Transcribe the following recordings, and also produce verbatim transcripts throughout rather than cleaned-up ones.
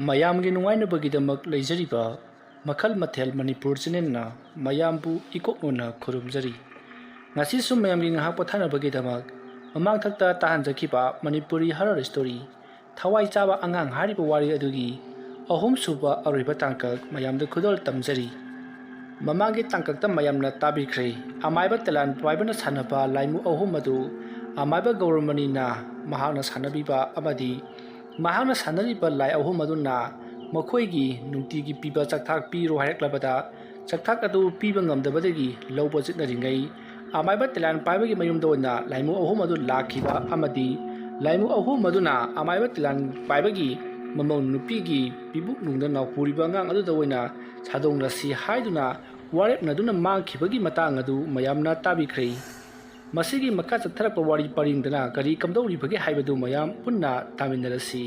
ꯃꯌꯥꯝꯒꯤ ꯅꯨꯡꯉꯥꯏꯅꯕꯒꯤꯗꯃꯛ ꯂꯩꯖꯔꯤꯕ ꯃꯈꯜ ꯃꯊꯦꯜ ꯃꯅꯤꯄꯨꯔ ꯆꯦꯅꯦꯜꯅ ꯃꯌꯥꯝꯕꯨ ꯏꯀꯣꯛꯅꯅ ꯈꯨꯔꯨꯝꯖꯔꯤ꯫ ꯉꯁꯤꯁꯨ ꯃꯌꯥꯝꯒꯤ ꯉꯥꯏꯍꯥꯛ ꯄꯣꯊꯥꯅꯕꯒꯤꯗꯃꯛ ꯃꯃꯥꯡꯊꯛꯇ ꯇꯥꯍꯟꯖꯈꯤꯕ ꯃꯅꯤꯄꯨꯔꯤ ꯍꯔꯔ ꯁ꯭ꯇꯣꯔꯤ ꯊꯋꯥꯏ ꯆꯥꯕ ꯑꯉꯥꯡ ꯍꯥꯏꯔꯤꯕ ꯋꯥꯔꯤ ꯑꯗꯨꯒꯤ ꯑꯍꯨꯝꯁꯨꯕ ꯑꯔꯣꯏꯕ ꯇꯥꯡꯀꯛ ꯃꯌꯥꯝꯗ ꯈꯨꯗꯣꯜ ꯇꯝꯖꯔꯤ꯫ ꯃꯃꯥꯡꯒꯤ ꯇꯥꯡꯀꯛꯇ ꯃꯌꯥꯝꯅ ꯇꯥꯕꯤꯈ꯭ꯔꯦ, ꯑꯃꯥꯏꯕ ꯇꯦꯂꯥꯟ ꯄꯥꯏꯕꯅ ꯁꯥꯟꯅꯕ ꯂꯥꯏꯃꯨ ꯑꯍꯨꯝ ꯑꯗꯨ ꯑꯃꯥꯏꯕ ꯒꯧꯔꯃꯅꯤꯅ ꯃꯍꯥꯛꯅ ꯁꯥꯟꯅꯕꯤꯕ ꯑꯃꯗꯤ ꯃꯍꯥꯛꯅ ꯁꯥꯟꯅꯔꯤꯕ ꯂꯥꯏ ꯑꯍꯨꯝ ꯑꯗꯨꯅ ꯃꯈꯣꯏꯒꯤ ꯅꯨꯡꯇꯤꯒꯤ ꯄꯤꯕ ꯆꯥꯛꯊꯥꯛ ꯄꯤꯔꯣ ꯍꯥꯏꯔꯛꯂꯕꯗ ꯆꯥꯛꯊꯥꯛ ꯑꯗꯨ ꯄꯤꯕ ꯉꯝꯗꯕꯗꯒꯤ ꯂꯧꯕ ꯆꯠꯅꯔꯤꯉꯩ ꯑꯃꯥꯏꯕ ꯇꯦꯂꯥꯟ ꯄꯥꯏꯕꯒꯤ ꯃꯌꯨꯝꯗ ꯑꯣꯏꯅ ꯂꯥꯏꯃꯨ ꯑꯍꯨꯝ ꯑꯗꯨ ꯂꯥꯛꯈꯤꯕ ꯑꯃꯗꯤ ꯂꯥꯏꯃꯨ ꯑꯍꯨꯝ ꯑꯗꯨꯅ ꯑꯃꯥꯏꯕ ꯇꯦꯂꯥꯟ ꯄꯥꯏꯕꯒꯤ ꯃꯃꯧ ꯅꯨꯄꯤꯒꯤ ꯄꯤꯕꯨꯛꯅꯨꯡꯗ ꯅꯥꯎꯄꯨꯔꯤꯕ ꯑꯉꯥꯡ ꯑꯗꯨꯗ ꯑꯣꯏꯅ ꯁꯥꯗꯣꯡꯂꯁꯤ ꯍꯥꯏꯗꯨꯅ ꯋꯥꯔꯦꯞꯅꯗꯨꯅ ꯃꯥꯡꯈꯤꯕꯒꯤ ꯃꯇꯥꯡ ꯑꯗꯨ ꯃꯌꯥꯝꯅ ꯇꯥꯕꯤꯈ꯭ꯔꯦ꯫ ꯃꯁꯤꯒꯤ ꯃꯈꯥ ꯆꯠꯊꯔꯛꯄ ꯋꯥꯔꯤ ꯄꯔꯤꯡꯗꯅ ꯀꯔꯤ ꯀꯝꯗꯧꯔꯤꯕꯒꯦ ꯍꯥꯏꯕꯗꯨ ꯃꯌꯥꯝ ꯄꯨꯟꯅ ꯇꯥꯃꯤꯟꯅꯔꯁꯤ꯫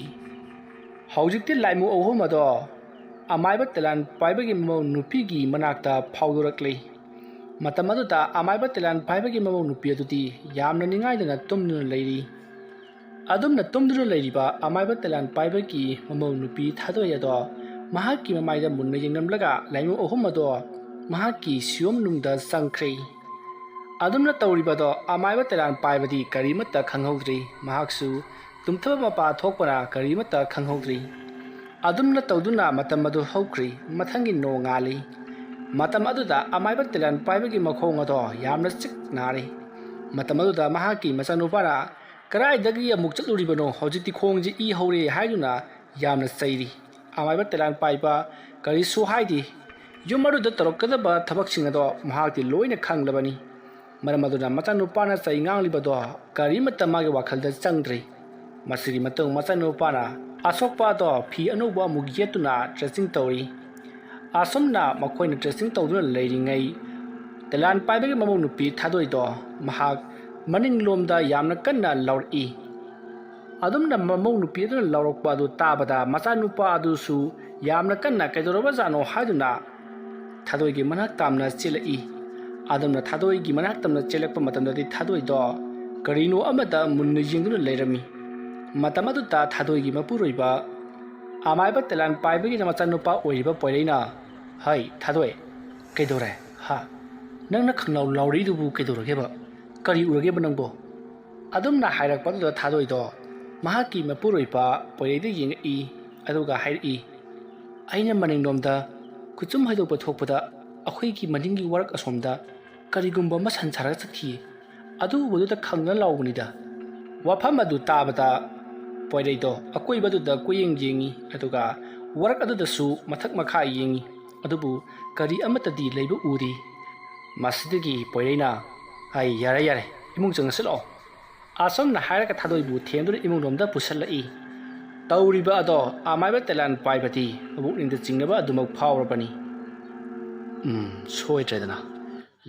ꯍꯧꯖꯤꯛꯇꯤ ꯂꯥꯏꯃꯨ ꯑꯍꯨꯝ ꯑꯗꯣ ꯑꯃꯥꯏꯕ ꯇꯦꯂꯥꯟ ꯄꯥꯏꯕꯒꯤ ꯃꯃꯧ ꯅꯨꯄꯤꯒꯤ ꯃꯅꯥꯛꯇ ꯐꯥꯎꯗꯣꯔꯛꯂꯤ꯫ ꯃꯇꯝ ꯑꯗꯨꯗ ꯑꯃꯥꯏꯕ ꯇꯦꯂꯥꯟ ꯄꯥꯏꯕꯒꯤ ꯃꯃꯧ ꯅꯨꯄꯤ ꯑꯗꯨꯗꯤ ꯌꯥꯝꯅ ꯅꯤꯡꯉꯥꯏꯗꯅ ꯇꯨꯝꯗꯨꯅ ꯂꯩꯔꯤ꯫ ꯑꯗꯨꯝꯅ ꯇꯨꯝꯗꯨꯅ ꯂꯩꯔꯤꯕ ꯑꯃꯥꯏꯕ ꯇꯦꯂꯥꯟ ꯄꯥꯏꯕꯒꯤ ꯃꯃꯧ ꯅꯨꯄꯤ ꯊꯥꯗꯣꯏ ꯑꯗꯣ ꯃꯍꯥꯛꯀꯤ ꯃꯃꯥꯏꯗ ꯃꯨꯟꯅ ꯌꯦꯡꯂꯝꯂꯒ ꯂꯥꯏꯃꯨ ꯑꯍꯨꯝ ꯑꯗꯣ ꯃꯍꯥꯛꯀꯤ ꯁꯤꯌꯣꯝꯅꯨꯡꯗ ꯆꯪꯈ꯭ꯔꯦ꯫ ꯑꯗꯨꯝꯅ ꯇꯧꯔꯤꯕꯗꯣ ꯑꯃꯥꯏꯕ ꯇꯦꯂꯥꯟ ꯄꯥꯏꯕꯗꯤ ꯀꯔꯤꯃꯠꯇ ꯈꯪꯍꯧꯗ꯭ꯔꯤ꯫ ꯃꯍꯥꯛꯁꯨ ꯇꯨꯝꯊꯕ ꯃꯄꯥ ꯊꯣꯛꯄꯅ ꯀꯔꯤꯃꯠꯇ ꯈꯪꯍꯧꯗ꯭ꯔꯤ꯫ ꯑꯗꯨꯝꯅ ꯇꯧꯗꯨꯅ ꯃꯇꯝ ꯑꯗꯨ ꯍꯧꯈ꯭ꯔꯤ꯫ ꯃꯊꯪꯒꯤ ꯅꯣꯡꯉꯥꯜꯂꯤ꯫ ꯃꯇꯝ ꯑꯗꯨꯗ ꯑꯃꯥꯏꯕ ꯇꯦꯂꯥꯟ ꯄꯥꯏꯕꯒꯤ ꯃꯈꯣꯡ ꯑꯗꯣ ꯌꯥꯝꯅ ꯆꯤꯛ ꯅꯥꯔꯤ꯫ ꯃꯇꯝ ꯑꯗꯨꯗ ꯃꯍꯥꯛꯀꯤ ꯃꯆꯥꯅꯨꯄꯥꯅ "ꯀꯗꯥꯏꯗꯒꯤ ꯑꯃꯨꯛ ꯆꯠꯂꯨꯔꯤꯕꯅꯣ? ꯍꯧꯖꯤꯛꯇꯤ ꯈꯣꯡꯁꯦ ꯏ ꯍꯧꯔꯦ" ꯍꯥꯏꯗꯨꯅ ꯌꯥꯝꯅ ꯆꯩꯔꯤ꯫ ꯑꯃꯥꯏꯕ ꯇꯦꯂꯥꯟ ꯄꯥꯏꯕ ꯀꯔꯤꯁꯨ ꯍꯥꯏꯗꯦ꯫ ꯌꯨꯝ ꯑꯗꯨꯗ ꯇꯧꯔꯛꯀꯗꯕ ꯊꯕꯛꯁꯤꯡ ꯑꯗꯣ ꯃꯍꯥꯛꯇꯤ ꯂꯣꯏꯅ ꯈꯪꯂꯕꯅꯤ꯫ ꯃꯔꯝ ꯑꯗꯨꯅ ꯃꯆꯥꯅꯨꯄꯥꯅ ꯆꯩ ꯉꯥꯡꯂꯤꯕꯗꯣ ꯀꯔꯤꯃꯠꯇ ꯃꯥꯒꯤ ꯋꯥꯈꯜꯗ ꯆꯪꯗ꯭ꯔꯦ꯫ ꯃꯁꯤꯒꯤ ꯃꯇꯨꯡ ꯃꯆꯥꯅꯨꯄꯥꯅ ꯑꯁꯣꯛꯄ ꯑꯗꯣ ꯐꯤ ꯑꯅꯧꯕ ꯑꯃꯨꯛ ꯌꯦꯠꯇꯨꯅ ꯗ꯭ꯔꯦꯁꯤꯡ ꯇꯧꯔꯤ꯫ ꯑꯁꯨꯝꯅ ꯃꯈꯣꯏꯅ ꯗ꯭ꯔꯦꯁꯤꯡ ꯇꯧꯗꯨꯅ ꯂꯩꯔꯤꯉꯩ, ꯇꯦꯂꯥꯟ ꯄꯥꯏꯕꯒꯤ ꯃꯃꯧ ꯅꯨꯄꯤ ꯊꯥꯗꯣꯏꯗꯣ ꯃꯍꯥꯛ ꯃꯅꯤꯡꯂꯣꯝꯗ ꯌꯥꯝꯅ ꯀꯟꯅ ꯂꯥꯎꯔꯛꯏ꯫ ꯑꯗꯨꯝꯅ ꯃꯃꯧ ꯅꯨꯄꯤ ꯑꯗꯨꯅ ꯂꯥꯎꯔꯛꯄ ꯑꯗꯨ ꯇꯥꯕꯗ ꯃꯆꯥꯅꯨꯄꯥ ꯑꯗꯨꯁꯨ ꯌꯥꯝꯅ ꯀꯟꯅ "ꯀꯩꯗꯧꯔꯕꯖꯥꯠꯅꯣ?" ꯍꯥꯏꯗꯨꯅ ꯊꯥꯗꯣꯏꯒꯤ ꯃꯅꯥꯛ ꯇꯝꯅ ꯆꯦꯜꯂꯛꯏ꯫ ꯑꯗꯨꯝꯅ ꯊꯥꯗꯣꯏꯒꯤ ꯃꯅꯥꯛ ꯇꯝꯅ ꯆꯦꯜꯂꯛꯄ ꯃꯇꯝꯗꯗꯤ ꯊꯥꯗꯣꯏꯗꯣ ꯀꯔꯤꯅꯣ ꯑꯃꯗ ꯃꯨꯟꯅ ꯌꯦꯡꯗꯨꯅ ꯂꯩꯔꯝꯃꯤ꯫ ꯃꯇꯝ ꯑꯗꯨꯗ ꯊꯥꯗꯣꯏꯒꯤ ꯃꯄꯨꯔꯣꯏꯕ ꯑꯃꯥꯏꯕ ꯇꯦꯂꯥꯟ ꯄꯥꯏꯕꯒꯤꯅ ꯃꯆꯥꯅꯨꯄꯥ ꯑꯣꯏꯔꯤꯕ ꯄꯣꯏꯔꯩꯅ, "ꯍꯩ, ꯊꯥꯗꯣꯏ, ꯀꯩꯗꯧꯔꯦ? ꯍꯥ? ꯅꯪꯅ ꯈꯪꯂꯥꯎ ꯂꯥꯎꯔꯤꯗꯨꯕꯨ ꯀꯩꯗꯧꯔꯒꯦꯕ? ꯀꯔꯤ ꯎꯔꯒꯦꯕ ꯅꯪꯕꯣ?" ꯑꯗꯨꯝꯅ ꯍꯥꯏꯔꯛꯄꯗꯨꯗ ꯊꯥꯗꯣꯏꯗꯣ ꯃꯍꯥꯛꯀꯤ ꯃꯄꯨꯔꯣꯏꯕ ꯄꯣꯏꯔꯩꯗ ꯌꯦꯡꯉꯛꯏ, ꯑꯗꯨꯒ ꯍꯥꯏꯔꯛꯏ, "ꯑꯩꯅ ꯃꯅꯤꯡꯂꯣꯝꯗ ꯈꯨꯆꯨꯝ ꯍꯥꯏꯗꯣꯛꯄ ꯊꯣꯛꯄꯗ ꯑꯩꯈꯣꯏꯒꯤ ꯃꯅꯤꯡꯒꯤ ꯋꯥꯔꯛ ꯑꯁꯣꯝꯗ ꯀꯔꯤꯒꯨꯝꯕ ꯑꯃ ꯁꯟ ꯁꯥꯔꯒ ꯆꯠꯈꯤ꯫ ꯑꯗꯨ ꯎꯕꯗꯨꯗ ꯈꯪꯗꯅ ꯂꯥꯎꯕꯅꯤꯗ꯫" ꯋꯥꯐꯝ ꯑꯗꯨ ꯇꯥꯕꯗ ꯄꯣꯏꯔꯩꯗꯣ ꯑꯀꯣꯏꯕꯗꯨꯗ ꯀꯣꯏꯌꯦꯡ ꯌꯦꯡꯉꯤ, ꯑꯗꯨꯒ ꯋꯥꯔꯛ ꯑꯗꯨꯗꯁꯨ ꯃꯊꯛ ꯃꯈꯥ ꯌꯦꯡꯉꯤ, ꯑꯗꯨꯕꯨ ꯀꯔꯤ ꯑꯃꯠꯇꯗꯤ ꯂꯩꯕ ꯎꯗꯦ꯫ ꯃꯁꯤꯗꯒꯤ ꯄꯣꯏꯔꯩꯅ, "ꯑꯩ, ꯌꯥꯔꯦ, ꯌꯥꯔꯦ, ꯏꯃꯨꯡ ꯆꯪꯉꯁꯤ ꯂꯥꯛꯑꯣ꯫ ꯑꯁꯨꯝꯅ ꯍꯥꯏꯔꯒ ꯊꯥꯗꯣꯏꯕꯨ ꯊꯦꯝꯗꯨꯅ ꯏꯃꯨꯡꯂꯣꯝꯗ ꯄꯨꯁꯜꯂꯛꯏ꯫ ꯇꯧꯔꯤꯕ ꯑꯗꯣ ꯑꯃꯥꯏꯕ ꯇꯦꯂꯥꯟ ꯄꯥꯏꯕꯗꯤ ꯃꯕꯨꯛꯅꯤꯡꯗ ꯆꯤꯡꯅꯕ ꯑꯗꯨꯃꯛ ꯐꯥꯎꯔꯕꯅꯤ꯫ "ꯎꯝ, ꯁꯣꯏꯗ꯭ꯔꯦꯗꯅ꯫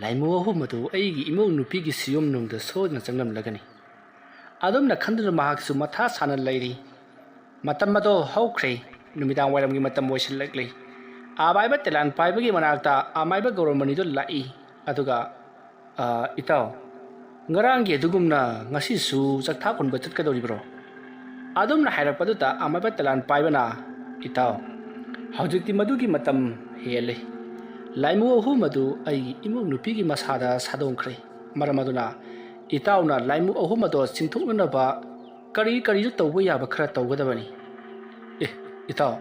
ꯂꯥꯏꯃꯨ ꯑꯍꯨꯝ ꯑꯗꯨ ꯑꯩꯒꯤ ꯏꯃꯧ ꯅꯨꯄꯤꯒꯤ ꯁꯤꯌꯨꯝꯅꯨꯡꯗ ꯁꯣꯏꯗꯅ ꯆꯪꯂꯝꯂꯒꯅꯤ꯫" ꯑꯗꯨꯝꯅ ꯈꯟꯗꯨꯅ ꯃꯍꯥꯛꯁꯨ ꯃꯊꯥ ꯁꯥꯅ ꯂꯩꯔꯤ꯫ ꯃꯇꯝ ꯑꯗꯣ ꯍꯧꯈ꯭ꯔꯦ꯫ ꯅꯨꯃꯤꯗꯥꯡ ꯋꯥꯏꯔꯝꯒꯤ ꯃꯇꯝ ꯑꯣꯏꯁꯤꯜꯂꯛꯂꯤ꯫ ꯑꯃꯥꯏꯕ ꯇꯦꯂꯥꯟ ꯄꯥꯏꯕꯒꯤ ꯃꯅꯥꯛꯇ ꯑꯃꯥꯏꯕ ꯒꯧꯔꯃꯅꯤꯗꯨ ꯂꯥꯛꯏ꯫ ꯑꯗꯨꯒ, "ꯑ, ꯏꯇꯥꯎ, ꯉꯔꯥꯡꯒꯤ ꯑꯗꯨꯒꯨꯝꯅ ꯉꯁꯤꯁꯨ ꯆꯥꯛꯊꯥꯛ ꯍꯨꯟꯕ ꯆꯠꯀꯗꯧꯔꯤꯕ꯭ꯔꯣ?" ꯑꯗꯨꯝꯅ ꯍꯥꯏꯔꯛꯄꯗꯨꯗ ꯑꯃꯥꯏꯕ ꯇꯦꯂꯥꯟ ꯄꯥꯏꯕꯅ, "ꯏꯇꯥꯎ, ꯍꯧꯖꯤꯛꯇꯤ ꯃꯗꯨꯒꯤ ꯃꯇꯝ ꯍꯦꯜꯂꯦ꯫ ꯂꯥꯏꯃꯨ ꯑꯍꯨꯝ ꯑꯗꯨ ꯑꯩꯒꯤ ꯏꯃꯧ ꯅꯨꯄꯤꯒꯤ ꯃꯁꯥꯗ ꯁꯥꯗꯣꯡꯈ꯭ꯔꯦ꯫ ꯃꯔꯝ ꯑꯗꯨꯅ ꯏꯇꯥꯎꯅ ꯂꯥꯏꯃꯨ ꯑꯍꯨꯝ ꯑꯗꯣ ꯆꯤꯡꯊꯣꯛꯅꯅꯕ ꯀꯔꯤ ꯀꯔꯤꯁꯨ ꯇꯧꯕ ꯌꯥꯕ ꯈꯔ ꯇꯧꯒꯗꯕꯅꯤ꯫" "ꯑꯦ, ꯏꯇꯥꯎ,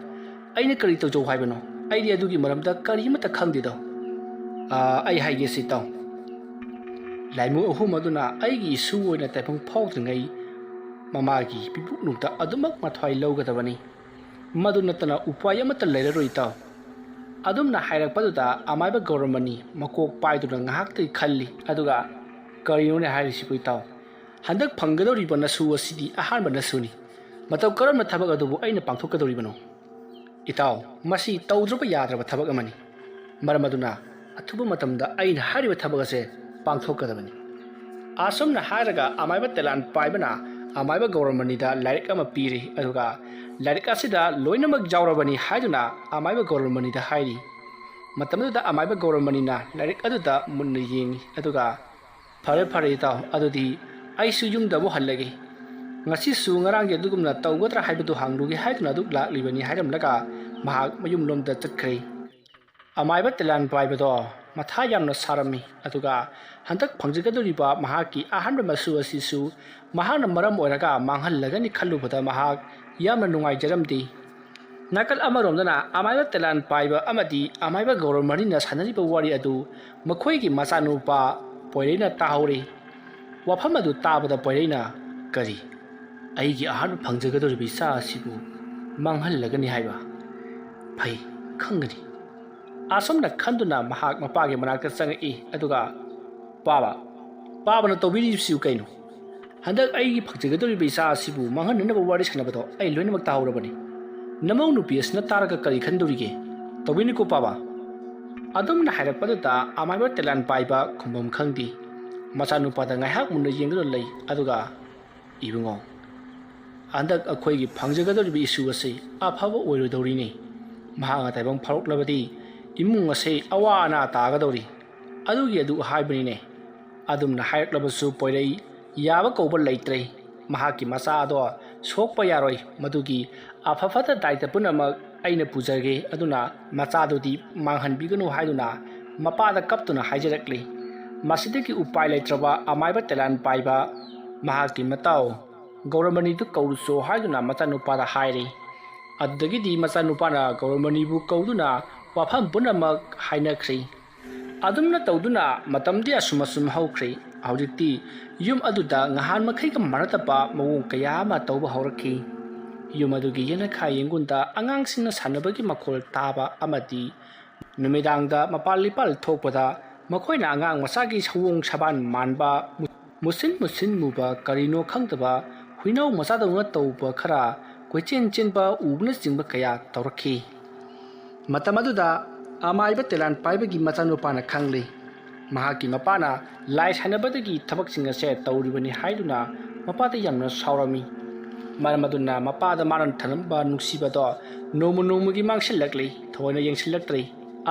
ꯑꯩꯅ ꯀꯔꯤ ꯇꯧꯖꯧ ꯍꯥꯏꯕꯅꯣ? ꯑꯩꯗꯤ ꯑꯗꯨꯒꯤ ꯃꯔꯝꯗ ꯀꯔꯤꯃꯠꯇ ꯈꯪꯗꯦꯗꯣ꯫" "ꯑꯥ, ꯑꯩ ꯍꯥꯏꯒꯦꯁꯦ, ꯏꯇꯥꯎ꯫ ꯂꯥꯏꯃꯨ ꯑꯍꯨꯝ ꯑꯗꯨꯅ ꯑꯩꯒꯤ ꯏꯁꯨ ꯑꯣꯏꯅ ꯇꯥꯏꯕꯪ ꯐꯥꯎꯗ꯭ꯔꯤꯉꯩ ꯃꯃꯥꯒꯤ ꯄꯤꯕꯨꯛꯅꯨꯡꯗ ꯑꯗꯨꯃꯛ ꯃꯊ꯭ꯋꯥꯏ ꯂꯧꯒꯗꯕꯅꯤ꯫ ꯃꯗꯨ ꯅꯠꯇꯅ ꯎꯄꯥꯏ ꯑꯃꯠꯇ ꯂꯩꯔꯔꯣꯏ, ꯏꯇꯥꯎ꯫" ꯑꯗꯨꯝꯅ ꯍꯥꯏꯔꯛꯄꯗꯨꯗ ꯑꯃꯥꯏꯕ ꯒꯧꯔꯃꯅꯤ ꯃꯀꯣꯛ ꯄꯥꯏꯗꯨꯅ ꯉꯥꯏꯍꯥꯛꯇꯒꯤ ꯈꯜꯂꯤ, ꯑꯗꯨꯒ, "ꯀꯔꯤꯅꯣꯅꯦ ꯍꯥꯏꯔꯤꯁꯤꯕꯨ, ꯏꯇꯥꯎ? ꯍꯟꯗꯛ ꯐꯪꯒꯗꯧꯔꯤꯕ ꯅꯁꯨ ꯑꯁꯤꯗꯤ ꯑꯍꯥꯟꯕ ꯅꯁꯨꯅꯤ꯫ ꯃꯇꯧ ꯀꯔꯝꯅ ꯊꯕꯛ ꯑꯗꯨꯕꯨ ꯑꯩꯅ ꯄꯥꯡꯊꯣꯛꯀꯗꯧꯔꯤꯕꯅꯣ? ꯏꯇꯥꯎ, ꯃꯁꯤ ꯇꯧꯗ꯭ꯔꯕ ꯌꯥꯗ꯭ꯔꯕ ꯊꯕꯛ ꯑꯃꯅꯤ꯫ ꯃꯔꯝ ꯑꯗꯨꯅ ꯑꯊꯨꯕ ꯃꯇꯝꯗ ꯑꯩꯅ ꯍꯥꯏꯔꯤꯕ ꯊꯕꯛ ꯑꯁꯦ ꯄꯥꯡꯊꯣꯛꯀꯗꯕꯅꯤ꯫" ꯑꯁꯨꯝꯅ ꯍꯥꯏꯔꯒ ꯑꯃꯥꯏꯕ ꯇꯦꯂꯥꯟ ꯄꯥꯏꯕꯅ ꯑꯃꯥꯏꯕ ꯒꯧꯔꯃꯅꯤꯗ ꯂꯥꯏꯔꯤꯛ ꯑꯃ ꯄꯤꯔꯤ, ꯑꯗꯨꯒ ꯂꯥꯏꯔꯤꯛ ꯑꯁꯤꯗ ꯂꯣꯏꯅꯃꯛ ꯌꯥꯎꯔꯕꯅꯤ ꯍꯥꯏꯗꯨꯅ ꯑꯃꯥꯏꯕ ꯒꯧꯔꯃꯅꯤꯗ ꯍꯥꯏꯔꯤ꯫ ꯃꯇꯝꯗꯨꯗ ꯑꯃꯥꯏꯕ ꯒꯧꯔꯃꯅꯤꯅ ꯂꯥꯏꯔꯤꯛ ꯑꯗꯨꯗ ꯃꯨꯟꯅ ꯌꯦꯡꯉꯤ, ꯑꯗꯨꯒ, "ꯐꯔꯦ, ꯐꯔꯦ, ꯏꯇꯥꯎ, ꯑꯗꯨꯗꯤ ꯑꯩꯁꯨ ꯌꯨꯝꯗ ꯑꯃꯨꯛ ꯍꯜꯂꯒꯦ꯫ ꯉꯁꯤꯁꯨ ꯉꯔꯥꯡꯒꯤ ꯑꯗꯨꯒꯨꯝꯅ ꯇꯧꯒꯗ꯭ꯔꯥ ꯍꯥꯏꯕꯗꯨ ꯍꯪꯂꯨꯒꯦ ꯍꯥꯏꯗꯨꯅ ꯑꯗꯨꯛ ꯂꯥꯛꯂꯤꯕꯅꯤ" ꯍꯥꯏꯔꯝꯂꯒ ꯃꯍꯥꯛ ꯃꯌꯨꯝꯂꯣꯝꯗ ꯆꯠꯈ꯭ꯔꯦ꯫ ꯑꯃꯥꯏꯕ ꯇꯦꯂꯥꯟ ꯄꯥꯏꯕꯗꯣ ꯃꯊꯥ ꯌꯥꯝꯅ ꯁꯥꯔꯝꯃꯤ, ꯑꯗꯨꯒ ꯍꯟꯗꯛ ꯐꯪꯖꯒꯗꯧꯔꯤꯕ ꯃꯍꯥꯛꯀꯤ ꯑꯍꯥꯟꯕ ꯃꯆꯨ ꯑꯁꯤꯁꯨ ꯃꯍꯥꯛꯅ ꯃꯔꯝ ꯑꯣꯏꯔꯒ ꯃꯥꯡꯍꯜꯂꯒꯅꯤ ꯈꯜꯂꯨꯕꯗ ꯃꯍꯥꯛ ꯌꯥꯝꯅ ꯅꯨꯡꯉꯥꯏꯖꯔꯝꯗꯦ꯫ ꯅꯥꯀꯜ ꯑꯃꯔꯣꯝꯗꯅ ꯑꯃꯥꯏꯕ ꯇꯦꯂꯥꯟ ꯄꯥꯏꯕ ꯑꯃꯗꯤ ꯑꯃꯥꯏꯕ ꯒꯧꯔꯃꯅꯤꯅ ꯁꯥꯟꯅꯔꯤꯕ ꯋꯥꯔꯤ ꯑꯗꯨ ꯃꯈꯣꯏꯒꯤ ꯃꯆꯥꯅꯨꯄꯥ ꯄꯣꯏꯔꯩꯅ ꯇꯥꯍꯧꯔꯤ꯫ ꯋꯥꯐꯝ ꯑꯗꯨ ꯇꯥꯕꯗ ꯄꯣꯏꯔꯩꯅ, "ꯀꯔꯤ? ꯑꯩꯒꯤ ꯑꯍꯥꯟꯕ ꯐꯪꯖꯒꯗꯧꯔꯤꯕ ꯏꯆꯥ ꯑꯁꯤꯕꯨ ꯃꯥꯡꯍꯜꯂꯒꯅꯤ ꯍꯥꯏꯕ? ꯐꯩ, ꯈꯪꯒꯅꯤ꯫" ꯑꯁꯨꯝꯅ ꯈꯟꯗꯨꯅ ꯃꯍꯥꯛ ꯃꯄꯥꯒꯤ ꯃꯅꯥꯛꯇ ꯆꯪꯉꯛꯏ, ꯑꯗꯨꯒ, "ꯄꯥꯕ, ꯄꯥꯕꯅ ꯇꯧꯕꯤꯔꯤꯕꯁꯤꯕꯨ ꯀꯩꯅꯣ? ꯍꯟꯗꯛ ꯑꯩꯒꯤ ꯐꯪꯖꯒꯗꯧꯔꯤꯕ ꯏꯆꯥ ꯑꯁꯤꯕꯨ ꯃꯥꯡꯍꯟꯅꯅꯕ ꯋꯥꯔꯤ ꯁꯥꯟꯅꯕꯗꯣ ꯑꯩ ꯂꯣꯏꯅꯃꯛ ꯇꯥꯍꯧꯔꯕꯅꯤ꯫ ꯅꯃꯧ ꯅꯨꯄꯤ ꯑꯁꯤꯅ ꯇꯥꯔꯒ ꯀꯔꯤ ꯈꯟꯗꯧꯔꯤꯒꯦ? ꯇꯧꯕꯤꯅꯤꯀꯣ ꯄꯥꯕ?" ꯑꯗꯨꯝꯅ ꯍꯥꯏꯔꯛꯄꯗꯨꯗ ꯑꯃꯥꯏꯕ ꯇꯦꯂꯥꯟ ꯄꯥꯏꯕ ꯈꯨꯝꯐꯝ ꯈꯪꯗꯦ꯫ ꯃꯆꯥꯅꯨꯄꯥꯗ ꯉꯥꯏꯍꯥꯛ ꯃꯨꯟꯅ ꯌꯦꯡꯗꯨꯅ ꯂꯩ, ꯑꯗꯨꯒ, "ꯏꯕꯨꯡꯉꯣ, ꯍꯟꯗꯛ ꯑꯩꯈꯣꯏꯒꯤ ꯐꯪꯖꯒꯗꯧꯔꯤꯕ ꯏꯁꯨ ꯑꯁꯤ ꯑꯐꯕ ꯑꯣꯏꯔꯣꯏꯗꯧꯔꯤꯅꯤ꯫ ꯃꯍꯥꯛꯅ ꯇꯥꯏꯕꯪ ꯐꯥꯎꯔꯛꯂꯕꯗꯤ ꯏꯃꯨꯡ ꯑꯁꯤ ꯑꯋꯥ ꯑꯅꯥ ꯇꯥꯒꯗꯧꯔꯤ꯫ ꯑꯗꯨꯒꯤ ꯑꯗꯨ ꯍꯥꯏꯕꯅꯤꯅꯦ꯫" ꯑꯗꯨꯝꯅ ꯍꯥꯏꯔꯛꯂꯕꯁꯨ ꯄꯣꯏꯔꯩ ꯌꯥꯕ ꯀꯧꯕ ꯂꯩꯇ꯭ꯔꯦ꯫ ꯃꯍꯥꯛꯀꯤ ꯃꯆꯥ ꯑꯗꯣ ꯁꯣꯛꯄ ꯌꯥꯔꯣꯏ, ꯃꯗꯨꯒꯤ ꯑꯐ ꯐꯠꯇ ꯗꯥꯏꯇ ꯄꯨꯝꯅꯃꯛ ꯑꯩꯅ ꯄꯨꯖꯒꯦ, ꯑꯗꯨꯅ ꯃꯆꯥꯗꯨꯗꯤ ꯃꯥꯡꯍꯟꯕꯤꯒꯅꯨ ꯍꯥꯏꯗꯨꯅ ꯃꯄꯥꯗ ꯀꯞꯇꯨꯅ ꯍꯥꯏꯖꯔꯛꯂꯤ꯫ ꯃꯁꯤꯗꯒꯤ ꯎꯄꯥꯏ ꯂꯩꯇ꯭ꯔꯕ ꯑꯃꯥꯏꯕ ꯇꯦꯂꯥꯟ ꯄꯥꯏꯕ ꯃꯍꯥꯛꯀꯤ ꯃꯇꯥꯎ ꯒꯧꯔꯃꯅꯤꯗꯨ ꯀꯧꯔꯨꯆꯣ ꯍꯥꯏꯗꯨꯅ ꯃꯆꯥꯅꯨꯄꯥꯗ ꯍꯥꯏꯔꯦ꯫ ꯑꯗꯨꯗꯒꯤꯗꯤ ꯃꯆꯥꯅꯨꯄꯥꯅ ꯒꯧꯔꯃꯅꯤꯕꯨ ꯀꯧꯗꯨꯅ ꯋꯥꯐꯝ ꯄꯨꯝꯅꯃꯛ ꯍꯥꯏꯅꯈ꯭ꯔꯦ꯫ ꯑꯗꯨꯝꯅ ꯇꯧꯗꯨꯅ ꯃꯇꯝꯗꯤ ꯑꯁꯨꯝ ꯑꯁꯨꯝ ꯍꯧꯈ꯭ꯔꯦ꯫ ꯍꯧꯖꯤꯛꯇꯤ ꯌꯨꯝ ꯑꯗꯨꯗ ꯉꯍꯥꯟ ꯃꯈꯩꯒ ꯃꯥꯟꯅꯗꯕ ꯃꯑꯣꯡ ꯀꯌꯥ ꯑꯃ ꯇꯧꯕ ꯍꯧꯔꯛꯈꯤ꯫ ꯌꯨꯝ ꯑꯗꯨꯒꯤ ꯌꯦꯅꯈꯥ ꯌꯦꯡꯒꯨꯟꯗ ꯑꯉꯥꯡꯁꯤꯡꯅ ꯁꯥꯟꯅꯕꯒꯤ ꯃꯈꯣꯜ ꯇꯥꯕ ꯑꯃꯗꯤ ꯅꯨꯃꯤꯗꯥꯡꯗ ꯃꯄꯥꯜ ꯏꯄꯥꯜ ꯊꯣꯛꯄꯗ ꯃꯈꯣꯏꯅ ꯑꯉꯥꯡ ꯃꯆꯥꯒꯤ ꯁꯑꯣꯡ ꯁꯕꯥꯟ ꯃꯥꯟꯕ, ꯃꯨ-, ꯃꯨꯁꯤꯟ ꯃꯨꯁꯤꯟ ꯃꯨꯕ, ꯀꯔꯤꯅꯣ ꯈꯪꯗꯕ ꯍꯨꯏꯅꯥꯎ ꯃꯆꯥꯗꯧꯅ ꯇꯧꯕ ꯈꯔ, ꯀꯣꯏꯆꯦꯟ ꯆꯦꯟꯕ ꯎꯕꯅꯆꯤꯡꯕ ꯀꯌꯥ ꯇꯧꯔꯛꯈꯤ꯫ ꯃꯇꯝ ꯑꯗꯨꯗ ꯑꯃꯥꯏꯕ ꯇꯦꯂꯥꯟ ꯄꯥꯏꯕꯒꯤ ꯃꯆꯥꯅꯨꯄꯥꯅ ꯈꯪꯂꯤ꯫ ꯃꯍꯥꯛꯀꯤ ꯃꯄꯥꯅ ꯂꯥꯏ ꯁꯥꯟꯅꯕꯗꯒꯤ ꯊꯕꯛꯁꯤꯡ ꯑꯁꯦ ꯇꯧꯔꯤꯕꯅꯤ ꯍꯥꯏꯗꯨꯅ ꯃꯄꯥꯗ ꯌꯥꯝꯅ ꯁꯥꯎꯔꯝꯃꯤ꯫ ꯃꯔꯝ ꯑꯗꯨꯅ ꯃꯄꯥꯗ ꯃꯥꯅ ꯊꯅꯝꯕ ꯅꯨꯡꯁꯤꯕꯗꯣ ꯅꯣꯡꯃ ꯅꯣꯡꯃꯒꯤ ꯃꯥꯡꯁꯤꯜꯂꯛꯂꯤ, ꯊꯑꯣꯏꯅ ꯌꯦꯡꯁꯤꯜꯂꯛꯇ꯭ꯔꯦ꯫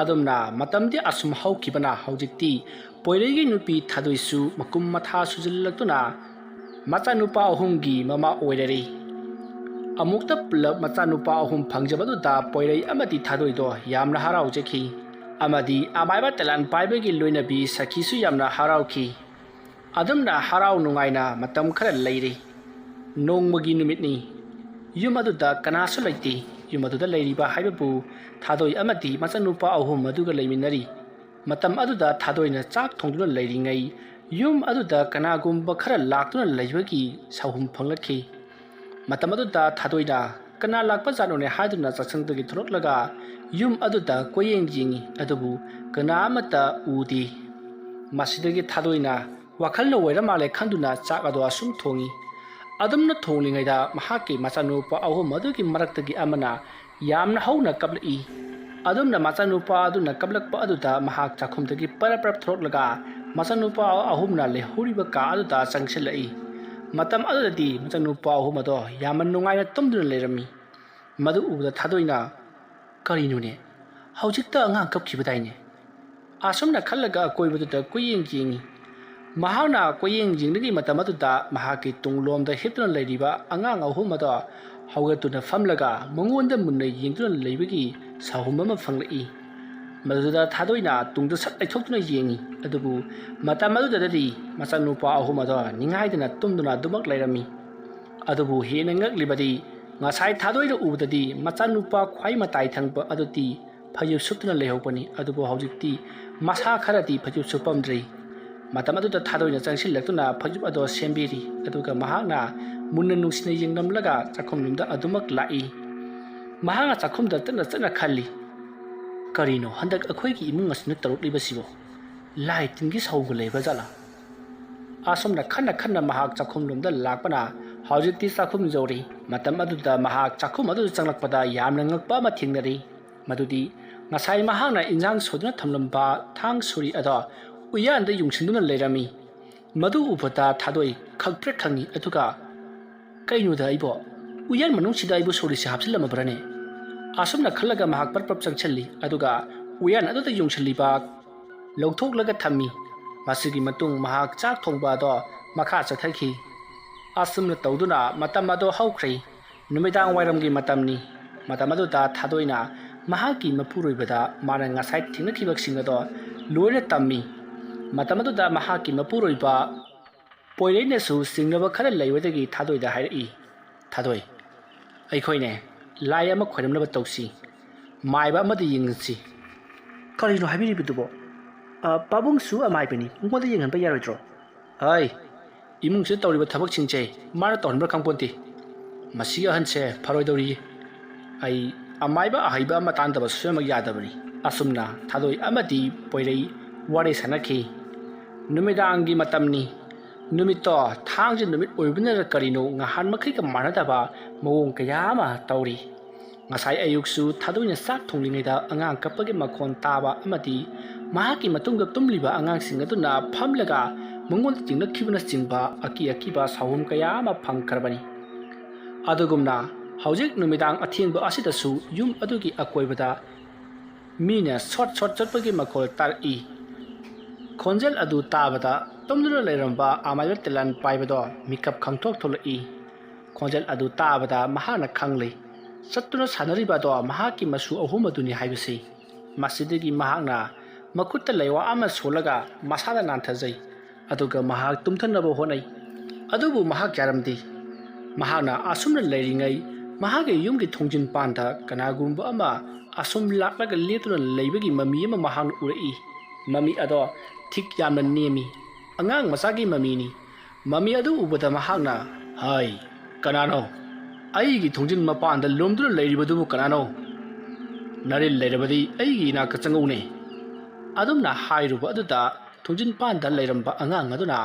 ꯑꯗꯨꯝꯅ ꯃꯇꯝꯗꯤ ꯑꯁꯨꯝ ꯍꯧꯈꯤꯕꯅ ꯍꯧꯖꯤꯛꯇꯤ ꯄꯣꯏꯔꯩꯒꯤ ꯅꯨꯄꯤ ꯊꯥꯗꯣꯏꯁꯨ ꯃꯀꯨꯝ ꯃꯊꯥ ꯁꯨꯖꯤꯜꯂꯛꯇꯨꯅ ꯃꯆꯥꯅꯨꯄꯥ ꯑꯍꯨꯝꯒꯤ ꯃꯃꯥ ꯑꯣꯏꯔꯔꯦ꯫ ꯑꯃꯨꯛꯇ ꯄꯨꯜꯂꯞ ꯃꯆꯥꯅꯨꯄꯥ ꯑꯍꯨꯝ ꯐꯪꯖꯕꯗꯨꯗ ꯄꯣꯏꯔꯩ ꯑꯃꯗꯤ ꯊꯥꯗꯣꯏꯗꯣ ꯌꯥꯝꯅ ꯍꯔꯥꯎꯖꯈꯤ, ꯑꯃꯗꯤ ꯑꯃꯥꯏꯕ ꯇꯦꯂꯥꯟ ꯄꯥꯏꯕꯒꯤ ꯂꯣꯏꯅꯕꯤ ꯁꯈꯤꯁꯨ ꯌꯥꯝꯅ ꯍꯔꯥꯎꯈꯤ꯫ ꯑꯗꯨꯝꯅ ꯍꯔꯥꯎ ꯅꯨꯡꯉꯥꯏꯅ ꯃꯇꯝ ꯈꯔ ꯂꯩꯔꯤ꯫ ꯅꯣꯡꯃꯒꯤ ꯅꯨꯃꯤꯠꯅꯤ꯫ ꯌꯨꯝ ꯑꯗꯨꯗ ꯀꯅꯥꯁꯨ ꯂꯩꯇꯦ꯫ ꯌꯨꯝ ꯑꯗꯨꯗ ꯂꯩꯔꯤꯕ ꯍꯥꯏꯕꯕꯨ ꯊꯥꯗꯣꯏ ꯑꯃꯗꯤ ꯃꯆꯥꯅꯨꯄꯥ ꯑꯍꯨꯝ ꯑꯗꯨꯒ ꯂꯩꯃꯤꯟꯅꯔꯤ꯫ ꯃꯇꯝ ꯑꯗꯨꯗ ꯊꯥꯗꯣꯏꯅ ꯆꯥꯛ ꯊꯣꯡꯗꯨꯅ ꯂꯩꯔꯤꯉꯩ, ꯌꯨꯝ ꯑꯗꯨꯗ ꯀꯅꯥꯒꯨꯝꯕ ꯈꯔ ꯂꯥꯛꯇꯨꯅ ꯂꯩꯕꯒꯤ ꯁꯥꯍꯨꯝ ꯐꯪꯂꯛꯈꯤ꯫ ꯃꯇꯝ ꯑꯗꯨꯗ ꯊꯥꯗꯣꯏꯅ ꯀꯅꯥ ꯂꯥꯛꯄ ꯖꯥꯠꯅꯣꯅꯦ ꯍꯥꯏꯗꯨꯅ ꯆꯥꯛꯁꯪꯗꯒꯤ ꯊꯣꯛꯂꯛꯂꯒ ꯌꯨꯝ ꯑꯗꯨꯗ ꯀꯣꯏꯌꯦꯡ ꯌꯦꯡꯉꯤ, ꯑꯗꯨꯕꯨ ꯀꯅꯥ ꯑꯃꯠꯇ ꯎꯗꯦ꯫ ꯃꯁꯤꯗꯒꯤ ꯊꯥꯗꯣꯏꯅ ꯋꯥꯈꯜꯅ ꯑꯣꯏꯔ ꯃꯥꯜꯂꯦ ꯈꯟꯗꯨꯅ ꯆꯥꯛ ꯑꯗꯣ ꯑꯁꯨꯝ ꯊꯣꯡꯉꯤ꯫ ꯑꯗꯨꯝꯅ ꯊꯣꯡꯂꯤꯉꯩꯗ ꯃꯍꯥꯛꯀꯤ ꯃꯆꯥꯅꯨꯄꯥ ꯑꯍꯨꯝ ꯑꯗꯨꯒꯤ ꯃꯔꯛꯇꯒꯤ ꯑꯃꯅ ꯌꯥꯝꯅ ꯍꯧꯅ ꯀꯞꯂꯛꯏ꯫ ꯑꯗꯨꯝꯅ ꯃꯆꯥꯅꯨꯄꯥ ꯑꯗꯨꯅ ꯀꯞꯂꯛꯄ ꯑꯗꯨꯗ ꯃꯍꯥꯛ ꯆꯥꯛꯈꯨꯝꯗꯒꯤ ꯄꯔꯞ ꯄꯔꯞ ꯊꯣꯛꯂꯒ ꯃꯆꯥꯅꯨꯄꯥ ꯑꯍꯨꯝꯅ ꯂꯩꯍꯧꯔꯤꯕ ꯀꯥ ꯑꯗꯨꯗ ꯆꯪꯁꯤꯜꯂꯛꯏ꯫ ꯃꯇꯝ ꯑꯗꯨꯗꯗꯤ ꯃꯆꯥꯅꯨꯄꯥ ꯑꯍꯨꯝ ꯑꯗꯣ ꯌꯥꯝꯅ ꯅꯨꯡꯉꯥꯏꯅ ꯇꯨꯝꯗꯨꯅ ꯂꯩꯔꯝꯃꯤ꯫ ꯃꯗꯨ ꯎꯕꯗ ꯊꯥꯗꯣꯏꯅ, "ꯀꯔꯤꯅꯣꯅꯦ? ꯍꯧꯖꯤꯛꯇ ꯑꯉꯥꯡ ꯀꯞꯈꯤꯕꯗꯥꯏꯅꯦ?" ꯑꯁꯨꯝꯅ ꯈꯜꯂꯒ ꯑꯀꯣꯏꯕꯗꯨꯗ ꯀꯣꯏꯌꯦꯡ ꯌꯦꯡꯉꯤ꯫ ꯃꯍꯥꯛꯅ ꯀꯣꯏꯌꯦꯡ ꯌꯦꯡꯂꯤꯉꯩ ꯃꯇꯝ ꯑꯗꯨꯗ ꯃꯍꯥꯛꯀꯤ ꯇꯨꯡꯂꯣꯝꯗ ꯍꯤꯞꯇꯨꯅ ꯂꯩꯔꯤꯕ ꯑꯉꯥꯡ ꯑꯍꯨꯝ ꯑꯗꯣ ꯍꯧꯒꯠꯇꯨꯅ ꯐꯝꯂꯒ ꯃꯉꯣꯟꯗ ꯃꯨꯟꯅ ꯌꯦꯡꯗꯨꯅ ꯂꯩꯕꯒꯤ ꯁꯥꯍꯨꯝ ꯑꯃ ꯐꯪꯂꯛꯏ꯫ ꯃꯗꯨꯗ ꯊꯥꯗꯣꯏꯅ ꯇꯨꯡꯗ ꯁꯠ ꯂꯩꯊꯣꯛꯇꯨꯅ ꯌꯦꯡꯉꯤ꯫ ꯑꯗꯨꯕꯨ ꯃꯇꯝ ꯑꯗꯨꯗꯗꯤ ꯃꯆꯥꯅꯨꯄꯥ ꯑꯍꯨꯝ ꯑꯗꯣ ꯅꯤꯡꯉꯥꯏꯗꯅ ꯇꯨꯝꯗꯨꯅ ꯑꯗꯨꯃꯛ ꯂꯩꯔꯝꯃꯤ꯫ ꯑꯗꯨꯕꯨ ꯍꯦꯟꯅ ꯉꯛꯂꯤꯕꯗꯤ, ꯉꯁꯥꯏ ꯊꯥꯗꯣꯏꯅ ꯎꯕꯗꯗꯤ ꯃꯆꯥꯅꯨꯄꯥ ꯈ꯭ꯋꯥꯏ ꯃꯇꯥꯏ ꯊꯪꯕ ꯑꯗꯨꯗꯤ ꯐꯩꯖꯨꯞ ꯁꯨꯞꯇꯨꯅ ꯂꯩꯍꯧꯕꯅꯤ꯫ ꯑꯗꯨꯕꯨ ꯍꯧꯖꯤꯛꯇꯤ ꯃꯁꯥ ꯈꯔꯗꯤ ꯐꯩꯖꯨꯞ ꯁꯨꯞꯄꯝꯗ꯭ꯔꯤ꯫ ꯃꯇꯝ ꯑꯗꯨꯗ ꯊꯥꯗꯣꯏꯅ ꯆꯪꯁꯤꯜꯂꯛꯇꯨꯅ ꯐꯩꯖꯨꯞ ꯑꯗꯣ ꯁꯦꯝꯕꯤꯔꯤ, ꯑꯗꯨꯒ ꯃꯍꯥꯛꯅ ꯃꯨꯟꯅ ꯅꯨꯡꯁꯤꯅ ꯌꯦꯡꯂꯝꯂꯒ ꯆꯥꯛꯈꯨꯝꯂꯣꯝꯗ ꯑꯗꯨꯃꯛ ꯂꯥꯛꯏ꯫ ꯃꯍꯥꯛꯅ ꯆꯥꯛꯈꯨꯝꯗ ꯆꯠꯅ ꯆꯠꯅ ꯈꯜꯂꯤ, "ꯀꯔꯤꯅꯣ ꯍꯟꯗꯛ ꯑꯩꯈꯣꯏꯒꯤ ꯏꯃꯨꯡ ꯑꯁꯤꯅ ꯇꯧꯔꯛꯂꯤꯕꯁꯤꯕꯣ? ꯂꯥꯏ ꯇꯤꯟꯒꯤ ꯁꯥꯍꯨꯝꯒ ꯂꯩꯕ ꯖꯥꯠꯂꯥ?" ꯑꯁꯨꯝꯅ ꯈꯟꯅ ꯈꯟꯅ ꯃꯍꯥꯛ ꯆꯥꯛꯈꯨꯝꯂꯣꯝꯗ ꯂꯥꯛꯄꯅ ꯍꯧꯖꯤꯛꯇꯤ ꯆꯥꯛꯈꯨꯝ ꯌꯧꯔꯤ꯫ ꯃꯇꯝ ꯑꯗꯨꯗ ꯃꯍꯥꯛ ꯆꯥꯛꯈꯨꯝ ꯑꯗꯨꯗ ꯆꯪꯂꯛꯄꯗ ꯌꯥꯝꯅ ꯉꯛꯄ ꯑꯃ ꯊꯦꯡꯅꯔꯤ꯫ ꯃꯗꯨꯗꯤ ꯉꯁꯥꯏ ꯃꯍꯥꯛꯅ ꯏꯟꯖꯥꯡ ꯁꯣꯏꯗꯨꯅ ꯊꯝꯂꯝꯕ ꯊꯥꯡ ꯁꯣꯔꯤ ꯑꯗꯣ ꯎꯌꯥꯟꯗ ꯌꯨꯡꯁꯤꯟꯗꯨꯅ ꯂꯩꯔꯝꯃꯤ꯫ ꯃꯗꯨ ꯎꯕꯗ ꯊꯥꯗꯣꯏ ꯈꯪꯄ꯭ꯔꯦꯛ ꯈꯪꯉꯤ, ꯑꯗꯨꯒ, "ꯀꯩꯅꯣꯗ ꯑꯩꯕꯣ? ꯎꯌꯥꯟ ꯃꯅꯨꯡꯁꯤꯗ ꯑꯩꯕꯨ ꯁꯣꯔꯤꯁꯦ ꯍꯥꯞꯆꯤꯜꯂꯝꯃꯕ꯭ꯔꯅꯦ?" ꯑꯁꯨꯝꯅ ꯈꯜꯂꯒ ꯃꯍꯥꯛ ꯄꯔꯞ ꯄꯔꯞ ꯆꯪꯁꯤꯜꯂꯤ, ꯑꯗꯨꯒ ꯎꯌꯥꯟ ꯑꯗꯨꯗ ꯌꯨꯡꯁꯤꯜꯂꯤꯕ ꯂꯧꯊꯣꯛꯂꯒ ꯊꯝꯃꯤ꯫ ꯃꯁꯤꯒꯤ ꯃꯇꯨꯡ ꯃꯍꯥꯛ ꯆꯥꯛ ꯊꯣꯡꯕ ꯑꯗꯣ ꯃꯈꯥ ꯆꯠꯊꯈꯤ꯫ ꯑꯁꯨꯝꯅ ꯇꯧꯗꯨꯅ ꯃꯇꯝ ꯑꯗꯣ ꯍꯧꯈ꯭ꯔꯦ꯫ ꯅꯨꯃꯤꯗꯥꯡ ꯋꯥꯏꯔꯝꯒꯤ ꯃꯇꯝꯅꯤ꯫ ꯃꯇꯝ ꯑꯗꯨꯗ ꯊꯥꯗꯣꯏꯅ ꯃꯍꯥꯛꯀꯤ ꯃꯄꯨꯔꯣꯏꯕꯗ ꯃꯥꯅ ꯉꯁꯥꯏ ꯊꯦꯡꯅꯈꯤꯕꯁꯤꯡ ꯑꯗꯣ ꯂꯣꯏꯅ ꯇꯝꯃꯤ꯫ ꯃꯇꯝ ꯑꯗꯨꯗ ꯃꯍꯥꯛꯀꯤ ꯃꯄꯨꯔꯣꯏꯕ ꯄꯣꯏꯔꯩꯅꯁꯨ ꯆꯤꯡꯅꯕ ꯈꯔ ꯂꯩꯕꯗꯒꯤ ꯊꯥꯗꯣꯏꯗ ꯍꯥꯏꯔꯛꯏ, "ꯊꯥꯗꯣꯏ, ꯑꯩꯈꯣꯏꯅꯦ ꯂꯥꯏ ꯑꯃ ꯈꯣꯏꯔꯝꯅꯕ ꯇꯧꯁꯤ, ꯃꯥꯏꯕ ꯑꯃꯗ ꯌꯦꯡꯍꯟꯁꯤ꯫" "ꯀꯔꯤꯅꯣ ꯍꯥꯏꯕꯤꯔꯤꯕꯗꯨꯕꯣ? ꯑ, ꯄꯥꯕꯨꯡꯁꯨ ꯑꯃꯥꯏꯕꯅꯤ, ꯃꯉꯣꯟꯗ ꯌꯦꯡꯍꯟꯕ ꯌꯥꯔꯣꯏꯗ꯭ꯔꯣ?" "ꯍꯩ, ꯏꯃꯨꯡꯁꯤꯗ ꯇꯧꯔꯤꯕ ꯊꯕꯛꯁꯤꯡꯁꯦ ꯃꯥꯅ ꯇꯧꯍꯟꯕ꯭ꯔꯥ ꯈꯪꯄꯣꯟꯇꯦ꯫ ꯃꯁꯤꯒꯤ ꯑꯍꯟꯁꯦ ꯐꯔꯣꯏꯗꯧꯔꯤ꯫ ꯑꯩ ꯑꯃꯥꯏꯕ ꯑꯍꯩꯕ ꯑꯃ ꯇꯥꯟꯗꯕ ꯁꯣꯏꯃꯛ ꯌꯥꯗꯕꯅꯤ꯫" ꯑꯁꯨꯝꯅ ꯊꯥꯗꯣꯏ ꯑꯃꯗꯤ ꯄꯣꯏꯔꯩ ꯋꯥꯔꯤ ꯁꯥꯟꯅꯈꯤ꯫ ꯅꯨꯃꯤꯗꯥꯡꯒꯤ ꯃꯇꯝꯅꯤ꯫ ꯅꯨꯃꯤꯠꯇꯣ ꯊꯥꯡꯖ ꯅꯨꯃꯤꯠ ꯑꯣꯏꯕꯅꯔ ꯀꯔꯤꯅꯣ ꯉꯍꯥꯟ ꯃꯈꯩꯒ ꯃꯥꯟꯅꯗꯕ ꯃꯑꯣꯡ ꯀꯌꯥ ꯑꯃ ꯇꯧꯔꯤ꯫ ꯉꯁꯥꯏ ꯑꯌꯨꯛꯁꯨ ꯊꯥꯗꯣꯏꯅ ꯆꯥꯛ ꯊꯣꯡꯂꯤꯉꯩꯗ ꯑꯉꯥꯡ ꯀꯞꯄꯒꯤ ꯃꯈꯣꯟ ꯇꯥꯕ ꯑꯃꯗꯤ ꯃꯍꯥꯛꯀꯤ ꯃꯇꯨꯡꯗ ꯇꯨꯝꯂꯤꯕ ꯑꯉꯥꯡꯁꯤꯡ ꯑꯗꯨꯅ ꯐꯝꯂꯒ ꯃꯉꯣꯟꯗ ꯆꯤꯡꯅꯈꯤꯕꯅꯆꯤꯡꯕ ꯑꯀꯤ ꯑꯀꯤꯕ ꯁꯥꯎꯍꯨꯝ ꯀꯌꯥ ꯑꯃ ꯐꯪꯈ꯭ꯔꯕꯅꯤ꯫ ꯑꯗꯨꯒꯨꯝꯅ ꯍꯧꯖꯤꯛ ꯅꯨꯃꯤꯗꯥꯡ ꯑꯊꯦꯡꯕ ꯑꯁꯤꯗꯁꯨ ꯌꯨꯝ ꯑꯗꯨꯒꯤ ꯑꯀꯣꯏꯕꯗ ꯃꯤꯅ ꯁꯣꯠ ꯁꯣꯠ ꯆꯠꯄꯒꯤ ꯃꯈꯣꯜ ꯇꯥꯔꯛꯏ꯫ ꯈꯣꯟꯖꯦꯜ ꯑꯗꯨ ꯇꯥꯕꯗ ꯇꯨꯝꯗꯨꯅ ꯂꯩꯔꯝꯕ ꯑꯃꯥꯏꯕ ꯇꯦꯂꯥꯟ ꯄꯥꯏꯕꯗꯣ ꯃꯤꯀꯞ ꯈꯪꯊꯣꯛ ꯊꯣꯛꯂꯛꯏ꯫ ꯈꯣꯟꯖꯦꯜ ꯑꯗꯨ ꯇꯥꯕꯗ ꯃꯍꯥꯛꯅ ꯈꯪꯂꯦ, ꯆꯠꯇꯨꯅ ꯁꯥꯟꯅꯔꯤꯕ ꯑꯗꯣ ꯃꯍꯥꯛꯀꯤ ꯃꯁꯨ ꯑꯍꯨꯝ ꯑꯗꯨꯅꯤ ꯍꯥꯏꯕꯁꯤ꯫ ꯃꯁꯤꯗꯒꯤ ꯃꯍꯥꯛꯅ ꯃꯈꯨꯠꯇ ꯂꯩꯋꯥ ꯑꯃ ꯁꯣꯜꯂꯒ ꯃꯁꯥꯗ ꯅꯥꯟꯊꯖꯩ, ꯑꯗꯨꯒ ꯃꯍꯥꯛ ꯇꯨꯝꯊꯅꯕ ꯍꯣꯠꯅꯩ꯫ ꯑꯗꯨꯕꯨ ꯃꯍꯥꯛ ꯌꯥꯔꯝꯗꯦ꯫ ꯃꯍꯥꯛꯅ ꯑꯁꯨꯝꯅ ꯂꯩꯔꯤꯉꯩ, ꯃꯍꯥꯛꯀꯤ ꯌꯨꯝꯒꯤ ꯊꯣꯡꯖꯤꯟ ꯄꯥꯟꯗ ꯀꯅꯥꯒꯨꯝꯕ ꯑꯃ ꯑꯁꯨꯝ ꯂꯥꯛꯂꯒ ꯂꯦꯞꯇꯨꯅ ꯂꯩꯕꯒꯤ ꯃꯃꯤ ꯑꯃ ꯃꯍꯥꯛꯅ ꯎꯔꯛꯏ꯫ ꯃꯃꯤ ꯑꯗꯣ ꯊꯤꯛ ꯌꯥꯝꯅ ꯅꯦꯝꯃꯤ꯫ ꯑꯉꯥꯡ ꯃꯆꯥꯒꯤ ꯃꯃꯤꯅꯤ꯫ ꯃꯃꯤ ꯑꯗꯨ ꯎꯕꯗ ꯃꯍꯥꯛꯅ, "ꯍꯥꯏ, ꯀꯅꯥꯅꯣ? ꯑꯩꯒꯤ ꯊꯣꯡꯖꯤꯟ ꯃꯄꯥꯟꯗ ꯂꯨꯝꯗꯨꯅ ꯂꯩꯔꯤꯕꯗꯨꯕꯨ ꯀꯅꯥꯅꯣ? ꯅꯔꯤꯜ ꯂꯩꯔꯕꯗꯤ ꯑꯩꯒꯤ ꯏꯅꯥꯛꯇ ꯆꯪꯉꯛꯎꯅꯦ꯫" ꯑꯗꯨꯝꯅ ꯍꯥꯏꯔꯨꯕ ꯑꯗꯨꯗ ꯊꯣꯡꯖꯤꯟ ꯄꯥꯟꯗ ꯂꯩꯔꯝꯕ ꯑꯉꯥꯡ ꯑꯗꯨꯅ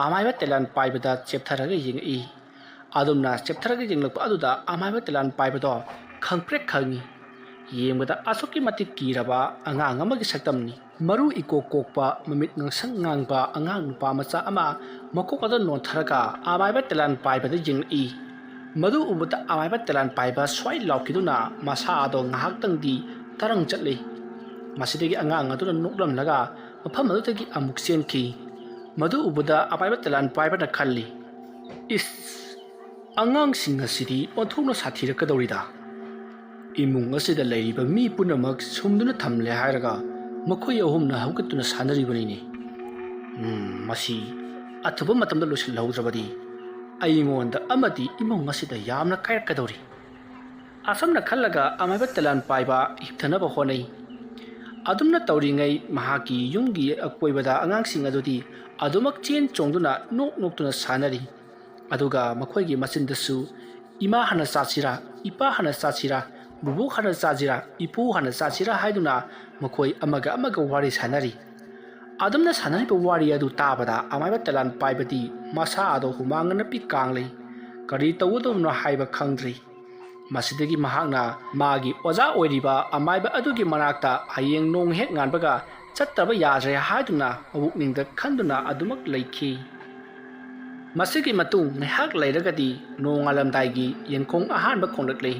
ꯑꯃꯥꯏꯕ ꯇꯦꯂꯥꯟ ꯄꯥꯏꯕꯗ ꯆꯦꯞꯊꯔꯒ ꯌꯦꯡꯉꯛꯏ꯫ ꯑꯗꯨꯝꯅ ꯆꯦꯞꯊꯔꯒ ꯌꯦꯡꯂꯛꯄ ꯑꯗꯨꯗ ꯑꯃꯥꯏꯕ ꯇꯦꯂꯥꯟ ꯄꯥꯏꯕꯗꯣ ꯈꯪꯄ꯭ꯔꯦꯛ ꯈꯪꯉꯤ꯫ ꯌꯦꯡꯕꯗ ꯑꯁꯨꯛꯀꯤ ꯃꯇꯤꯛ ꯀꯤꯔꯕ ꯑꯉꯥꯡ ꯑꯃꯒꯤ ꯁꯛꯇꯝꯅꯤ꯫ ꯃꯔꯨ ꯏꯀꯣꯛ ꯀꯣꯛꯄ, ꯃꯃꯤꯠ ꯉꯥꯡꯁꯪ ꯉꯥꯡꯕ ꯑꯉꯥꯡ ꯅꯨꯄꯥ ꯃꯆꯥ ꯑꯃ ꯃꯀꯣꯛ ꯑꯗꯨ ꯅꯣꯟꯊꯔꯒ ꯑꯃꯥꯏꯕ ꯇꯦꯂꯥꯟ ꯄꯥꯏꯕꯗ ꯌꯦꯡꯂꯛꯏ꯫ ꯃꯗꯨ ꯎꯕꯗ ꯑꯃꯥꯏꯕ ꯇꯦꯂꯥꯟ ꯄꯥꯏꯕ ꯁ꯭ꯋꯥꯏ ꯂꯥꯎꯈꯤꯗꯨꯅ ꯃꯁꯥ ꯑꯗꯣ ꯉꯥꯏꯍꯥꯛꯇꯪꯗꯤ ꯇꯔꯪ ꯆꯠꯂꯤ꯫ ꯃꯁꯤꯗꯒꯤ ꯑꯉꯥꯡ ꯑꯗꯨꯅ ꯅꯣꯛꯂꯝꯂꯒ ꯃꯐꯝ ꯑꯗꯨꯗꯒꯤ ꯑꯃꯨꯛ ꯆꯦꯟꯈꯤ꯫ ꯃꯗꯨ ꯎꯕꯗ ꯑꯃꯥꯏꯕ ꯇꯦꯂꯥꯟ ꯄꯥꯏꯕꯅ ꯈꯜꯂꯤ, "ꯏꯁ, ꯑꯉꯥꯡꯁꯤꯡ ꯑꯁꯤꯗꯤ ꯑꯣꯟꯊꯣꯛꯅ ꯁꯥꯊꯤꯔꯛꯀꯗꯧꯔꯤꯗ꯫ ꯏꯃꯨꯡ ꯑꯁꯤꯗ ꯂꯩꯔꯤꯕ ꯃꯤ ꯄꯨꯝꯅꯃꯛ ꯁꯨꯝꯗꯨꯅ ꯊꯝꯂꯦ ꯍꯥꯏꯔꯒ ꯃꯈꯣꯏ ꯑꯍꯨꯝꯅ ꯍꯧꯒꯠꯇꯨꯅ ꯁꯥꯟꯅꯔꯤꯕꯅꯤꯅꯦ꯫ ꯎꯝ, ꯃꯁꯤ ꯑꯊꯨꯕ ꯃꯇꯝꯗ ꯂꯣꯏꯁꯤꯜꯍꯧꯗ꯭ꯔꯕꯗꯤ ꯑꯩꯉꯣꯟꯗ ꯑꯃꯗꯤ ꯏꯃꯨꯡ ꯑꯁꯤꯗ ꯌꯥꯝꯅ ꯀꯥꯏꯔꯛꯀꯗꯧꯔꯤ꯫" ꯑꯁꯨꯝꯅ ꯈꯜꯂꯒ ꯑꯃꯥꯏꯕ ꯇꯦꯂꯥꯟ ꯄꯥꯏꯕ ꯍꯤꯞꯊꯅꯕ ꯍꯣꯠꯅꯩ꯫ ꯑꯗꯨꯝꯅ ꯇꯧꯔꯤꯉꯩ ꯃꯍꯥꯛꯀꯤ ꯌꯨꯝꯒꯤ ꯑꯀꯣꯏꯕꯗ ꯑꯉꯥꯡꯁꯤꯡ ꯑꯗꯨꯗꯤ ꯑꯗꯨꯃꯛ ꯆꯦꯟ ꯆꯣꯡꯗꯨꯅ ꯅꯣꯛ ꯅꯣꯛꯇꯨꯅ ꯁꯥꯟꯅꯔꯤ꯫ ꯑꯗꯨꯒ ꯃꯈꯣꯏꯒꯤ ꯃꯆꯤꯟꯗꯁꯨ "ꯏꯃꯥ ꯍꯥꯟꯅ ꯆꯥꯁꯤꯔꯥ, ꯏꯄꯥ ꯍꯥꯟꯅ ꯆꯥꯁꯤꯔꯥ, ꯕꯨꯕꯣꯛ ꯍꯥꯟꯅ ꯆꯥꯁꯤꯔꯥ, ꯏꯄꯨ ꯍꯥꯟꯅ ꯆꯥꯁꯤꯔꯥ" ꯍꯥꯏꯗꯨꯅ ꯃꯈꯣꯏ ꯑꯃꯒ ꯑꯃꯒ ꯋꯥꯔꯤ ꯁꯥꯟꯅꯔꯤ꯫ ꯑꯗꯨꯝꯅ ꯁꯥꯟꯅꯔꯤꯕ ꯋꯥꯔꯤ ꯑꯗꯨ ꯇꯥꯕꯗ ꯑꯃꯥꯏꯕ ꯇꯦꯂꯥꯟ ꯄꯥꯏꯕꯗꯤ ꯃꯁꯥ ꯑꯗꯣ ꯍꯨꯃꯥꯡꯅ ꯅꯞꯄꯤ ꯀꯥꯡꯂꯩ꯫ ꯀꯔꯤ ꯇꯧꯒꯗꯕꯅꯣ ꯍꯥꯏꯕ ꯈꯪꯗ꯭ꯔꯤ꯫ ꯃꯁꯤꯗꯒꯤ ꯃꯍꯥꯛꯅ ꯃꯥꯒꯤ ꯑꯣꯖꯥ ꯑꯣꯏꯔꯤꯕ ꯑꯃꯥꯏꯕ ꯑꯗꯨꯒꯤ ꯃꯅꯥꯛꯇ ꯍꯌꯦꯡ ꯅꯣꯡ ꯍꯦꯛ ꯉꯥꯟꯕꯒ ꯆꯠꯇꯕ ꯌꯥꯗ꯭ꯔꯦ ꯍꯥꯏꯗꯨꯅ ꯃꯄꯨꯛꯅꯤꯡꯗ ꯈꯟꯗꯨꯅ ꯑꯗꯨꯃꯛ ꯂꯩꯈꯤ꯫ ꯃꯁꯤꯒꯤ ꯃꯇꯨꯡ ꯉꯥꯏꯍꯥꯛ ꯂꯩꯔꯒꯗꯤ ꯅꯣꯡꯉꯥꯜꯂꯝꯗꯥꯏꯒꯤ ꯌꯦꯟꯈꯣꯡ ꯑꯍꯥꯟꯕ ꯈꯣꯡꯂꯛꯂꯤ꯫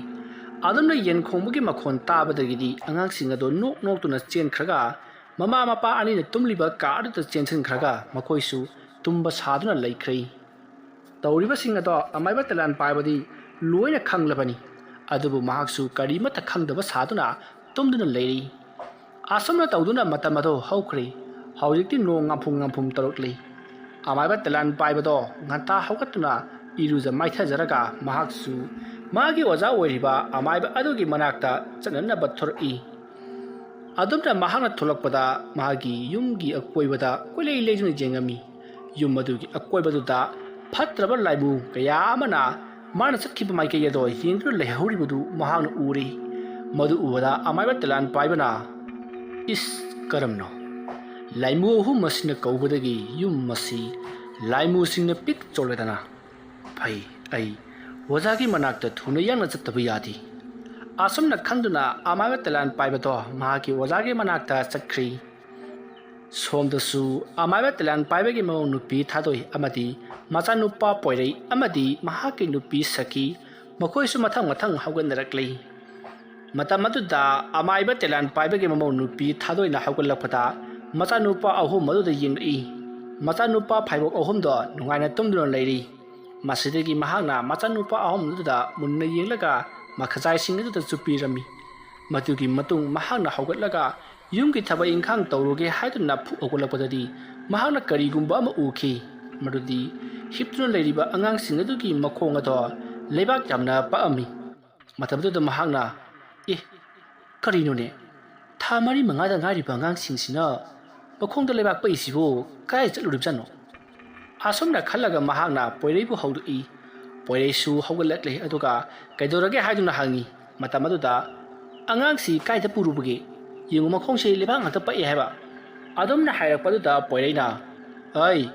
ꯑꯗꯨꯝꯅ ꯌꯦꯟ ꯈꯣꯡꯕꯒꯤ ꯃꯈꯣꯟ ꯇꯥꯕꯗꯒꯤꯗꯤ ꯑꯉꯥꯡꯁꯤꯡ ꯑꯗꯨ ꯅꯣꯛ ꯅꯣꯛꯇꯨꯅ ꯆꯦꯟꯈ꯭ꯔꯒ ꯃꯃꯥ ꯃꯄꯥ ꯑꯅꯤꯅ ꯇꯨꯝꯂꯤꯕ ꯀꯥ ꯑꯗꯨꯗ ꯆꯦꯟꯁꯤꯟꯈ꯭ꯔꯒ ꯃꯈꯣꯏꯁꯨ ꯇꯨꯝꯕ ꯁꯥꯗꯨꯅ ꯂꯩꯈ꯭ꯔꯦ꯫ ꯇꯧꯔꯤꯕꯁꯤꯡ ꯑꯗꯣ ꯑꯃꯥꯏꯕ ꯇꯦꯂꯥꯟ ꯄꯥꯏꯕꯗꯤ ꯂꯣꯏꯅ ꯈꯪꯂꯕꯅꯤ꯫ ꯑꯗꯨꯕꯨ ꯃꯍꯥꯛꯁꯨ ꯀꯔꯤꯃꯠꯇ ꯈꯪꯗꯕ ꯁꯥꯗꯨꯅ ꯇꯨꯝꯗꯨꯅ ꯂꯩꯔꯤ꯫ ꯑꯁꯨꯝꯅ ꯇꯧꯗꯨꯅ ꯃꯇꯝ ꯑꯗꯣ ꯍꯧꯈ꯭ꯔꯦ꯫ ꯍꯧꯖꯤꯛꯇꯤ ꯅꯣꯡ ꯉꯝꯐꯨꯝ ꯉꯝꯐꯨꯝ ꯇꯧꯔꯛꯂꯤ꯫ ꯑꯃꯥꯏꯕ ꯇꯦꯂꯥꯟ ꯄꯥꯏꯕꯗꯣ ꯉꯟꯇꯥ ꯍꯧꯒꯠꯇꯨꯅ ꯏꯔꯨꯖ ꯃꯥꯏꯊꯖꯔꯒ ꯃꯍꯥꯛꯁꯨ ꯃꯥꯒꯤ ꯑꯣꯖꯥ ꯑꯣꯏꯔꯤꯕ ꯑꯃꯥꯏꯕ ꯑꯗꯨꯒꯤ ꯃꯅꯥꯛꯇ ꯆꯠꯅꯅꯕ ꯊꯣꯔꯛꯏ꯫ ꯑꯗꯨꯝꯅ ꯃꯍꯥꯛꯅ ꯊꯣꯛꯂꯛꯄꯗ ꯃꯍꯥꯛꯀꯤ ꯌꯨꯝꯒꯤ ꯑꯀꯣꯏꯕꯗ ꯀꯣꯏꯂꯩ ꯂꯩꯗꯨꯅ ꯌꯦꯡꯉꯝꯃꯤ꯫ ꯌꯨꯝ ꯑꯗꯨꯒꯤ ꯑꯀꯣꯏꯕꯗꯨꯗ ꯐꯠꯇ꯭ꯔꯕ ꯂꯥꯏꯃꯨ ꯀꯌꯥ ꯑꯃꯅ ꯃꯥꯅ ꯆꯠꯈꯤꯕ ꯃꯥꯏꯀꯩ ꯑꯗꯣ ꯌꯦꯡꯗꯨꯅ ꯂꯩꯍꯧꯔꯤꯕꯗꯨ ꯃꯍꯥꯛꯅ ꯎꯔꯦ꯫ ꯃꯗꯨ ꯎꯕꯗ ꯑꯃꯥꯏꯕ ꯇꯦꯂꯥꯟ ꯄꯥꯏꯕꯅ, "ꯏꯁ, ꯀꯔꯝꯅꯣ? ꯂꯥꯏꯃꯨ ꯑꯍꯨꯝ ꯑꯁꯤꯅ ꯀꯧꯕꯗꯒꯤ ꯌꯨꯝ ꯑꯁꯤ ꯂꯥꯏꯃꯨꯁꯤꯡꯅ ꯄꯤꯛ ꯆꯣꯜꯂꯦꯗꯅ꯫ ꯐꯩ, ꯑꯩ ꯑꯣꯖꯥꯒꯤ ꯃꯅꯥꯛꯇ ꯊꯨꯅ ꯌꯥꯡꯅ ꯆꯠꯇꯕ ꯌꯥꯗꯦ꯫" ꯑꯁꯨꯝꯅ ꯈꯟꯗꯨꯅ ꯑꯃꯥꯏꯕ ꯇꯦꯂꯥꯟ ꯄꯥꯏꯕꯗꯣ ꯃꯍꯥꯛꯀꯤ ꯑꯣꯖꯥꯒꯤ ꯃꯅꯥꯛꯇ ꯆꯠꯈ꯭ꯔꯤ꯫ ꯁꯣꯝꯗꯁꯨ ꯑꯃꯥꯏꯕ ꯇꯦꯂꯥꯟ ꯄꯥꯏꯕꯒꯤ ꯃꯃꯧ ꯅꯨꯄꯤ ꯊꯥꯗꯣꯏ ꯑꯃꯗꯤ ꯃꯆꯥꯅꯨꯄꯥ ꯄꯣꯏꯔꯩ ꯑꯃꯗꯤ ꯃꯍꯥꯛꯀꯤ ꯅꯨꯄꯤ ꯁꯈꯤ, ꯃꯈꯣꯏꯁꯨ ꯃꯊꯪ ꯃꯊꯪ ꯍꯧꯒꯠꯅꯔꯛꯂꯤ꯫ ꯃꯇꯝ ꯑꯗꯨꯗ ꯑꯃꯥꯏꯕ ꯇꯦꯂꯥꯟ ꯄꯥꯏꯕꯒꯤ ꯃꯃꯧ ꯅꯨꯄꯤ ꯊꯥꯗꯣꯏꯅ ꯍꯧꯒꯠꯂꯛꯄꯗ ꯃꯆꯥꯅꯨꯄꯥ ꯑꯍꯨꯝ ꯑꯗꯨꯗ ꯌꯦꯡꯂꯛꯏ꯫ ꯃꯆꯥꯅꯨꯄꯥ ꯐꯥꯏꯕꯣꯛ ꯑꯍꯨꯝꯗꯣ ꯅꯨꯡꯉꯥꯏꯅ ꯇꯨꯝꯗꯨꯅ ꯂꯩꯔꯤ꯫ ꯃꯁꯤꯗꯒꯤ ꯃꯍꯥꯛꯅ ꯃꯆꯥꯅꯨꯄꯥ ꯑꯍꯨꯝꯗꯨꯗ ꯃꯨꯟꯅ ꯌꯦꯡꯂꯒ ꯃꯈꯖꯥꯏꯁꯤꯡ ꯑꯗꯨꯗ ꯆꯨꯞꯄꯤꯔꯝꯃꯤ꯫ ꯃꯗꯨꯒꯤ ꯃꯇꯨꯡ ꯃꯍꯥꯛꯅ ꯍꯧꯒꯠꯂꯒ ꯌꯨꯝꯒꯤ ꯊꯕꯛ ꯏꯪꯈꯥꯡ ꯇꯧꯔꯨꯒꯦ ꯍꯥꯏꯗꯨꯅ ꯐꯨꯛ ꯍꯧꯒꯠꯂꯛꯄꯗꯗꯤ ꯃꯍꯥꯛꯅ ꯀꯔꯤꯒꯨꯝꯕ ꯑꯃ ꯎꯈꯤ꯫ ꯃꯗꯨꯗꯤ ꯍꯤꯞꯇꯨꯅ ꯂꯩꯔꯤꯕ ꯑꯉꯥꯡꯁꯤꯡ ꯑꯗꯨꯒꯤ ꯃꯈꯣꯡ ꯑꯗꯣ ꯂꯩꯕꯥꯛ ꯌꯥꯝꯅ ꯄꯛꯑꯝꯃꯤ꯫ ꯃꯇꯝꯗꯨꯗ ꯃꯍꯥꯛꯅ, "ꯑꯦ, ꯀꯔꯤꯅꯣꯅꯦ? ꯊꯥ ꯃꯔꯤ ꯃꯉꯥꯗ ꯉꯥꯏꯔꯤꯕ ꯑꯉꯥꯡꯁꯤꯡꯁꯤꯅ ꯃꯈꯣꯡꯗ ꯂꯩꯕꯥꯛ ꯄꯛꯏꯁꯤꯕꯨ ꯀꯗꯥꯏ ꯆꯠꯂꯨꯔꯤꯕꯖꯥꯠꯅꯣ?" ꯑꯁꯨꯝꯅ ꯈꯜꯂꯒ ꯃꯍꯥꯛꯅ ꯄꯣꯏꯔꯩꯕꯨ ꯍꯧꯗꯣꯛꯏ꯫ ꯄꯣꯏꯔꯩꯁꯨ ꯍꯧꯒꯠꯂꯛꯂꯦ, ꯑꯗꯨꯒ "ꯀꯩꯗꯧꯔꯒꯦ?" ꯍꯥꯏꯗꯨꯅ ꯍꯪꯉꯤ꯫ ꯃꯇꯝ ꯑꯗꯨꯗ, "ꯑꯉꯥꯡꯁꯤ ꯀꯥꯏꯗ ꯄꯨꯔꯨꯕꯒꯦ? ꯌꯦꯡꯉꯨ, ꯃꯈꯣꯡꯁꯦ ꯂꯩꯕꯥꯛ ꯉꯥꯛꯇ ꯄꯛꯑꯦ" ꯍꯥꯏꯕ꯫ ꯑꯗꯨꯝꯅ ꯍꯥꯏꯔꯛꯄ ꯑꯗꯨꯗ ꯄꯣꯏꯔꯩꯅ, "ꯑꯩ,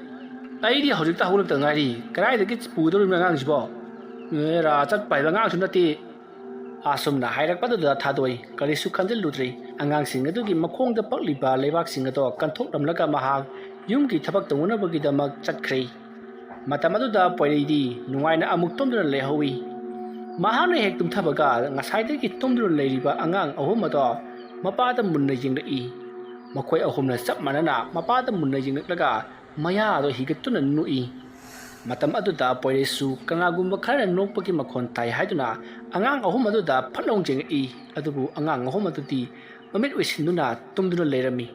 ꯑꯩꯗꯤ ꯍꯧꯖꯤꯛꯇ ꯍꯧꯒꯠꯂꯛꯇ ꯉꯥꯏꯔꯤ, ꯀꯗꯥꯏꯗꯒꯤ ꯄꯨꯒꯗꯧꯔꯤꯕꯅꯣ ꯑꯉꯥꯡꯁꯤꯕꯣ? ꯑꯦꯔꯥ, ꯆꯠꯄ ꯍꯥꯏꯕ ꯑꯉꯥꯡꯁꯨ ꯅꯠꯇꯦ"꯫ ꯑꯁꯨꯝꯅ ꯍꯥꯏꯔꯛꯄꯗꯨꯗ ꯊꯥꯗꯣꯏ ꯀꯔꯤꯁꯨ ꯈꯟꯖꯤꯜꯂꯨꯗ꯭ꯔꯦ꯫ ꯑꯉꯥꯡꯁꯤꯡ ꯑꯗꯨꯒꯤ ꯃꯈꯣꯡꯗ ꯄꯛꯂꯤꯕ ꯂꯩꯕꯥꯛꯁꯤꯡ ꯑꯗꯣ ꯀꯟꯊꯣꯛꯂꯝꯂꯒ ꯃꯍꯥꯛ ꯌꯨꯝꯒꯤ ꯊꯕꯛ ꯇꯧꯅꯅꯕꯒꯤꯗꯃꯛ ꯆꯠꯈ꯭ꯔꯦ꯫ ꯃꯇꯝ ꯑꯗꯨꯗ ꯄꯣꯏꯔꯩꯗꯤ ꯅꯨꯡꯉꯥꯏꯅ ꯑꯃꯨꯛ ꯇꯨꯝꯗꯨꯅ ꯂꯩꯍꯧꯏ꯫ ꯃꯍꯥꯛꯅ ꯍꯦꯛ ꯇꯨꯝꯊꯕꯒ ꯉꯁꯥꯏꯗꯒꯤ ꯇꯨꯝꯗꯨꯅ ꯂꯩꯔꯤꯕ ꯑꯉꯥꯡ ꯑꯍꯨꯝ ꯑꯗꯣ ꯃꯄꯥꯗ ꯃꯨꯟꯅ ꯌꯦꯡꯂꯛꯏ꯫ ꯃꯈꯣꯏ ꯑꯍꯨꯝꯅ ꯆꯞ ꯃꯥꯟꯅꯅ ꯃꯄꯥꯗ ꯃꯨꯟꯅ ꯌꯦꯡꯂꯛꯂꯒ ꯃꯌꯥ ꯑꯗꯣ ꯍꯤꯒꯠꯇꯨꯅ ꯅꯣꯛꯏ꯫ ꯃꯇꯝ ꯑꯗꯨꯗ ꯄꯣꯏꯔꯩꯁꯨ ꯀꯅꯥꯒꯨꯝꯕ ꯈꯔꯅ ꯅꯣꯛꯄꯒꯤ ꯃꯈꯣꯟ ꯇꯥꯏ ꯍꯥꯏꯗꯨꯅ ꯑꯉꯥꯡ ꯑꯍꯨꯝ ꯑꯗꯨꯗ ꯐꯠ ꯂꯥꯎ ꯌꯦꯡꯉꯛꯏ꯫ ꯑꯗꯨꯕꯨ ꯑꯉꯥꯡ ꯑꯍꯨꯝ ꯑꯗꯨꯗꯤ ꯃꯃꯤꯠ ꯎꯏꯁꯤꯟꯗꯨꯅ ꯇꯨꯝꯗꯨꯅ ꯂꯩꯔꯝꯃꯤ꯫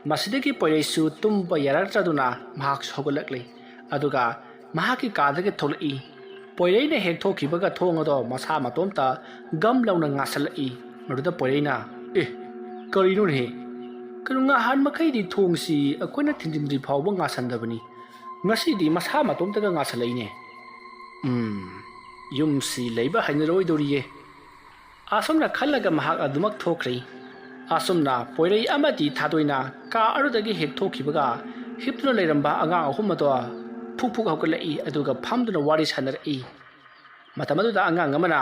ꯃꯁꯤꯗꯒꯤ ꯄꯣꯏꯔꯩꯁꯨ ꯇꯨꯝꯕ ꯌꯥꯔꯛꯇ꯭ꯔꯗꯨꯅ ꯃꯍꯥꯛꯁꯨ ꯍꯧꯒꯠꯂꯛꯂꯦ꯫ ꯑꯗꯨꯒ ꯃꯍꯥꯛꯀꯤ ꯀꯥꯗꯒꯤ ꯊꯣꯛꯂꯛꯏ꯫ ꯄꯣꯏꯔꯩꯅ ꯍꯦꯛ ꯊꯣꯛꯈꯤꯕꯒ ꯊꯣꯡ ꯑꯗꯣ ꯃꯁꯥ ꯃꯇꯣꯝꯇ ꯒꯝ ꯂꯥꯎꯅ ꯉꯥꯁꯜꯂꯛꯏ꯫ ꯃꯗꯨꯗ ꯄꯣꯏꯔꯩꯅ, "ꯑꯦ, ꯀꯔꯤꯅꯣꯅꯦꯍꯦ? ꯀꯩꯅꯣ, ꯉꯍꯥꯟ ꯃꯈꯩꯗꯤ ꯊꯣꯡꯁꯤ ꯑꯩꯈꯣꯏꯅ ꯊꯤꯟꯖꯤꯟꯗ꯭ꯔꯤ ꯐꯥꯎꯕ ꯉꯥꯁꯟꯗꯕꯅꯤ, ꯉꯁꯤꯗꯤ ꯃꯁꯥ ꯃꯇꯣꯝꯇꯒ ꯉꯥꯁꯜꯂꯛꯏꯅꯦ꯫ ꯎꯝ, ꯌꯨꯝꯁꯤ ꯂꯩꯕ ꯍꯩꯅꯔꯣꯏꯗꯧꯔꯤꯌꯦ"꯫ ꯑꯁꯨꯝꯅ ꯈꯜꯂꯒ ꯃꯍꯥꯛ ꯑꯗꯨꯃꯛ ꯊꯣꯛꯈ꯭ꯔꯦ꯫ ꯑꯁꯨꯝꯅ ꯄꯣꯏꯔꯩ ꯑꯃꯗꯤ ꯊꯥꯗꯣꯏꯅ ꯀꯥ ꯑꯗꯨꯗꯒꯤ ꯍꯦꯛ ꯊꯣꯛꯈꯤꯕꯒ ꯍꯤꯞꯇꯨꯅ ꯂꯩꯔꯝꯕ ꯑꯉꯥꯡ ꯑꯍꯨꯝ ꯑꯗꯣ ꯐꯨꯛ ꯐꯨꯛ ꯍꯧꯒꯠꯂꯛꯏ, ꯑꯗꯨꯒ ꯐꯝꯗꯨꯅ ꯋꯥꯔꯤ ꯁꯥꯟꯅꯔꯛꯏ꯫ ꯃꯇꯝ ꯑꯗꯨꯗ ꯑꯉꯥꯡ ꯑꯃꯅ,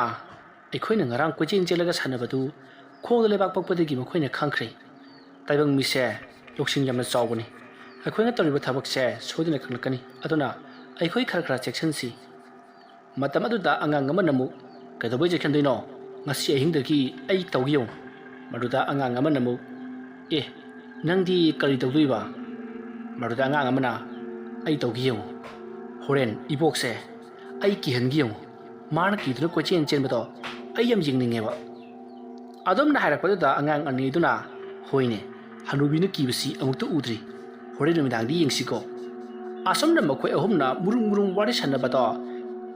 "ꯑꯩꯈꯣꯏꯅ ꯉꯔꯥꯡ ꯀꯣꯏꯆꯦꯟ ꯆꯦꯜꯂꯒ ꯁꯥꯟꯅꯕꯗꯨ ꯈꯣꯡꯗ ꯂꯩꯕꯥꯛ ꯄꯛꯄꯗꯒꯤ ꯃꯈꯣꯏꯅ ꯈꯪꯈ꯭ꯔꯦ꯫ ꯇꯥꯏꯕꯪ ꯃꯤꯁꯦ ꯂꯧꯁꯤꯡ ꯌꯥꯝꯅ ꯆꯥꯎꯕꯅꯤ꯫ ꯑꯩꯈꯣꯏꯅ ꯇꯧꯔꯤꯕ ꯊꯕꯛꯁꯦ ꯁꯣꯏꯗꯅ ꯈꯪꯂꯛꯀꯅꯤ꯫ ꯑꯗꯨꯅ ꯑꯩꯈꯣꯏ ꯈꯔ ꯈꯔ ꯆꯦꯛꯁꯤꯟꯁꯤ"꯫ ꯃꯇꯝ ꯑꯗꯨꯗ ꯑꯉꯥꯡ ꯑꯃꯅ ꯑꯃꯨꯛ, "ꯀꯩꯗꯧꯕꯩ ꯆꯦꯛꯁꯤꯟꯗꯣꯏꯅꯣ? ꯉꯁꯤ ꯑꯍꯤꯡꯗꯒꯤ ꯑꯩ ꯇꯧꯒꯦ ꯌꯦꯡꯉꯨ"꯫ ꯃꯗꯨꯗ ꯑꯉꯥꯡ ꯑꯃꯅ ꯑꯃꯨꯛ, "ꯑꯦ, ꯅꯪꯗꯤ ꯀꯔꯤ ꯇꯧꯗꯣꯏꯕ?" ꯃꯗꯨꯗ ꯑꯉꯥꯡ ꯑꯃꯅ, "ꯑꯩ ꯇꯧꯒꯦ ꯌꯦꯡꯉꯨ"꯫ ꯍꯣꯔꯦꯟ ꯏꯕꯣꯛꯁꯦ ꯑꯩ ꯀꯤꯍꯟꯒꯦ ꯌꯦꯡꯉꯨ꯫ ꯃꯥꯅ ꯀꯤꯗꯨꯅ ꯀꯣꯏꯆꯦꯟ ꯆꯦꯟꯕꯗꯣ ꯑꯩ ꯌꯥꯝ ꯌꯦꯡꯅꯤꯡꯉꯦꯕ꯫ ꯑꯗꯨꯝꯅ ꯍꯥꯏꯔꯛꯄꯗꯨꯗ ꯑꯉꯥꯡ ꯑꯅꯤꯗꯨꯅ, "ꯍꯣꯏꯅꯦ, ꯍꯅꯨꯕꯤꯅ ꯀꯤꯕꯁꯤ ꯑꯃꯨꯛꯇ ꯎꯗ꯭ꯔꯤ꯫ ꯍꯣꯔꯦꯟ ꯅꯨꯃꯤꯗꯥꯡꯗꯤ ꯌꯦꯡꯁꯤꯀꯣ"꯫ ꯑꯁꯨꯝꯅ ꯃꯈꯣꯏ ꯑꯍꯨꯝꯅ ꯃꯨꯔꯨꯝ ꯃꯨꯔꯨꯝ ꯋꯥꯔꯤ ꯁꯥꯟꯅꯕꯗꯣ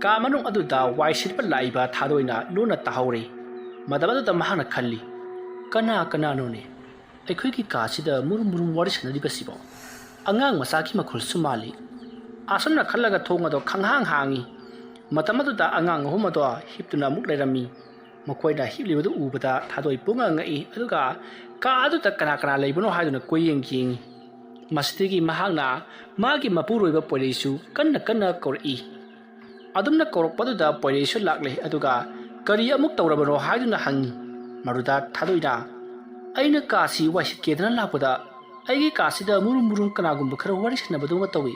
ꯀꯥ ꯃꯅꯨꯡ ꯑꯗꯨꯗ ꯋꯥꯏ ꯁꯤꯠꯄ ꯂꯥꯛꯏꯕ ꯊꯥꯗꯣꯏꯅ ꯂꯣꯟꯅ ꯇꯥꯍꯧꯔꯦ꯫ ꯃꯇꯝ ꯑꯗꯨꯗ ꯃꯍꯥꯛꯅ ꯈꯜꯂꯤ, "ꯀꯅꯥ ꯀꯅꯥꯅꯣꯅꯦ ꯑꯩꯈꯣꯏꯒꯤ ꯀꯥꯁꯤꯗ ꯃꯨꯔꯨꯝ ꯃꯨꯔꯨꯝ ꯋꯥꯔꯤ ꯁꯥꯟꯅꯔꯤꯕꯁꯤꯕꯣ? ꯑꯉꯥꯡ ꯃꯆꯥꯒꯤ ꯃꯈꯣꯜꯁꯨ ꯃꯥꯜꯂꯤ"꯫ ꯑꯁꯨꯝꯅ ꯈꯜꯂꯒ ꯊꯣꯡ ꯑꯗꯣ ꯈꯪꯍꯥꯡ ꯍꯥꯡꯉꯤ꯫ ꯃꯇꯝ ꯑꯗꯨꯗ ꯑꯉꯥꯡ ꯑꯍꯨꯝ ꯑꯗꯣ ꯍꯤꯞꯇꯨꯅ ꯑꯃꯨꯛ ꯂꯩꯔꯝꯃꯤ꯫ ꯃꯈꯣꯏꯅ ꯍꯤꯞꯂꯤꯕꯗꯨ ꯎꯕꯗ ꯊꯥꯗꯣꯏ ꯄꯨꯡꯉꯛ ꯉꯛꯏ, ꯑꯗꯨꯒ ꯀꯥ ꯑꯗꯨꯗ ꯀꯅꯥ ꯀꯅꯥ ꯂꯩꯕꯅꯣ ꯍꯥꯏꯗꯨꯅ ꯀꯣꯏꯌꯦꯡ ꯌꯦꯡꯉꯤ꯫ ꯃꯁꯤꯗꯒꯤ ꯃꯍꯥꯛꯅ ꯃꯥꯒꯤ ꯃꯄꯨꯔꯣꯏꯕ ꯄꯣꯏꯔꯩꯁꯨ ꯀꯟꯅ ꯀꯟꯅ ꯀꯧꯔꯛꯏ꯫ ꯑꯗꯨꯝꯅ ꯀꯧꯔꯛꯄꯗꯨꯗ ꯄꯣꯏꯔꯩꯁꯨ ꯂꯥꯛꯂꯦ, ꯑꯗꯨꯒ, "ꯀꯔꯤ ꯑꯃꯨꯛ ꯇꯧꯔꯕꯅꯣ?" ꯍꯥꯏꯗꯨꯅ ꯍꯪꯉꯤ꯫ ꯃꯗꯨꯗ ꯊꯥꯗꯣꯏꯅ, "ꯑꯩꯅ ꯀꯥꯁꯤ ꯋꯥꯏꯁꯤꯠꯀꯦꯗꯅ ꯂꯥꯛꯄꯗ ꯑꯩꯒꯤ ꯀꯥꯁꯤꯗ ꯃꯨꯔꯨꯝ ꯃꯨꯔꯨꯝ ꯀꯅꯥꯒꯨꯝꯕ ꯈꯔ ꯋꯥꯔꯤ ꯁꯥꯟꯅꯕꯗꯧꯅ ꯇꯧꯏ,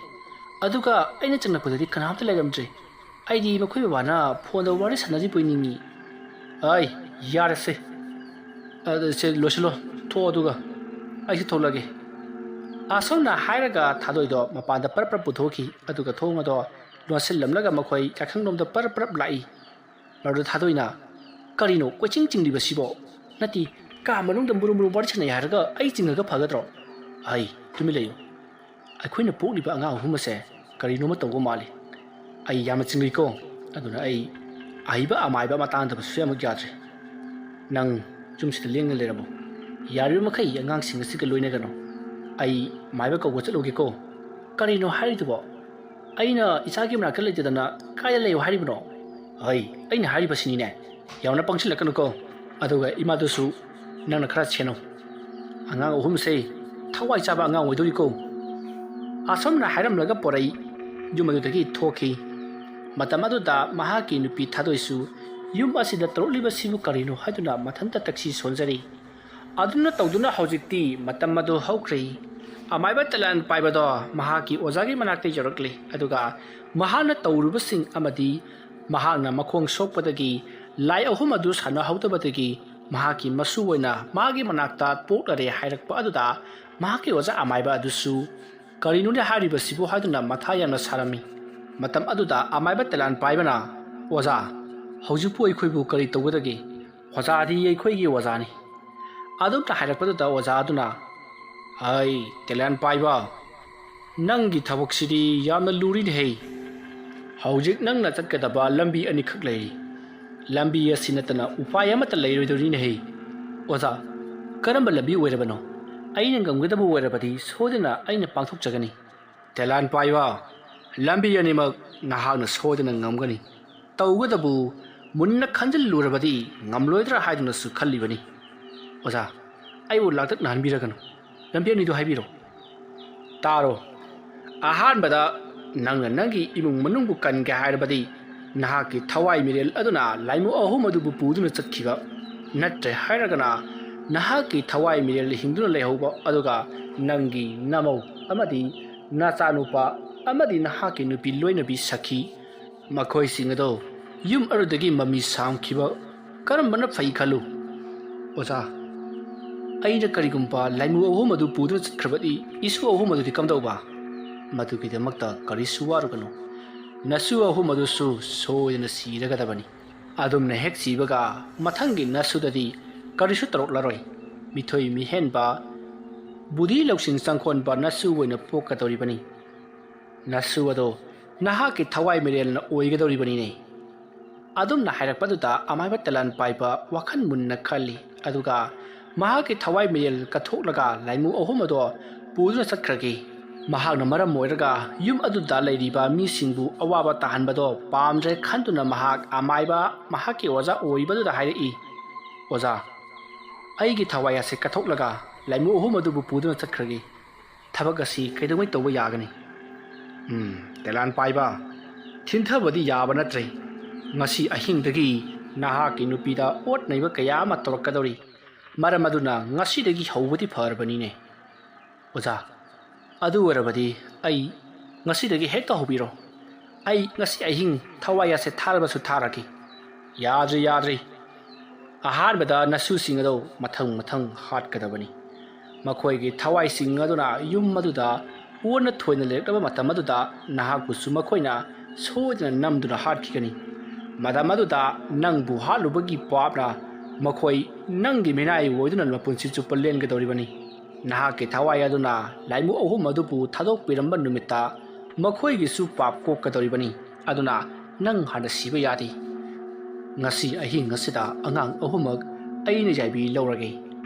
ꯑꯗꯨꯒ ꯑꯩꯅ ꯆꯪꯂꯛꯄꯗꯗꯤ ꯀꯅꯥꯝꯇ ꯂꯩꯔꯝꯗ꯭ꯔꯦ꯫ ꯑꯩꯗꯤ ꯃꯈꯣꯏ ꯕꯕꯥꯅ ꯐꯣꯟꯗ ꯋꯥꯔꯤ ꯁꯥꯟꯅꯔꯤꯕꯣꯏ ꯅꯤꯡꯉꯤ"꯫ "ꯑꯩ, ꯌꯥꯔꯦꯁꯦ꯫ ꯑꯗꯨ ꯁꯦ, ꯂꯣꯏꯁꯤꯜꯂꯣ, ꯊꯣꯛꯑꯣ, ꯑꯗꯨꯒ ꯑꯩꯁꯨ ꯊꯣꯛꯂꯒꯦ"꯫ ꯑꯁꯨꯝꯅ ꯍꯥꯏꯔꯒ ꯊꯥꯗꯣꯏꯗꯣ ꯃꯄꯥꯟꯗ ꯄꯔꯞ ꯄꯔꯞ ꯄꯨꯊꯣꯛꯈꯤ, ꯑꯗꯨꯒ ꯊꯣꯡ ꯑꯗꯣ ꯂꯣꯟꯁꯤꯜꯂꯝꯂꯒ ꯃꯈꯣꯏ ꯌꯥꯏꯈꯪꯂꯣꯝꯗ ꯄꯔꯞ ꯄꯔꯞ ꯂꯥꯛꯏ꯫ ꯃꯗꯨꯗ ꯊꯥꯗꯣꯏꯅ, "ꯀꯔꯤꯅꯣ ꯀꯣꯏꯆꯤꯡ ꯆꯤꯡꯂꯤꯕꯁꯤꯕꯣ? ꯅꯠꯇꯦ, ꯀꯥ ꯃꯅꯨꯡꯗ ꯃꯨꯔꯨꯝ ꯃꯨꯔꯨꯝ ꯋꯥꯔꯤ ꯁꯥꯟꯅꯩ ꯍꯥꯏꯔꯒ ꯑꯩ ꯆꯤꯡꯉꯒ ꯐꯒꯗ꯭ꯔꯣ? ꯑꯩ, ꯇꯨꯃꯤꯟ ꯂꯩꯌꯨ꯫ ꯑꯩꯈꯣꯏꯅ ꯄꯣꯛꯂꯤꯕ ꯑꯉꯥꯡ ꯑꯍꯨꯝ ꯑꯁꯦ ꯀꯔꯤꯅꯣꯃ ꯇꯧꯕ ꯃꯥꯜꯂꯤ꯫ ꯑꯩ ꯌꯥꯝꯅ ꯆꯤꯡꯂꯤꯀꯣ꯫ ꯑꯗꯨꯅ ꯑꯩ ꯑꯍꯩꯕ ꯑꯃꯥꯏꯕ ꯑꯃ ꯇꯥꯟꯅꯗꯕ ꯁꯨꯡꯌꯥꯃꯛ ꯌꯥꯗ꯭ꯔꯦ꯫ ꯅꯪ ꯌꯨꯝꯁꯤꯗ ꯂꯦꯡꯗꯅ ꯂꯩꯔꯝꯃꯨ꯫ ꯌꯥꯔꯤꯕ ꯃꯈꯩ ꯑꯉꯥꯡꯁꯤꯡ ꯑꯁꯤꯒ ꯂꯣꯏꯅꯒꯅꯨ꯫ ꯑꯩ ꯃꯥꯏꯕ ꯀꯧꯕ ꯆꯠꯂꯨꯒꯦꯀꯣ"꯫ "ꯀꯔꯤꯅꯣ ꯍꯥꯏꯔꯤꯗꯨꯕꯣ? ꯑꯩꯅ ꯏꯆꯥꯒꯤ ꯃꯅꯥꯛꯇ ꯂꯩꯇꯗꯅ ꯀꯥꯏꯗ ꯂꯩꯌꯨ ꯍꯥꯏꯔꯤꯕꯅꯣ?" "ꯍꯩ, ꯑꯩꯅ ꯍꯥꯏꯔꯤꯕꯁꯤꯅꯤꯅꯦ꯫ ꯌꯥꯝꯅ ꯄꯪꯁꯤꯜꯂꯛꯀꯅꯨꯀꯣ꯫ ꯑꯗꯨꯒ ꯏꯃꯥꯗꯨꯁꯨ ꯅꯪꯅ ꯈꯔ ꯁꯦꯟꯅꯧ꯫ ꯑꯉꯥꯡ ꯑꯍꯨꯝꯁꯦ ꯊꯋꯥꯏ ꯆꯥꯕ ꯑꯉꯥꯡ ꯑꯣꯏꯗꯣꯔꯤꯀꯣ"꯫ ꯑꯁꯨꯝꯅ ꯍꯥꯏꯔꯝꯂꯒ ꯄꯣꯔꯩ ꯌꯨꯝ ꯑꯗꯨꯗꯒꯤ ꯊꯣꯛꯈꯤ꯫ ꯃꯇꯝ ꯑꯗꯨꯗ ꯃꯍꯥꯛꯀꯤ ꯅꯨꯄꯤ ꯊꯥꯗꯣꯏꯁꯨ ꯌꯨꯝ ꯑꯁꯤꯗ ꯇꯧꯔꯛꯂꯤꯕꯁꯤꯕꯨ ꯀꯔꯤꯅꯣ ꯍꯥꯏꯗꯨꯅ ꯃꯊꯟꯇ ꯇꯛꯁꯤ ꯁꯣꯟꯖꯔꯤ꯫ ꯑꯗꯨꯝꯅ ꯇꯧꯗꯨꯅ ꯍꯧꯖꯤꯛꯇꯤ ꯃꯇꯝ ꯑꯗꯨ ꯍꯧꯈ꯭ꯔꯦ꯫ ꯑꯃꯥꯏꯕ ꯇꯂꯥꯟ ꯄꯥꯏꯕꯗꯣ ꯃꯍꯥꯛꯀꯤ ꯑꯣꯖꯥꯒꯤ ꯃꯅꯥꯛꯇ ꯌꯧꯔꯛꯂꯦ, ꯑꯗꯨꯒ ꯃꯍꯥꯛꯅ ꯇꯧꯔꯨꯕꯁꯤꯡ ꯑꯃꯗꯤ ꯃꯍꯥꯛꯅ ꯃꯈꯣꯡ ꯁꯣꯛꯄꯗꯒꯤ ꯂꯥꯏ ꯑꯍꯨꯝ ꯑꯗꯨ ꯁꯥꯟꯅꯍꯧꯗꯕꯗꯒꯤ ꯃꯍꯥꯛꯀꯤ ꯃꯁꯨ ꯑꯣꯏꯅ ꯃꯥꯒꯤ ꯃꯅꯥꯛꯇ ꯄꯣꯛꯂꯔꯦ ꯍꯥꯏꯔꯛꯄ ꯑꯗꯨꯗ ꯃꯍꯥꯛꯀꯤ ꯑꯣꯖꯥ ꯑꯃꯥꯏꯕ ꯑꯗꯨꯁꯨ "ꯀꯔꯤꯅꯣꯅꯦ ꯍꯥꯏꯔꯤꯕꯁꯤꯕꯨ?" ꯍꯥꯏꯗꯨꯅ ꯃꯊꯥ ꯌꯥꯝꯅ ꯁꯥꯔꯝꯃꯤ꯫ ꯃꯇꯝ ꯑꯗꯨꯗ ꯑꯃꯥꯏꯕ ꯇꯦꯂꯥꯟ ꯄꯥꯏꯕꯅ, "ꯑꯣꯖꯥ, ꯍꯧꯖꯤꯛꯄꯨ ꯑꯩꯈꯣꯏꯕꯨ ꯀꯔꯤ ꯇꯧꯒꯗꯒꯦ? ꯑꯣꯖꯥꯗꯤ ꯑꯩꯈꯣꯏꯒꯤ ꯑꯣꯖꯥꯅꯤ"꯫ ꯑꯗꯨꯝꯅ ꯍꯥꯏꯔꯛꯄꯗꯨꯗ ꯑꯣꯖꯥ ꯑꯗꯨꯅ, "ꯑꯩ ꯇꯦꯂꯥꯟ ꯄꯥꯏꯕ, ꯅꯪꯒꯤ ꯊꯕꯛꯁꯤꯗꯤ ꯌꯥꯝꯅ ꯂꯨꯔꯤꯅꯦꯍꯦ꯫ ꯍꯧꯖꯤꯛ ꯅꯪꯅ ꯆꯠꯀꯗꯕ ꯂꯝꯕꯤ ꯑꯅꯤꯈꯛ ꯂꯩꯔꯤ꯫ ꯂꯝꯕꯤ ꯑꯁꯤ ꯅꯠꯇꯅ ꯎꯄꯥꯏ ꯑꯃꯠꯇ ꯂꯩꯔꯣꯏꯗꯧꯔꯤꯅꯦꯍꯦ"꯫ "ꯑꯣꯖꯥ, ꯀꯔꯝꯕ ꯂꯝꯕꯤ ꯑꯣꯏꯔꯕꯅꯣ? ꯑꯩꯅ ꯉꯝꯒꯗꯕ ꯑꯣꯏꯔꯕꯗꯤ ꯁꯣꯏꯗꯅ ꯑꯩꯅ ꯄꯥꯡꯊꯣꯛꯆꯒꯅꯤ"꯫ "ꯇꯦꯂꯥꯟ ꯄꯥꯏꯕ, ꯂꯝꯕꯤ ꯑꯅꯤꯃꯛ ꯅꯍꯥꯛꯅ ꯁꯣꯏꯗꯅ ꯉꯝꯒꯅꯤ꯫ ꯇꯧꯒꯗꯕꯨ ꯃꯨꯟꯅ ꯈꯟꯖꯤꯜꯂꯨꯔꯕꯗꯤ ꯉꯝꯂꯣꯏꯗ꯭ꯔꯥ ꯍꯥꯏꯗꯨꯅꯁꯨ ꯈꯜꯂꯤꯕꯅꯤ"꯫ "ꯑꯣꯖꯥ, ꯑꯩꯕꯨ ꯂꯥꯡꯇꯛꯅꯍꯟꯕꯤꯔꯒꯅꯨ꯫ ꯂꯝꯕꯤ ꯑꯅꯤꯗꯨ ꯍꯥꯏꯕꯤꯔꯣ"꯫ "ꯇꯥꯔꯣ꯫ ꯑꯍꯥꯟꯕꯗ, ꯅꯪꯅ ꯅꯪꯒꯤ ꯏꯃꯨꯡ ꯃꯅꯨꯡꯕꯨ ꯀꯟꯒꯦ ꯍꯥꯏꯔꯕꯗꯤ, ꯅꯍꯥꯛꯀꯤ ꯊꯋꯥꯏ ꯃꯤꯔꯦꯜ ꯑꯗꯨꯅ ꯂꯥꯏꯃꯨ ꯑꯍꯨꯝ ꯑꯗꯨꯕꯨ ꯄꯨꯗꯨꯅ ꯆꯠꯈꯤꯕ꯫ ꯅꯠꯇ꯭ꯔꯦ ꯍꯥꯏꯔꯒꯅ, ꯅꯍꯥꯛꯀꯤ ꯊꯋꯥꯏ ꯃꯤꯔꯦꯜ ꯍꯤꯡꯗꯨꯅ ꯂꯩꯍꯧꯕ ꯑꯗꯨꯒ ꯅꯪꯒꯤ ꯅꯃꯧ ꯑꯃꯗꯤ ꯅꯆꯥꯅꯨꯄꯥ ꯑꯃꯗꯤ ꯅꯍꯥꯛꯀꯤ ꯅꯨꯄꯤ ꯂꯣꯏꯅꯕꯤ ꯁꯈꯤ, ꯃꯈꯣꯏꯁꯤꯡ ꯑꯗꯣ ꯌꯨꯝ ꯑꯗꯨꯗꯒꯤ ꯃꯃꯤ ꯁꯥꯝꯈꯤꯕ ꯀꯔꯝꯕꯅ ꯐꯩ ꯈꯜꯂꯨ"꯫ "ꯑꯣꯖꯥ, ꯑꯩꯅ ꯀꯔꯤꯒꯨꯝꯕ ꯂꯥꯏꯃꯨ ꯑꯍꯨꯝ ꯑꯗꯨ ꯄꯨꯗꯨꯅ ꯆꯠꯈ꯭ꯔꯕꯗꯤ, ꯏꯁꯨ ꯑꯍꯨꯝ ꯑꯗꯨꯗꯤ ꯀꯝꯗꯧꯕ?" "ꯃꯗꯨꯒꯤꯗꯃꯛꯇ ꯀꯔꯤꯁꯨ ꯋꯥꯔꯨꯒꯅꯨ꯫ ꯅꯁꯨ ꯑꯍꯨꯝ ꯑꯗꯨꯁꯨ ꯁꯣꯏꯗꯅ ꯁꯤꯔꯒꯗꯕꯅꯤ"꯫ ꯑꯗꯨꯝꯅ ꯍꯦꯛ ꯁꯤꯕꯒ ꯃꯊꯪꯒꯤ ꯅꯁꯨꯗꯗꯤ ꯀꯔꯤꯁꯨ ꯇꯧꯔꯛꯂꯔꯣꯏ꯫ ꯃꯤꯊꯣꯏ ꯃꯤꯍꯦꯟꯕ, ꯕꯨꯙꯤ ꯂꯧꯁꯤꯡ ꯆꯪꯈꯣꯟꯕ ꯅꯁꯨ ꯑꯣꯏꯅ ꯄꯣꯛꯀꯗꯧꯔꯤꯕꯅꯤ꯫ ꯅꯁꯨ ꯑꯗꯣ ꯅꯍꯥꯛꯀꯤ ꯊꯋꯥꯏ ꯃꯤꯔꯦꯜꯅ ꯑꯣꯏꯒꯗꯧꯔꯤꯕꯅꯤꯅꯦ꯫ ꯑꯗꯨꯝꯅ ꯍꯥꯏꯔꯛꯄꯗꯨꯗ ꯑꯃꯥꯏꯕ ꯇꯦꯂꯥꯟ ꯄꯥꯏꯕ ꯋꯥꯈꯜ ꯃꯨꯟꯅ ꯈꯜꯂꯤ, ꯑꯗꯨꯒ ꯃꯍꯥꯛꯀꯤ ꯊꯋꯥꯏ ꯃꯤꯔꯦꯜ ꯀꯠꯊꯣꯛꯂꯒ ꯂꯥꯏꯃꯨ ꯑꯍꯨꯝ ꯑꯗꯣ ꯄꯨꯗꯨꯅ ꯆꯠꯈ꯭ꯔꯒꯦ꯫ ꯃꯍꯥꯛꯅ ꯃꯔꯝ ꯑꯣꯏꯔꯒ ꯌꯨꯝ ꯑꯗꯨꯗ ꯂꯩꯔꯤꯕ ꯃꯤꯁꯤꯡꯕꯨ ꯑꯋꯥꯕ ꯇꯥꯍꯟꯕꯗꯣ ꯄꯥꯝꯗ꯭ꯔꯦ ꯈꯟꯗꯨꯅ ꯃꯍꯥꯛ ꯑꯃꯥꯏꯕ ꯃꯍꯥꯛꯀꯤ ꯑꯣꯖꯥ ꯑꯣꯏꯕꯗꯨꯗ ꯍꯥꯏꯔꯛꯏ, "ꯑꯣꯖꯥ, ꯑꯩꯒꯤ ꯊꯋꯥꯏ ꯑꯁꯦ ꯀꯠꯊꯣꯛꯂꯒ ꯂꯥꯏꯃꯨ ꯑꯍꯨꯝ ꯑꯗꯨꯕꯨ ꯄꯨꯗꯨꯅ ꯆꯠꯈ꯭ꯔꯒꯦ꯫ ꯊꯕꯛ ꯑꯁꯤ ꯀꯩꯗꯧꯉꯩ ꯇꯧꯕ ꯌꯥꯒꯅꯤ?" "ꯎꯝ, ꯇꯦꯂꯥꯟ ꯄꯥꯏꯕ, ꯊꯤꯟꯊꯕꯗꯤ ꯌꯥꯕ ꯅꯠꯇ꯭ꯔꯦ꯫ ꯉꯁꯤ ꯑꯍꯤꯡꯗꯒꯤ ꯅꯍꯥꯛꯀꯤ ꯅꯨꯄꯤꯗ ꯑꯣꯠ ꯅꯩꯕ ꯀꯌꯥ ꯑꯃ ꯇꯧꯔꯛꯀꯗꯧꯔꯤ꯫ ꯃꯔꯝ ꯑꯗꯨꯅ ꯉꯁꯤꯗꯒꯤ ꯍꯧꯕꯗꯤ ꯐꯔꯕꯅꯤꯅꯦ"꯫ "ꯑꯣꯖꯥ, ꯑꯗꯨ ꯑꯣꯏꯔꯕꯗꯤ ꯑꯩ ꯉꯁꯤꯗꯒꯤ ꯍꯦꯛꯇ ꯍꯧꯕꯤꯔꯣ꯫ ꯑꯩ ꯉꯁꯤ ꯑꯍꯤꯡ ꯊꯋꯥꯏ ꯑꯁꯦ ꯊꯥꯔꯕꯁꯨ ꯊꯥꯔꯒꯦ"꯫ "ꯌꯥꯗ꯭ꯔꯤ, ꯌꯥꯗ꯭ꯔꯤ"꯫ ꯑꯍꯥꯟꯕꯗ ꯅꯁꯨꯁꯤꯡ ꯑꯗꯨ ꯃꯊꯪ ꯃꯊꯪ ꯍꯥꯠꯀꯗꯕꯅꯤ꯫ ꯃꯈꯣꯏꯒꯤ ꯊꯋꯥꯏꯁꯤꯡ ꯑꯗꯨꯅ ꯌꯨꯝ ꯑꯗꯨꯗ ꯑꯣꯟꯅ ꯊꯣꯏꯅ ꯂꯩꯔꯛꯂꯕ ꯃꯇꯝ ꯑꯗꯨꯗ ꯅꯍꯥꯛꯄꯨꯁꯨ ꯃꯈꯣꯏꯅ ꯁꯣꯏꯗꯅ ꯅꯝꯗꯨꯅ ꯍꯥꯠꯈꯤꯒꯅꯤ꯫ ꯃꯇꯝ ꯑꯗꯨꯗ ꯅꯪꯕꯨ ꯍꯥꯠꯂꯨꯕꯒꯤ ꯄꯥꯞꯅ ꯃꯈꯣꯏ ꯅꯪꯒꯤ ꯃꯤꯅꯥꯏ ꯑꯣꯏꯗꯨꯅ ꯃꯄꯨꯟꯁꯤ ꯆꯨꯞꯄ ꯂꯦꯟꯒꯗꯧꯔꯤꯕꯅꯤ꯫ ꯅꯍꯥꯛꯀꯤ ꯊꯋꯥꯏ ꯑꯗꯨꯅ ꯂꯥꯏꯃꯨ ꯑꯍꯨꯝ ꯑꯗꯨꯕꯨ ꯊꯥꯗꯣꯛꯄꯤꯔꯝꯕ ꯅꯨꯃꯤꯠꯇ ꯃꯈꯣꯏꯒꯤꯁꯨ ꯄꯥꯞ ꯀꯣꯛꯀꯗꯧꯔꯤꯕꯅꯤ꯫ ꯑꯗꯨꯅ ꯅꯪ ꯍꯥꯟꯅ ꯁꯤꯕ ꯌꯥꯗꯦ꯫ ꯉꯁꯤ ꯑꯍꯤꯡ ꯑꯁꯤꯗ ꯑꯉꯥꯡ ꯑꯍꯨꯝꯃꯛ ꯑꯩꯅ ꯌꯥꯏꯕꯤ ꯂꯧꯔꯒꯦ꯫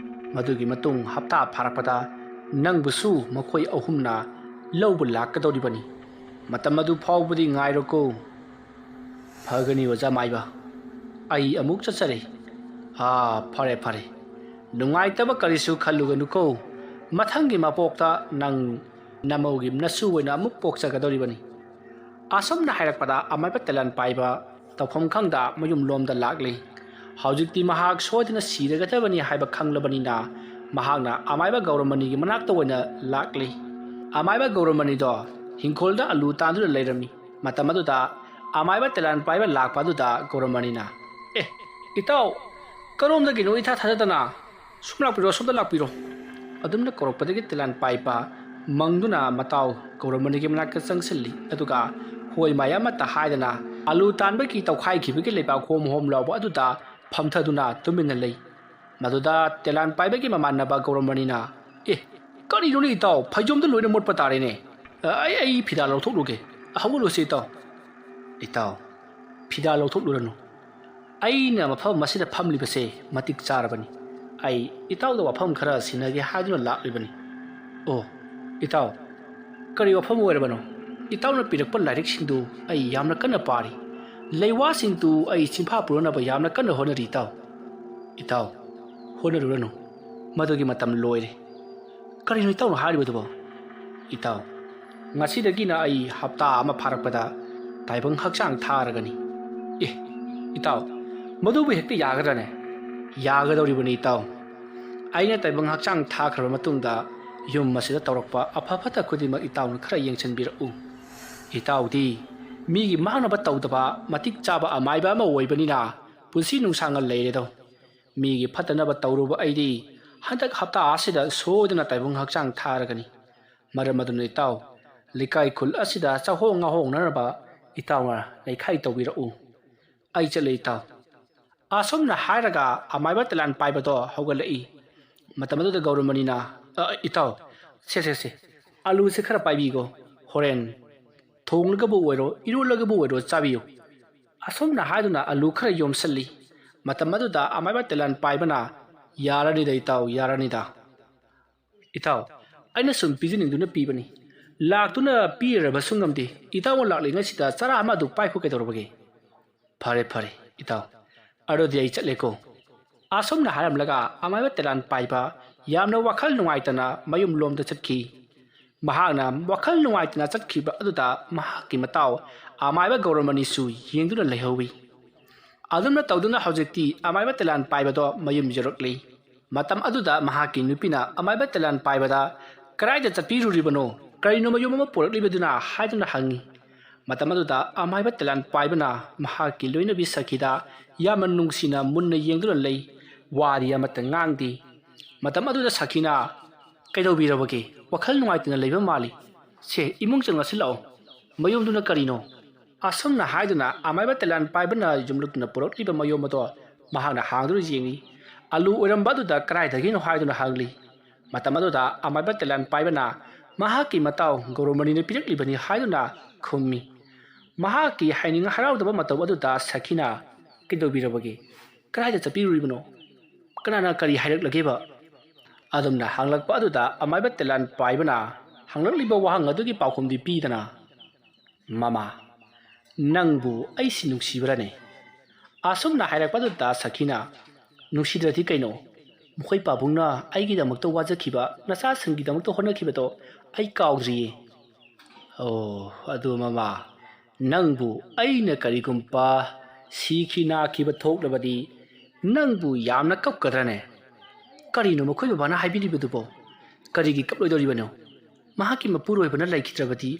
ꯃꯗꯨꯒꯤ ꯃꯇꯨꯡ ꯍꯞꯇꯥ ꯐꯥꯔꯛꯄꯗ ꯅꯪꯕꯨꯁꯨ ꯃꯈꯣꯏ ꯑꯍꯨꯝꯅ ꯂꯧꯕ ꯂꯥꯛꯀꯗꯧꯔꯤꯕꯅꯤ꯫ ꯃꯇꯝ ꯑꯗꯨ ꯐꯥꯎꯕꯗꯤ ꯉꯥꯏꯔꯣꯀꯣ꯫ ꯐꯒꯅꯤ ꯑꯣꯖꯥ ꯃꯥꯏꯕ꯫ ꯑꯩ ꯑꯃꯨꯛ ꯆꯠꯆꯔꯦ꯫ ꯑꯥ, ꯐꯔꯦ, ꯐꯔꯦ꯫ ꯅꯨꯡꯉꯥꯏꯇꯕ ꯀꯔꯤꯁꯨ ꯈꯜꯂꯨꯒꯅꯨꯀꯣ꯫ ꯃꯊꯪꯒꯤ ꯃꯄꯣꯛꯇ ꯅꯪ ꯅꯃꯧꯒꯤ ꯅꯁꯨ ꯑꯣꯏꯅ ꯑꯃꯨꯛ ꯄꯣꯛꯆꯒꯗꯧꯔꯤꯕꯅꯤ꯫ ꯑꯁꯨꯝꯅ ꯍꯥꯏꯔꯛꯄꯗ ꯑꯃꯥꯏꯕ ꯇꯦꯂꯥꯟ ꯄꯥꯏꯕ ꯇꯧꯐꯝ ꯈꯪꯗ ꯃꯌꯨꯝꯂꯣꯝꯗ ꯂꯥꯛꯂꯤ꯫ ꯍꯧꯖꯤꯛꯇꯤ ꯃꯍꯥꯛ ꯁꯣꯏꯗꯅ ꯁꯤꯔꯒꯗꯕꯅꯤ ꯍꯥꯏꯕ ꯈꯪꯂꯕꯅꯤꯅ ꯃꯍꯥꯛꯅ ꯑꯃꯥꯏꯕ ꯒꯧꯔꯃꯅꯤꯒꯤ ꯃꯅꯥꯛꯇ ꯑꯣꯏꯅ ꯂꯥꯛꯂꯤ꯫ ꯑꯃꯥꯏꯕ ꯒꯧꯔꯃꯅꯤꯗꯣ ꯍꯤꯡꯈꯣꯜꯗ ꯑꯂꯨ ꯇꯥꯟꯗꯨꯅ ꯂꯩꯔꯝꯃꯤ꯫ ꯃꯇꯝ ꯑꯗꯨꯗ ꯑꯃꯥꯏꯕ ꯇꯦꯂꯥꯟ ꯄꯥꯏꯕ ꯂꯥꯛꯄ ꯑꯗꯨꯗ ꯒꯧꯔꯃꯅꯤꯅ, "ꯑꯦ, ꯏꯇꯥꯎ, ꯀꯔꯣꯝꯗꯒꯤꯅꯣ ꯏꯊꯥ ꯊꯥꯖꯗꯅ? ꯁꯨꯝ ꯂꯥꯛꯄꯤꯔꯣ, ꯁꯣꯝꯗ ꯂꯥꯛꯄꯤꯔꯣ"꯫ ꯑꯗꯨꯝꯅ ꯀꯧꯔꯛꯄꯗꯒꯤ ꯇꯦꯂꯥꯟ ꯄꯥꯏꯕ ꯃꯪꯗꯨꯅ ꯃꯇꯥꯎ ꯒꯧꯔꯃꯅꯤꯒꯤ ꯃꯅꯥꯛꯇ ꯆꯪꯁꯤꯜꯂꯤ꯫ ꯑꯗꯨꯒ ꯍꯣꯏ ꯃꯥꯏ ꯑꯃꯠꯇ ꯍꯥꯏꯗꯅ ꯑꯂꯨ ꯇꯥꯟꯕꯒꯤ ꯇꯧꯈꯥꯏꯈꯤꯕꯒꯤ ꯂꯩꯕꯥꯛ ꯍꯣꯝ ꯍꯣꯝ ꯂꯥꯎꯕ ꯑꯗꯨꯗ ꯐꯝꯊꯗꯨꯅ ꯇꯨꯃꯤꯟꯅ ꯂꯩ꯫ ꯃꯗꯨꯗ ꯇꯦꯂꯥꯟ ꯄꯥꯏꯕꯒꯤ ꯃꯃꯥꯟꯅꯕ ꯒꯧꯔꯃꯅꯤꯅ, "ꯑꯦ, ꯀꯔꯤꯅꯣꯅꯦ ꯏꯇꯥꯎ, ꯐꯩꯖꯣꯝꯗ ꯂꯣꯏꯅ ꯃꯣꯠꯄ ꯇꯥꯔꯦꯅꯦ꯫ ꯑ, ꯑꯩ, ꯑꯩ ꯐꯤꯗꯥ ꯂꯧꯊꯣꯛꯂꯨꯒꯦ꯫ ꯍꯧꯒꯠꯂꯨꯁꯦ ꯏꯇꯥꯎ"꯫ "ꯏꯇꯥꯎ, ꯐꯤꯗꯥ ꯂꯧꯊꯣꯛꯂꯨꯔꯅꯨ꯫ ꯑꯩꯅ ꯃꯐꯝ ꯑꯁꯤꯗ ꯐꯝꯂꯤꯕꯁꯦ ꯃꯇꯤꯛ ꯆꯥꯔꯕꯅꯤ꯫ ꯑꯩ ꯏꯇꯥꯎꯗ ꯋꯥꯐꯝ ꯈꯔ ꯁꯤꯟꯅꯒꯦ ꯍꯥꯏꯗꯨꯅ ꯂꯥꯛꯂꯤꯕꯅꯤ"꯫ "ꯑꯣ, ꯏꯇꯥꯎ, ꯀꯔꯤ ꯋꯥꯐꯝ ꯑꯣꯏꯔꯕꯅꯣ? ꯏꯇꯥꯎꯅ ꯄꯤꯔꯛꯄ ꯂꯥꯏꯔꯤꯛꯁꯤꯡꯗꯨ ꯑꯩ ꯌꯥꯝꯅ ꯀꯟꯅ ꯄꯥꯔꯤ꯫ ꯂꯩꯋꯥꯁꯤꯡꯗꯨ ꯑꯩ ꯆꯤꯟꯐꯥ ꯄꯨꯔꯅꯕ ꯌꯥꯝꯅ ꯀꯟꯅ ꯍꯣꯠꯅꯔꯤ ꯏꯇꯥꯎ"꯫ "ꯏꯇꯥꯎ, ꯍꯣꯠꯅꯔꯨꯔꯅꯨ꯫ ꯃꯗꯨꯒꯤ ꯃꯇꯝ ꯂꯣꯏꯔꯦ"꯫ "ꯀꯔꯤꯅꯣ ꯏꯇꯥꯎꯅ ꯍꯥꯏꯔꯤꯕꯗꯨꯕꯣ?" "ꯏꯇꯥꯎ, ꯉꯁꯤꯗꯒꯤꯅ ꯑꯩ ꯍꯞꯇꯥ ꯑꯃ ꯐꯥꯔꯛꯄꯗ ꯇꯥꯏꯕꯪ ꯍꯛꯆꯥꯡ ꯊꯥꯔꯒꯅꯤ"꯫ "ꯑꯦ, ꯏꯇꯥꯎ, ꯃꯗꯨꯕꯨ ꯍꯦꯛꯇ ꯌꯥꯒꯗ꯭ꯔꯅꯦ?" "ꯌꯥꯒꯗꯧꯔꯤꯕꯅꯤ ꯏꯇꯥꯎ꯫ ꯑꯩꯅ ꯇꯥꯏꯕꯪ ꯍꯛꯆꯥꯡ ꯊꯥꯈ꯭ꯔꯕ ꯃꯇꯨꯡꯗ ꯌꯨꯝ ꯑꯁꯤꯗ ꯇꯧꯔꯛꯄ ꯑꯐ ꯐꯠꯇ ꯈꯨꯗꯤꯡꯃꯛ ꯏꯇꯥꯎꯅ ꯈꯔ ꯌꯦꯡꯁꯤꯟꯕꯤꯔꯛꯎ꯫ ꯏꯇꯥꯎꯗꯤ ꯃꯤꯒꯤ ꯃꯥꯡꯅꯕ ꯇꯧꯗꯕ ꯃꯇꯤꯛ ꯆꯥꯕ ꯑꯃꯥꯏꯕ ꯑꯃ ꯑꯣꯏꯕꯅꯤꯅ ꯄꯨꯟꯁꯤ ꯅꯨꯡꯁꯥꯡꯅ ꯂꯩꯔꯦꯗꯣ꯫ ꯃꯤꯒꯤ ꯐꯠꯇꯅꯕ ꯇꯧꯔꯨꯕ ꯑꯩꯗꯤ ꯍꯟꯗꯛ ꯍꯞꯇꯥ ꯑꯁꯤꯗ ꯁꯣꯏꯗꯅ ꯇꯥꯏꯕꯪ ꯍꯛꯆꯥꯡ ꯊꯥꯔꯒꯅꯤ"꯫ ꯃꯔꯝ ꯑꯗꯨꯅ ꯏꯇꯥꯎ, ꯂꯩꯀꯥꯏ ꯈꯨꯜ ꯑꯁꯤꯗ ꯆꯥꯍꯣꯡ ꯉꯥꯍꯣꯡꯅꯅꯕ ꯏꯇꯥꯎꯅ ꯂꯩꯈꯥꯏ ꯇꯧꯕꯤꯔꯛꯎ꯫ ꯑꯩ ꯆꯠꯂꯦ ꯏꯇꯥꯎ꯫ ꯑꯁꯨꯝꯅ ꯍꯥꯏꯔꯒ ꯑꯃꯥꯏꯕ ꯇꯦꯂꯥꯟ ꯄꯥꯏꯕꯗꯣ ꯍꯧꯒꯠꯂꯛꯏ꯫ ꯃꯇꯝ ꯑꯗꯨꯗ ꯒꯧꯔꯃꯅꯤꯅ, "ꯑ, ꯏꯇꯥꯎ, ꯁꯦ, ꯁꯦ, ꯁꯦ, ꯑꯂꯨꯁꯦ ꯈꯔ ꯄꯥꯏꯕꯤꯒꯣ, ꯍꯣꯔꯦꯟ ꯊꯣꯡꯂꯒꯕꯨ ꯑꯣꯏꯔꯣ, ꯏꯔꯣꯜꯂꯒꯕꯨ ꯑꯣꯏꯔꯣ ꯆꯥꯕꯤꯌꯨ"꯫ ꯑꯁꯨꯝꯅ ꯍꯥꯏꯗꯨꯅ ꯑꯂꯨ ꯈꯔ ꯌꯣꯝꯁꯜꯂꯤ꯫ ꯃꯇꯝ ꯑꯗꯨꯗ ꯑꯃꯥꯏꯕ ꯇꯦꯂꯥꯟ ꯄꯥꯏꯕꯅ, "ꯌꯥꯔꯅꯤꯗ ꯏꯇꯥꯎ, ꯌꯥꯔꯅꯤꯗ꯫ ꯏꯇꯥꯎ, ꯑꯩꯅ ꯁꯨꯝ ꯄꯤꯖꯅꯤꯡꯗꯨꯅ ꯄꯤꯕꯅꯤ꯫ ꯂꯥꯛꯇꯨꯅ ꯄꯤꯔꯕꯁꯨ ꯉꯝꯗꯦ꯫ ꯏꯇꯥꯎꯅ ꯂꯥꯛꯂꯤꯉꯩꯁꯤꯗ ꯆꯔꯥ ꯑꯃ ꯑꯗꯨ ꯄꯥꯏꯈꯣ ꯀꯩꯗꯧꯔꯕꯒꯦ?" "ꯐꯔꯦ, ꯐꯔꯦ, ꯏꯇꯥꯎ꯫ ꯑꯗꯨꯗꯤ ꯑꯩ ꯆꯠꯂꯦꯀꯣ"꯫ ꯑꯁꯨꯝꯅ ꯍꯥꯏꯔꯝꯂꯒ ꯑꯃꯥꯏꯕ ꯇꯦꯂꯥꯟ ꯄꯥꯏꯕ ꯌꯥꯝꯅ ꯋꯥꯈꯜ ꯅꯨꯡꯉꯥꯏꯇꯅ ꯃꯌꯨꯝꯂꯣꯝꯗ ꯆꯠꯈꯤ꯫ ꯃꯍꯥꯛꯅ ꯋꯥꯈꯜ ꯅꯨꯡꯉꯥꯏꯇꯅ ꯆꯠꯈꯤꯕ ꯑꯗꯨꯗ ꯃꯍꯥꯛꯀꯤ ꯃꯇꯥꯎ ꯑꯃꯥꯏꯕ ꯒꯧꯔꯃꯅꯤꯁꯨ ꯌꯦꯡꯗꯨꯅ ꯂꯩꯍꯧꯏ꯫ ꯑꯗꯨꯝꯅ ꯇꯧꯗꯨꯅ ꯍꯧꯖꯤꯛꯇꯤ ꯑꯃꯥꯏꯕ ꯇꯦꯂꯥꯟ ꯄꯥꯏꯕꯗꯣ ꯃꯌꯨꯝ ꯌꯧꯔꯛꯂꯤ꯫ ꯃꯇꯝ ꯑꯗꯨꯗ ꯃꯍꯥꯛꯀꯤ ꯅꯨꯄꯤꯅ ꯑꯃꯥꯏꯕ ꯇꯦꯂꯥꯟ ꯄꯥꯏꯕꯗ, "ꯀꯗꯥꯏꯗ ꯆꯠꯄꯤꯔꯨꯔꯤꯕꯅꯣ? ꯀꯔꯤꯅꯣ ꯃꯌꯨꯝ ꯑꯃ ꯄꯨꯔꯛꯂꯤꯕꯗꯨꯅ?" ꯍꯥꯏꯗꯨꯅ ꯍꯪꯉꯤ꯫ ꯃꯇꯝ ꯑꯗꯨꯗ ꯑꯃꯥꯏꯕ ꯇꯦꯂꯥꯟ ꯄꯥꯏꯕꯅ ꯃꯍꯥꯛꯀꯤ ꯂꯣꯏꯅꯕꯤ ꯁꯈꯤꯗ ꯌꯥꯝꯅ ꯅꯨꯡꯁꯤꯅ ꯃꯨꯟꯅ ꯌꯦꯡꯗꯨꯅ ꯂꯩ꯫ ꯋꯥꯗꯤ ꯑꯃꯠꯇ ꯉꯥꯡꯗꯦ꯫ ꯃꯇꯝ ꯑꯗꯨꯗ ꯁꯈꯤꯅ, "ꯀꯩꯗꯧꯕꯤꯔꯕꯒꯦ? ꯋꯥꯈꯜ ꯅꯨꯡꯉꯥꯏꯇꯅ ꯂꯩꯕ ꯃꯥꯜꯂꯤ꯫ ꯁꯦ, ꯏꯃꯨꯡ ꯆꯪꯂꯁꯤꯜꯂꯛꯑꯣ꯫ ꯃꯌꯨꯝꯗꯨꯅ ꯀꯔꯤꯅꯣ?" ꯑꯁꯨꯝꯅ ꯍꯥꯏꯗꯨꯅ ꯑꯃꯥꯏꯕ ꯇꯦꯂꯥꯟ ꯄꯥꯏꯕꯅ ꯌꯨꯝꯂꯛꯇꯨꯅ ꯄꯨꯔꯛꯂꯤꯕ ꯃꯌꯨꯝ ꯑꯗꯣ ꯃꯍꯥꯛꯅ ꯍꯥꯡꯗꯨꯅ ꯌꯦꯡꯉꯤ꯫ ꯑꯂꯨ ꯑꯣꯏꯔꯝꯕ ꯑꯗꯨꯗ ꯀꯗꯥꯏꯗꯒꯤꯅꯣ ꯍꯥꯏꯗꯨꯅ ꯍꯪꯂꯤ꯫ ꯃꯇꯝ ꯑꯗꯨꯗ ꯑꯃꯥꯏꯕ ꯇꯦꯂꯥꯟ ꯄꯥꯏꯕꯅ ꯃꯍꯥꯛꯀꯤ ꯃꯇꯥꯎ ꯒꯧꯔꯃꯅꯤꯅ ꯄꯤꯔꯛꯂꯤꯕꯅꯤ ꯍꯥꯏꯗꯨꯅ ꯈꯨꯝꯃꯤ꯫ ꯃꯍꯥꯛꯀꯤ ꯍꯥꯏꯅꯤꯡ ꯍꯔꯥꯎꯗꯕ ꯃꯇꯧ ꯑꯗꯨꯗ ꯁꯈꯤꯅ, "ꯀꯩꯗꯧꯕꯤꯔꯕꯒꯦ? ꯀꯗꯥꯏꯗ ꯆꯠꯄꯤꯔꯨꯔꯤꯕꯅꯣ? ꯀꯅꯥꯅ ꯀꯔꯤ ꯍꯥꯏꯔꯛꯂꯒꯦꯕ?" ꯑꯗꯨꯝꯅ ꯍꯪꯂꯛꯄ ꯑꯗꯨꯗ ꯑꯃꯥꯏꯕ ꯇꯦꯂꯥꯟ ꯄꯥꯏꯕꯅ ꯍꯪꯂꯛꯂꯤꯕ ꯋꯥꯍꯪ ꯑꯗꯨꯒꯤ ꯄꯥꯎꯈꯨꯝꯗꯤ ꯄꯤꯗꯅ, "ꯃꯃꯥ, ꯅꯪꯕꯨ ꯑꯩꯁꯤ ꯅꯨꯡꯁꯤꯕ꯭ꯔꯅꯦ?" ꯑꯁꯨꯝꯅ ꯍꯥꯏꯔꯛꯄ ꯑꯗꯨꯗ ꯁꯈꯤꯅ, "ꯅꯨꯡꯁꯤꯗ꯭ꯔꯗꯤ ꯀꯩꯅꯣ? ꯃꯈꯣꯏ ꯄꯥꯕꯨꯡꯅ ꯑꯩꯒꯤꯗꯃꯛꯇ ꯋꯥꯖꯈꯤꯕ, ꯅꯆꯥꯁꯤꯡꯒꯤꯗꯃꯛꯇ ꯍꯣꯠꯅꯈꯤꯕꯗꯣ ꯑꯩ ꯀꯥꯎꯗ꯭ꯔꯤꯌꯦ"꯫ "ꯑꯣ, ꯑꯗꯨ ꯃꯃꯥ, ꯅꯪꯕꯨ ꯑꯩꯅ ꯀꯔꯤꯒꯨꯝꯕ ꯁꯤꯈꯤ ꯅꯥꯈꯤꯕ ꯊꯣꯛꯂꯕꯗꯤ ꯅꯪꯕꯨ ꯌꯥꯝꯅ ꯀꯞꯀꯗ꯭ꯔꯅꯦ?" "ꯀꯔꯤꯅꯣ ꯃꯈꯣꯏ ꯕꯕꯥꯅ ꯍꯥꯏꯕꯤꯔꯤꯕꯗꯨꯕꯣ? ꯀꯔꯤꯒꯤ ꯀꯞꯂꯣꯏꯗꯧꯔꯤꯕꯅꯣ? ꯃꯍꯥꯛꯀꯤ ꯃꯄꯨꯔꯣꯏꯕꯅ ꯂꯩꯈꯤꯗ꯭ꯔꯕꯗꯤ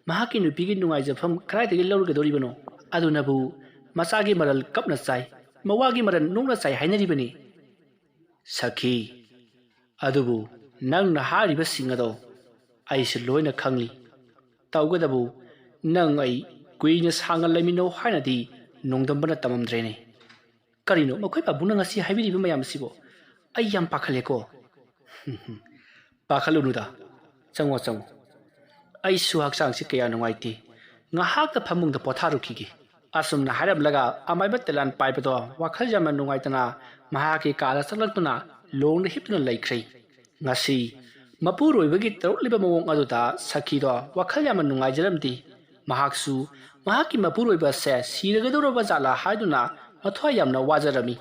ꯃꯍꯥꯛꯀꯤ ꯅꯨꯄꯤꯒꯤ ꯅꯨꯡꯉꯥꯏꯖꯐꯝ ꯀꯗꯥꯏꯗꯒꯤ ꯂꯧꯔꯒꯗꯧꯔꯤꯕꯅꯣ? ꯑꯗꯨꯅꯕꯨ ꯃꯆꯥꯒꯤ ꯃꯔꯜ ꯀꯞꯅ ꯆꯥꯏ, ꯃꯋꯥꯒꯤ ꯃꯔꯜ ꯅꯣꯛꯅ ꯆꯥꯏ ꯍꯥꯏꯅꯔꯤꯕꯅꯤ"꯫ "ꯁꯈꯤ, ꯑꯗꯨꯕꯨ ꯅꯪꯅ ꯍꯥꯏꯔꯤꯕꯁꯤꯡ ꯑꯗꯣ ꯑꯩꯁꯨ ꯂꯣꯏꯅ ꯈꯪꯂꯤ꯫ ꯇꯧꯒꯗꯕꯨ, ꯅꯪ ꯑꯩ ꯀꯨꯏꯅ ꯁꯥꯡꯅ ꯂꯩꯃꯤꯟꯅꯧ ꯍꯥꯏꯅꯗꯤ ꯅꯣꯡꯗꯝꯕꯅ ꯇꯝꯃꯝꯗ꯭ꯔꯦꯅꯦ꯫ ꯀꯔꯤꯅꯣ ꯃꯈꯣꯏ ꯄꯥꯕꯨꯡꯅ ꯉꯁꯤ ꯍꯥꯏꯕꯤꯔꯤꯕ ꯃꯌꯥꯝ ꯑꯁꯤꯕꯣ? ꯑꯩ ꯌꯥꯝ ꯄꯥꯈꯠꯂꯦꯀꯣ꯫ ꯄꯥꯈꯠꯂꯨꯅꯨꯗ, ꯆꯪꯉꯣ, ꯆꯪꯉꯣ꯫ ꯑꯩꯁꯨ ꯍꯛꯆꯥꯡꯁꯤ ꯀꯌꯥ ꯅꯨꯡꯉꯥꯏꯇꯦ, ꯉꯥꯏꯍꯥꯛꯇ ꯐꯃꯨꯡꯗ ꯄꯣꯊꯥꯔꯨꯈꯤꯒꯦ꯫ ꯑꯁꯨꯝꯅ ꯍꯥꯏꯔꯝꯂꯒ ꯑꯃꯥꯏꯕ ꯇꯦꯂꯥꯟ ꯄꯥꯏꯕꯗꯣ ꯋꯥꯈꯜ ꯌꯥꯝꯅ ꯅꯨꯡꯉꯥꯏꯇꯅ ꯃꯍꯥꯛꯀꯤ ꯀꯥꯗ ꯆꯪꯂꯛꯇꯨꯅ ꯂꯣꯡꯗ ꯍꯤꯞꯇꯨꯅ ꯂꯩꯈ꯭ꯔꯦ꯫ ꯉꯁꯤ ꯃꯄꯨꯔꯣꯏꯕꯒꯤ ꯇꯧꯔꯛꯂꯤꯕ ꯃꯑꯣꯡ ꯑꯗꯨꯗ ꯁꯈꯤꯗꯣ ꯋꯥꯈꯜ ꯌꯥꯝꯅ ꯅꯨꯡꯉꯥꯏꯖꯔꯝꯗꯦ꯫ ꯃꯍꯥꯛꯁꯨ ꯃꯍꯥꯛꯀꯤ ꯃꯄꯨꯔꯣꯏꯕ ꯑꯁꯦ ꯁꯤꯔꯒꯗꯧꯔꯕ ꯖꯥꯠꯂꯥ ꯍꯥꯏꯗꯨꯅ ꯃꯊ꯭ꯋꯥꯏ ꯌꯥꯝꯅ ꯋꯥꯖꯔꯝꯃꯤ꯫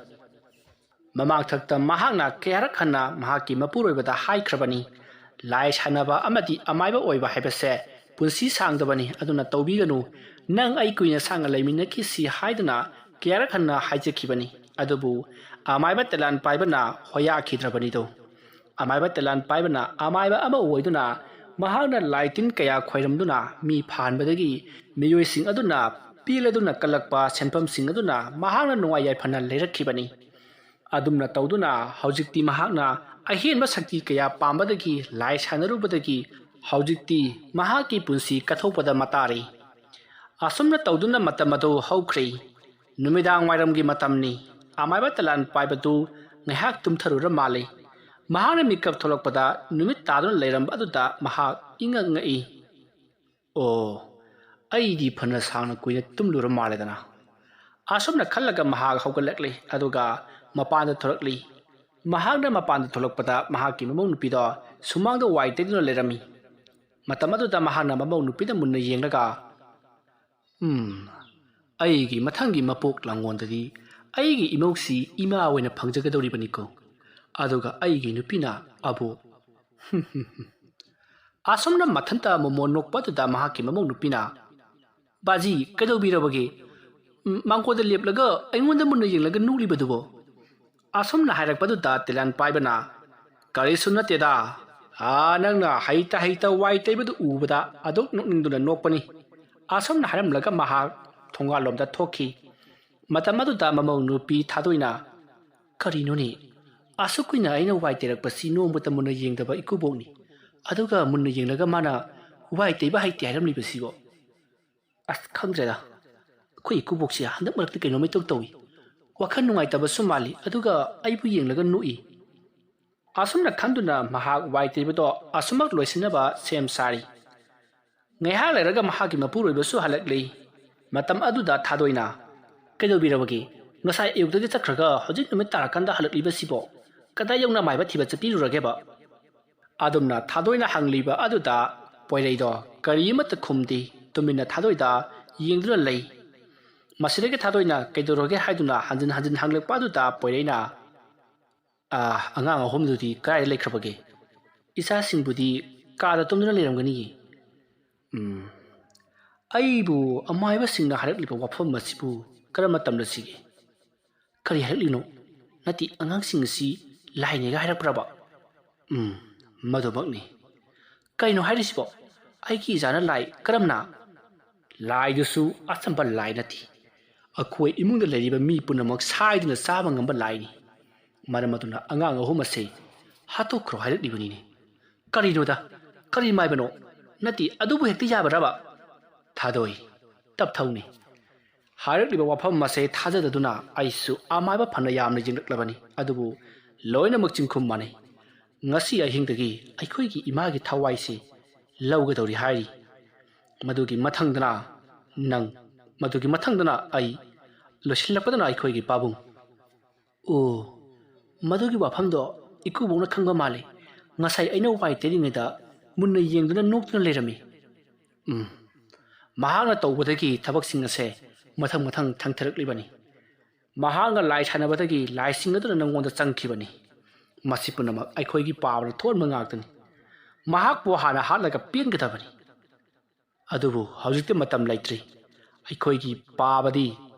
ꯃꯃꯥꯡꯊꯛꯇ ꯃꯍꯥꯛꯅ ꯀꯌꯥꯔꯛ ꯍꯟꯅ ꯃꯍꯥꯛꯀꯤ ꯃꯄꯨꯔꯣꯏꯕꯗ ꯍꯥꯏꯈ꯭ꯔꯕꯅꯤ, ꯂꯥꯏ ꯁꯥꯟꯅꯕ ꯑꯃꯗꯤ ꯑꯃꯥꯏꯕ ꯑꯣꯏꯕ ꯍꯥꯏꯕꯁꯦ ꯄꯨꯟꯁꯤ ꯁꯥꯡꯗꯕꯅꯤ, ꯑꯗꯨꯅ ꯇꯧꯕꯤꯒꯅꯨ, ꯅꯪ ꯑꯩ ꯀꯨꯏꯅ ꯁꯥꯡꯅ ꯂꯩꯃꯤꯟꯅꯈꯤꯁꯤ ꯍꯥꯏꯗꯨꯅ ꯀꯌꯥꯔꯛ ꯍꯟꯅ ꯍꯥꯏꯖꯈꯤꯕꯅꯤ꯫ ꯑꯗꯨꯕꯨ ꯑꯃꯥꯏꯕ ꯇꯦꯂꯥꯟ ꯄꯥꯏꯕꯅ ꯍꯣꯌꯥꯈꯤꯗ꯭ꯔꯕꯅꯤꯗꯣ꯫ ꯑꯃꯥꯏꯕ ꯇꯦꯂꯥꯟ ꯄꯥꯏꯕꯅ ꯑꯃꯥꯏꯕ ꯑꯃ ꯑꯣꯏꯗꯨꯅ ꯃꯍꯥꯛꯅ ꯂꯥꯏ ꯇꯤꯟ ꯀꯌꯥ ꯈꯣꯏꯔꯝꯗꯨꯅ ꯃꯤ ꯐꯍꯟꯕꯗꯒꯤ ꯃꯤꯑꯣꯏꯁꯤꯡ ꯑꯗꯨꯅ ꯄꯦꯜꯂꯗꯨꯅ ꯀꯜꯂꯛꯄ ꯁꯦꯟꯐꯝꯁꯤꯡ ꯑꯗꯨꯅ ꯃꯍꯥꯛꯅ ꯅꯨꯡꯉꯥꯏ ꯌꯥꯏꯐꯅ ꯂꯩꯔꯛꯈꯤꯕꯅꯤ꯫ ꯑꯗꯨꯝꯅ ꯇꯧꯗꯨꯅ ꯍꯧꯖꯤꯛꯇꯤ ꯃꯍꯥꯛꯅ ꯑꯍꯦꯟꯕ ꯁꯛꯇꯤ ꯀꯌꯥ ꯄꯥꯝꯕꯗꯒꯤ ꯂꯥꯏ ꯁꯥꯟꯅꯔꯨꯕꯗꯒꯤ ꯍꯧꯖꯤꯛꯇꯤ ꯃꯍꯥꯛꯀꯤ ꯄꯨꯟꯁꯤ ꯀꯠꯊꯣꯛꯄꯗ ꯃꯇꯥꯔꯤ꯫ ꯑꯁꯨꯝꯅ ꯇꯧꯗꯨꯅ ꯃꯇꯝ ꯑꯗꯨ ꯍꯧꯈ꯭ꯔꯦ꯫ ꯅꯨꯃꯤꯗꯥꯡ ꯋꯥꯏꯔꯝꯒꯤ ꯃꯇꯝꯅꯤ꯫ ꯑꯃꯥꯏꯕ ꯇꯂꯥꯟ ꯄꯥꯏꯕꯗꯨ ꯉꯥꯏꯍꯥꯛ ꯇꯨꯝꯊꯔꯨꯔ ꯃꯥꯜꯂꯤ꯫ ꯃꯍꯥꯛꯅ ꯃꯤꯀꯞ ꯊꯣꯛꯂꯛꯄꯗ ꯅꯨꯃꯤꯠ ꯇꯥꯗꯨꯅ ꯂꯩꯔꯝꯕ ꯑꯗꯨꯗ ꯃꯍꯥꯛ ꯏꯉꯛ ꯉꯛꯏ꯫ "ꯑꯣ, ꯑꯩꯗꯤ ꯐꯅ ꯁꯥꯡꯅ ꯀꯨꯏꯅ ꯇꯨꯝꯂꯨꯔ ꯃꯥꯜꯂꯦꯗꯅ"꯫ ꯑꯁꯨꯝꯅ ꯈꯜꯂꯒ ꯃꯍꯥꯛ ꯍꯧꯒꯠꯂꯛꯂꯤ, ꯑꯗꯨꯒ ꯃꯄꯥꯟꯗ ꯊꯣꯛꯂꯛꯂꯤ꯫ ꯃꯍꯥꯛꯅ ꯃꯄꯥꯟꯗ ꯊꯣꯛꯂꯛꯄꯗ ꯃꯍꯥꯛꯀꯤ ꯃꯃꯧ ꯅꯨꯄꯤꯗꯣ ꯁꯨꯃꯥꯡꯗ ꯋꯥꯏ ꯇꯩꯗꯨꯅ ꯂꯩꯔꯝꯃꯤ꯫ ꯃꯇꯝ ꯑꯗꯨꯗ ꯃꯍꯥꯛꯅ ꯃꯃꯧ ꯅꯨꯄꯤꯗ ꯃꯨꯟꯅ ꯌꯦꯡꯂꯒ, "ꯎꯝ, ꯑꯩꯒꯤ ꯃꯊꯪꯒꯤ ꯃꯄꯣꯛ ꯂꯥꯡꯒꯣꯟꯗꯗꯤ ꯑꯩꯒꯤ ꯏꯃꯧꯁꯤ ꯏꯃꯥ ꯑꯣꯏꯅ ꯐꯪꯖꯒꯗꯧꯔꯤꯕꯅꯤꯀꯣ, ꯑꯗꯨꯒ ꯑꯩꯒꯤ ꯅꯨꯄꯤꯅ ꯑꯕꯣꯛ"꯫ ꯑꯁꯨꯝꯅ ꯃꯊꯟꯇ ꯃꯣꯃꯣꯟ ꯅꯣꯛꯄ ꯑꯗꯨꯗ ꯃꯍꯥꯛꯀꯤ ꯃꯃꯧ ꯅꯨꯄꯤꯅ, "ꯕꯥꯖꯤ, ꯀꯩꯗꯧꯕꯤꯔꯕꯒꯦ? ꯎꯝ, ꯃꯥꯡꯒꯣꯟꯗ ꯂꯦꯞꯂꯒ ꯑꯩꯉꯣꯟꯗ ꯃꯨꯟꯅ ꯌꯦꯡꯂꯒ ꯅꯣꯛꯂꯤꯕꯗꯨꯕꯣ?" ꯑꯁꯨꯝꯅ ꯍꯥꯏꯔꯛꯄꯗꯨꯗ ꯇꯦꯂꯥꯟ ꯄꯥꯏꯕꯅ, "ꯀꯔꯤꯁꯨ ꯅꯠꯇꯦꯗ, ꯑꯥ, ꯅꯪꯅ ꯍꯩꯇ ꯍꯩꯇ ꯋꯥꯏ ꯇꯩꯕꯗꯨ ꯎꯕꯗ ꯑꯗꯨꯛ ꯅꯣꯛꯅꯤꯡꯗꯨꯅ ꯅꯣꯛꯄꯅꯤ"꯫ ꯑꯁꯨꯝꯅ ꯍꯥꯏꯔꯝꯂꯒ ꯃꯍꯥꯛ ꯊꯣꯡꯒꯥꯜꯂꯣꯝꯗ ꯊꯣꯛꯈꯤ꯫ ꯃꯇꯝ ꯑꯗꯨꯗ ꯃꯃꯧ ꯅꯨꯄꯤ ꯊꯥꯗꯣꯏꯅ, "ꯀꯔꯤꯅꯣꯅꯦ? ꯑꯁꯨꯛ ꯀꯨꯏꯅ ꯑꯩꯅ ꯋꯥꯏ ꯇꯩꯔꯛꯄꯁꯤ ꯅꯣꯡꯃꯇ ꯃꯨꯟꯅ ꯌꯦꯡꯗꯕ ꯏꯀꯨꯕꯣꯛꯅꯤ꯫ ꯑꯗꯨꯒ ꯃꯨꯟꯅ ꯌꯦꯡꯂꯒ ꯃꯥꯅ ꯋꯥꯏ ꯇꯩꯕ ꯍꯩꯇꯦ ꯍꯥꯏꯔꯝꯂꯤꯕꯁꯤꯕꯣ? ꯑꯁ, ꯈꯪꯗ꯭ꯔꯦꯗ꯫ ꯑꯩꯈꯣꯏ ꯏꯀꯨꯕꯣꯛꯁꯦ ꯍꯟꯗꯛ ꯃꯔꯛꯇ ꯀꯩꯅꯣꯝꯃ ꯏꯇꯧ ꯇꯧꯏ꯫ ꯋꯥꯈꯜ ꯅꯨꯡꯉꯥꯏꯇꯕꯁꯨ ꯃꯥꯜꯂꯤ, ꯑꯗꯨꯒ ꯑꯩꯕꯨ ꯌꯦꯡꯂꯒ ꯅꯣꯛꯏ꯫ ꯑꯁꯨꯝꯅ ꯈꯟꯗꯨꯅ ꯃꯍꯥꯛ ꯋꯥꯏ ꯇꯩꯕꯗꯣ ꯑꯁꯨꯃꯛ ꯂꯣꯏꯁꯤꯟꯅꯕ ꯁꯦꯝ ꯁꯥꯔꯤ꯫ ꯉꯥꯏꯍꯥꯛ ꯂꯩꯔꯒ ꯃꯍꯥꯛꯀꯤ ꯃꯄꯨꯔꯣꯏꯕꯁꯨ ꯍꯜꯂꯛꯂꯤ꯫ ꯃꯇꯝ ꯑꯗꯨꯗ ꯊꯥꯗꯣꯏꯅ, "ꯀꯩꯗꯧꯕꯤꯔꯕꯒꯦ? ꯉꯁꯥꯏ ꯑꯌꯨꯛꯇꯒꯤ ꯆꯠꯈ꯭ꯔꯒ ꯍꯧꯖꯤꯛ ꯅꯨꯃꯤꯠ ꯇꯥꯔꯀꯥꯟꯗ ꯍꯜꯂꯛꯂꯤꯕꯁꯤꯕꯣ? ꯀꯗꯥꯏ ꯌꯧꯅ ꯃꯥꯏꯕ ꯊꯤꯕ ꯆꯠꯄꯤꯔꯨꯔꯒꯦꯕ?" ꯑꯗꯨꯝꯅ ꯊꯥꯗꯣꯏꯅ ꯍꯪꯂꯤꯕ ꯑꯗꯨꯗ ꯄꯣꯏꯔꯩꯗꯣ ꯀꯔꯤ ꯑꯃꯠꯇ ꯈꯨꯝꯗꯦ, ꯇꯨꯃꯤꯟꯅ ꯊꯥꯗꯣꯏꯗ ꯌꯦꯡꯗꯨꯅ ꯂꯩ꯫ ꯃꯁꯤꯗꯒꯤ ꯊꯥꯗꯣꯏꯅ ꯀꯩꯗꯧꯔꯒꯦ ꯍꯥꯏꯗꯨꯅ ꯍꯟꯖꯤꯟ ꯍꯟꯖꯤꯟ ꯍꯪꯂꯛꯄ ꯑꯗꯨꯗ ꯄꯣꯏꯔꯩꯅ, "ꯑꯥ, ꯑꯉꯥꯡ ꯑꯍꯨꯝꯗꯨꯗꯤ ꯀꯗꯥꯏꯗ ꯂꯩꯈ꯭ꯔꯕꯒꯦ?" "ꯏꯆꯥꯁꯤꯡꯕꯨꯗꯤ ꯀꯥꯗ ꯇꯨꯝꯗꯨꯅ ꯂꯩꯔꯝꯒꯅꯤꯌꯦ꯫" "ꯎꯝ, ꯑꯩꯕꯨ ꯑꯃꯥꯏꯕꯁꯤꯡꯅ ꯍꯥꯏꯔꯛꯂꯤꯕ ꯋꯥꯐꯝ ꯑꯁꯤꯕꯨ ꯀꯔꯝꯅ ꯇꯝꯂꯁꯤꯒꯦ?" "ꯀꯔꯤ ꯍꯥꯏꯔꯛꯂꯤꯅꯣ? ꯅꯠꯇꯦ, ꯑꯉꯥꯡꯁꯤꯡ ꯑꯁꯤ ꯂꯥꯏꯅꯦꯒ ꯍꯥꯏꯔꯛꯄ꯭ꯔꯕ?" "ꯎꯝ, ꯃꯗꯨꯃꯛꯅꯤ꯫" "ꯀꯩꯅꯣ ꯍꯥꯏꯔꯤꯁꯤꯕꯣ? ꯑꯩꯒꯤ ꯏꯆꯥꯅ ꯂꯥꯏ ꯀꯔꯝꯅ?" "ꯂꯥꯏꯗꯨꯁꯨ ꯑꯆꯝꯕ ꯂꯥꯏ ꯅꯠꯇꯦ꯫ ꯑꯩꯈꯣꯏ ꯏꯃꯨꯡꯗ ꯂꯩꯔꯤꯕ ꯃꯤ ꯄꯨꯝꯅꯃꯛ ꯁꯥꯏꯗꯨꯅ ꯆꯥꯕ ꯉꯝꯕ ꯂꯥꯏꯅꯤ꯫ ꯃꯔꯝ ꯑꯗꯨꯅ ꯑꯉꯥꯡ ꯑꯍꯨꯝ ꯑꯁꯦ ꯍꯥꯠꯇꯣꯛꯈ꯭ꯔꯣ ꯍꯥꯏꯔꯛꯂꯤꯕꯅꯤꯅꯦ꯫" "ꯀꯔꯤꯅꯣꯗ? ꯀꯔꯤ ꯃꯥꯏꯕꯅꯣ? ꯅꯠꯇꯦ, ꯑꯗꯨꯕꯨ ꯍꯦꯛꯇ ꯌꯥꯕ꯭ꯔꯕ?" "ꯊꯥꯗꯣꯏ, ꯇꯞꯊꯧꯅꯦ꯫ ꯍꯥꯏꯔꯛꯂꯤꯕ ꯋꯥꯐꯝ ꯑꯁꯦ ꯊꯥꯖꯗꯗꯨꯅ ꯑꯩꯁꯨ ꯑꯃꯥꯏꯕ ꯐꯅ ꯌꯥꯝꯅ ꯌꯦꯡꯂꯛꯂꯕꯅꯤ, ꯑꯗꯨꯕꯨ ꯂꯣꯏꯅꯃꯛ ꯆꯤꯡꯈꯨꯝ ꯃꯥꯟꯅꯩ꯫ ꯉꯁꯤ ꯑꯍꯤꯡꯗꯒꯤ ꯑꯩꯈꯣꯏꯒꯤ ꯏꯃꯥꯒꯤ ꯊꯋꯥꯏꯁꯤ ꯂꯧꯒꯗꯧꯔꯤ ꯍꯥꯏꯔꯤ꯫ ꯃꯗꯨꯒꯤ ꯃꯊꯪꯗꯅ ꯅꯪ, ꯃꯗꯨꯒꯤ ꯃꯊꯪꯗꯅ ꯑꯩ, ꯂꯣꯏꯁꯤꯜꯂꯛꯄꯗꯅ ꯑꯩꯈꯣꯏꯒꯤ ꯄꯥꯕꯨꯡ꯫" "ꯑꯣ, ꯃꯗꯨꯒꯤ ꯋꯥꯐꯝꯗꯣ ꯏꯀꯨꯕꯣꯛꯅ ꯈꯪꯕ ꯃꯥꯜꯂꯤ꯫ ꯉꯁꯥꯏ ꯑꯩꯅ ꯋꯥꯏ ꯇꯩꯔꯤꯉꯩꯗ ꯃꯨꯟꯅ ꯌꯦꯡꯗꯨꯅ ꯅꯣꯛꯇꯨꯅ ꯂꯩꯔꯝꯃꯤ꯫" "ꯎꯝ, ꯃꯍꯥꯛꯅ ꯇꯧꯕꯗꯒꯤ ꯊꯕꯛꯁꯤꯡ ꯑꯁꯦ ꯃꯊꯪ ꯃꯊꯪ ꯊꯪꯊꯔꯛꯂꯤꯕꯅꯤ꯫ ꯃꯍꯥꯛꯅ ꯂꯥꯏ ꯁꯥꯟꯅꯕꯗꯒꯤ ꯂꯥꯏꯁꯤꯡ ꯑꯗꯨꯅ ꯅꯪꯉꯣꯟꯗ ꯆꯪꯈꯤꯕꯅꯤ꯫ ꯃꯁꯤ ꯄꯨꯝꯅꯃꯛ ꯑꯩꯈꯣꯏꯒꯤ ꯄꯥꯕꯅ ꯊꯣꯛꯍꯟꯕ ꯉꯥꯛꯇꯅꯤ꯫ ꯃꯍꯥꯛꯄꯨ ꯍꯥꯟꯅ ꯍꯥꯠꯂꯒ ꯄꯦꯟꯒꯗꯕꯅꯤ꯫ ꯑꯗꯨꯕꯨ ꯍꯧꯖꯤꯛꯇꯤ ꯃꯇꯝ ꯂꯩꯇ꯭ꯔꯤ꯫ ꯑꯩꯈꯣꯏꯒꯤ ꯄꯥꯕꯗꯤ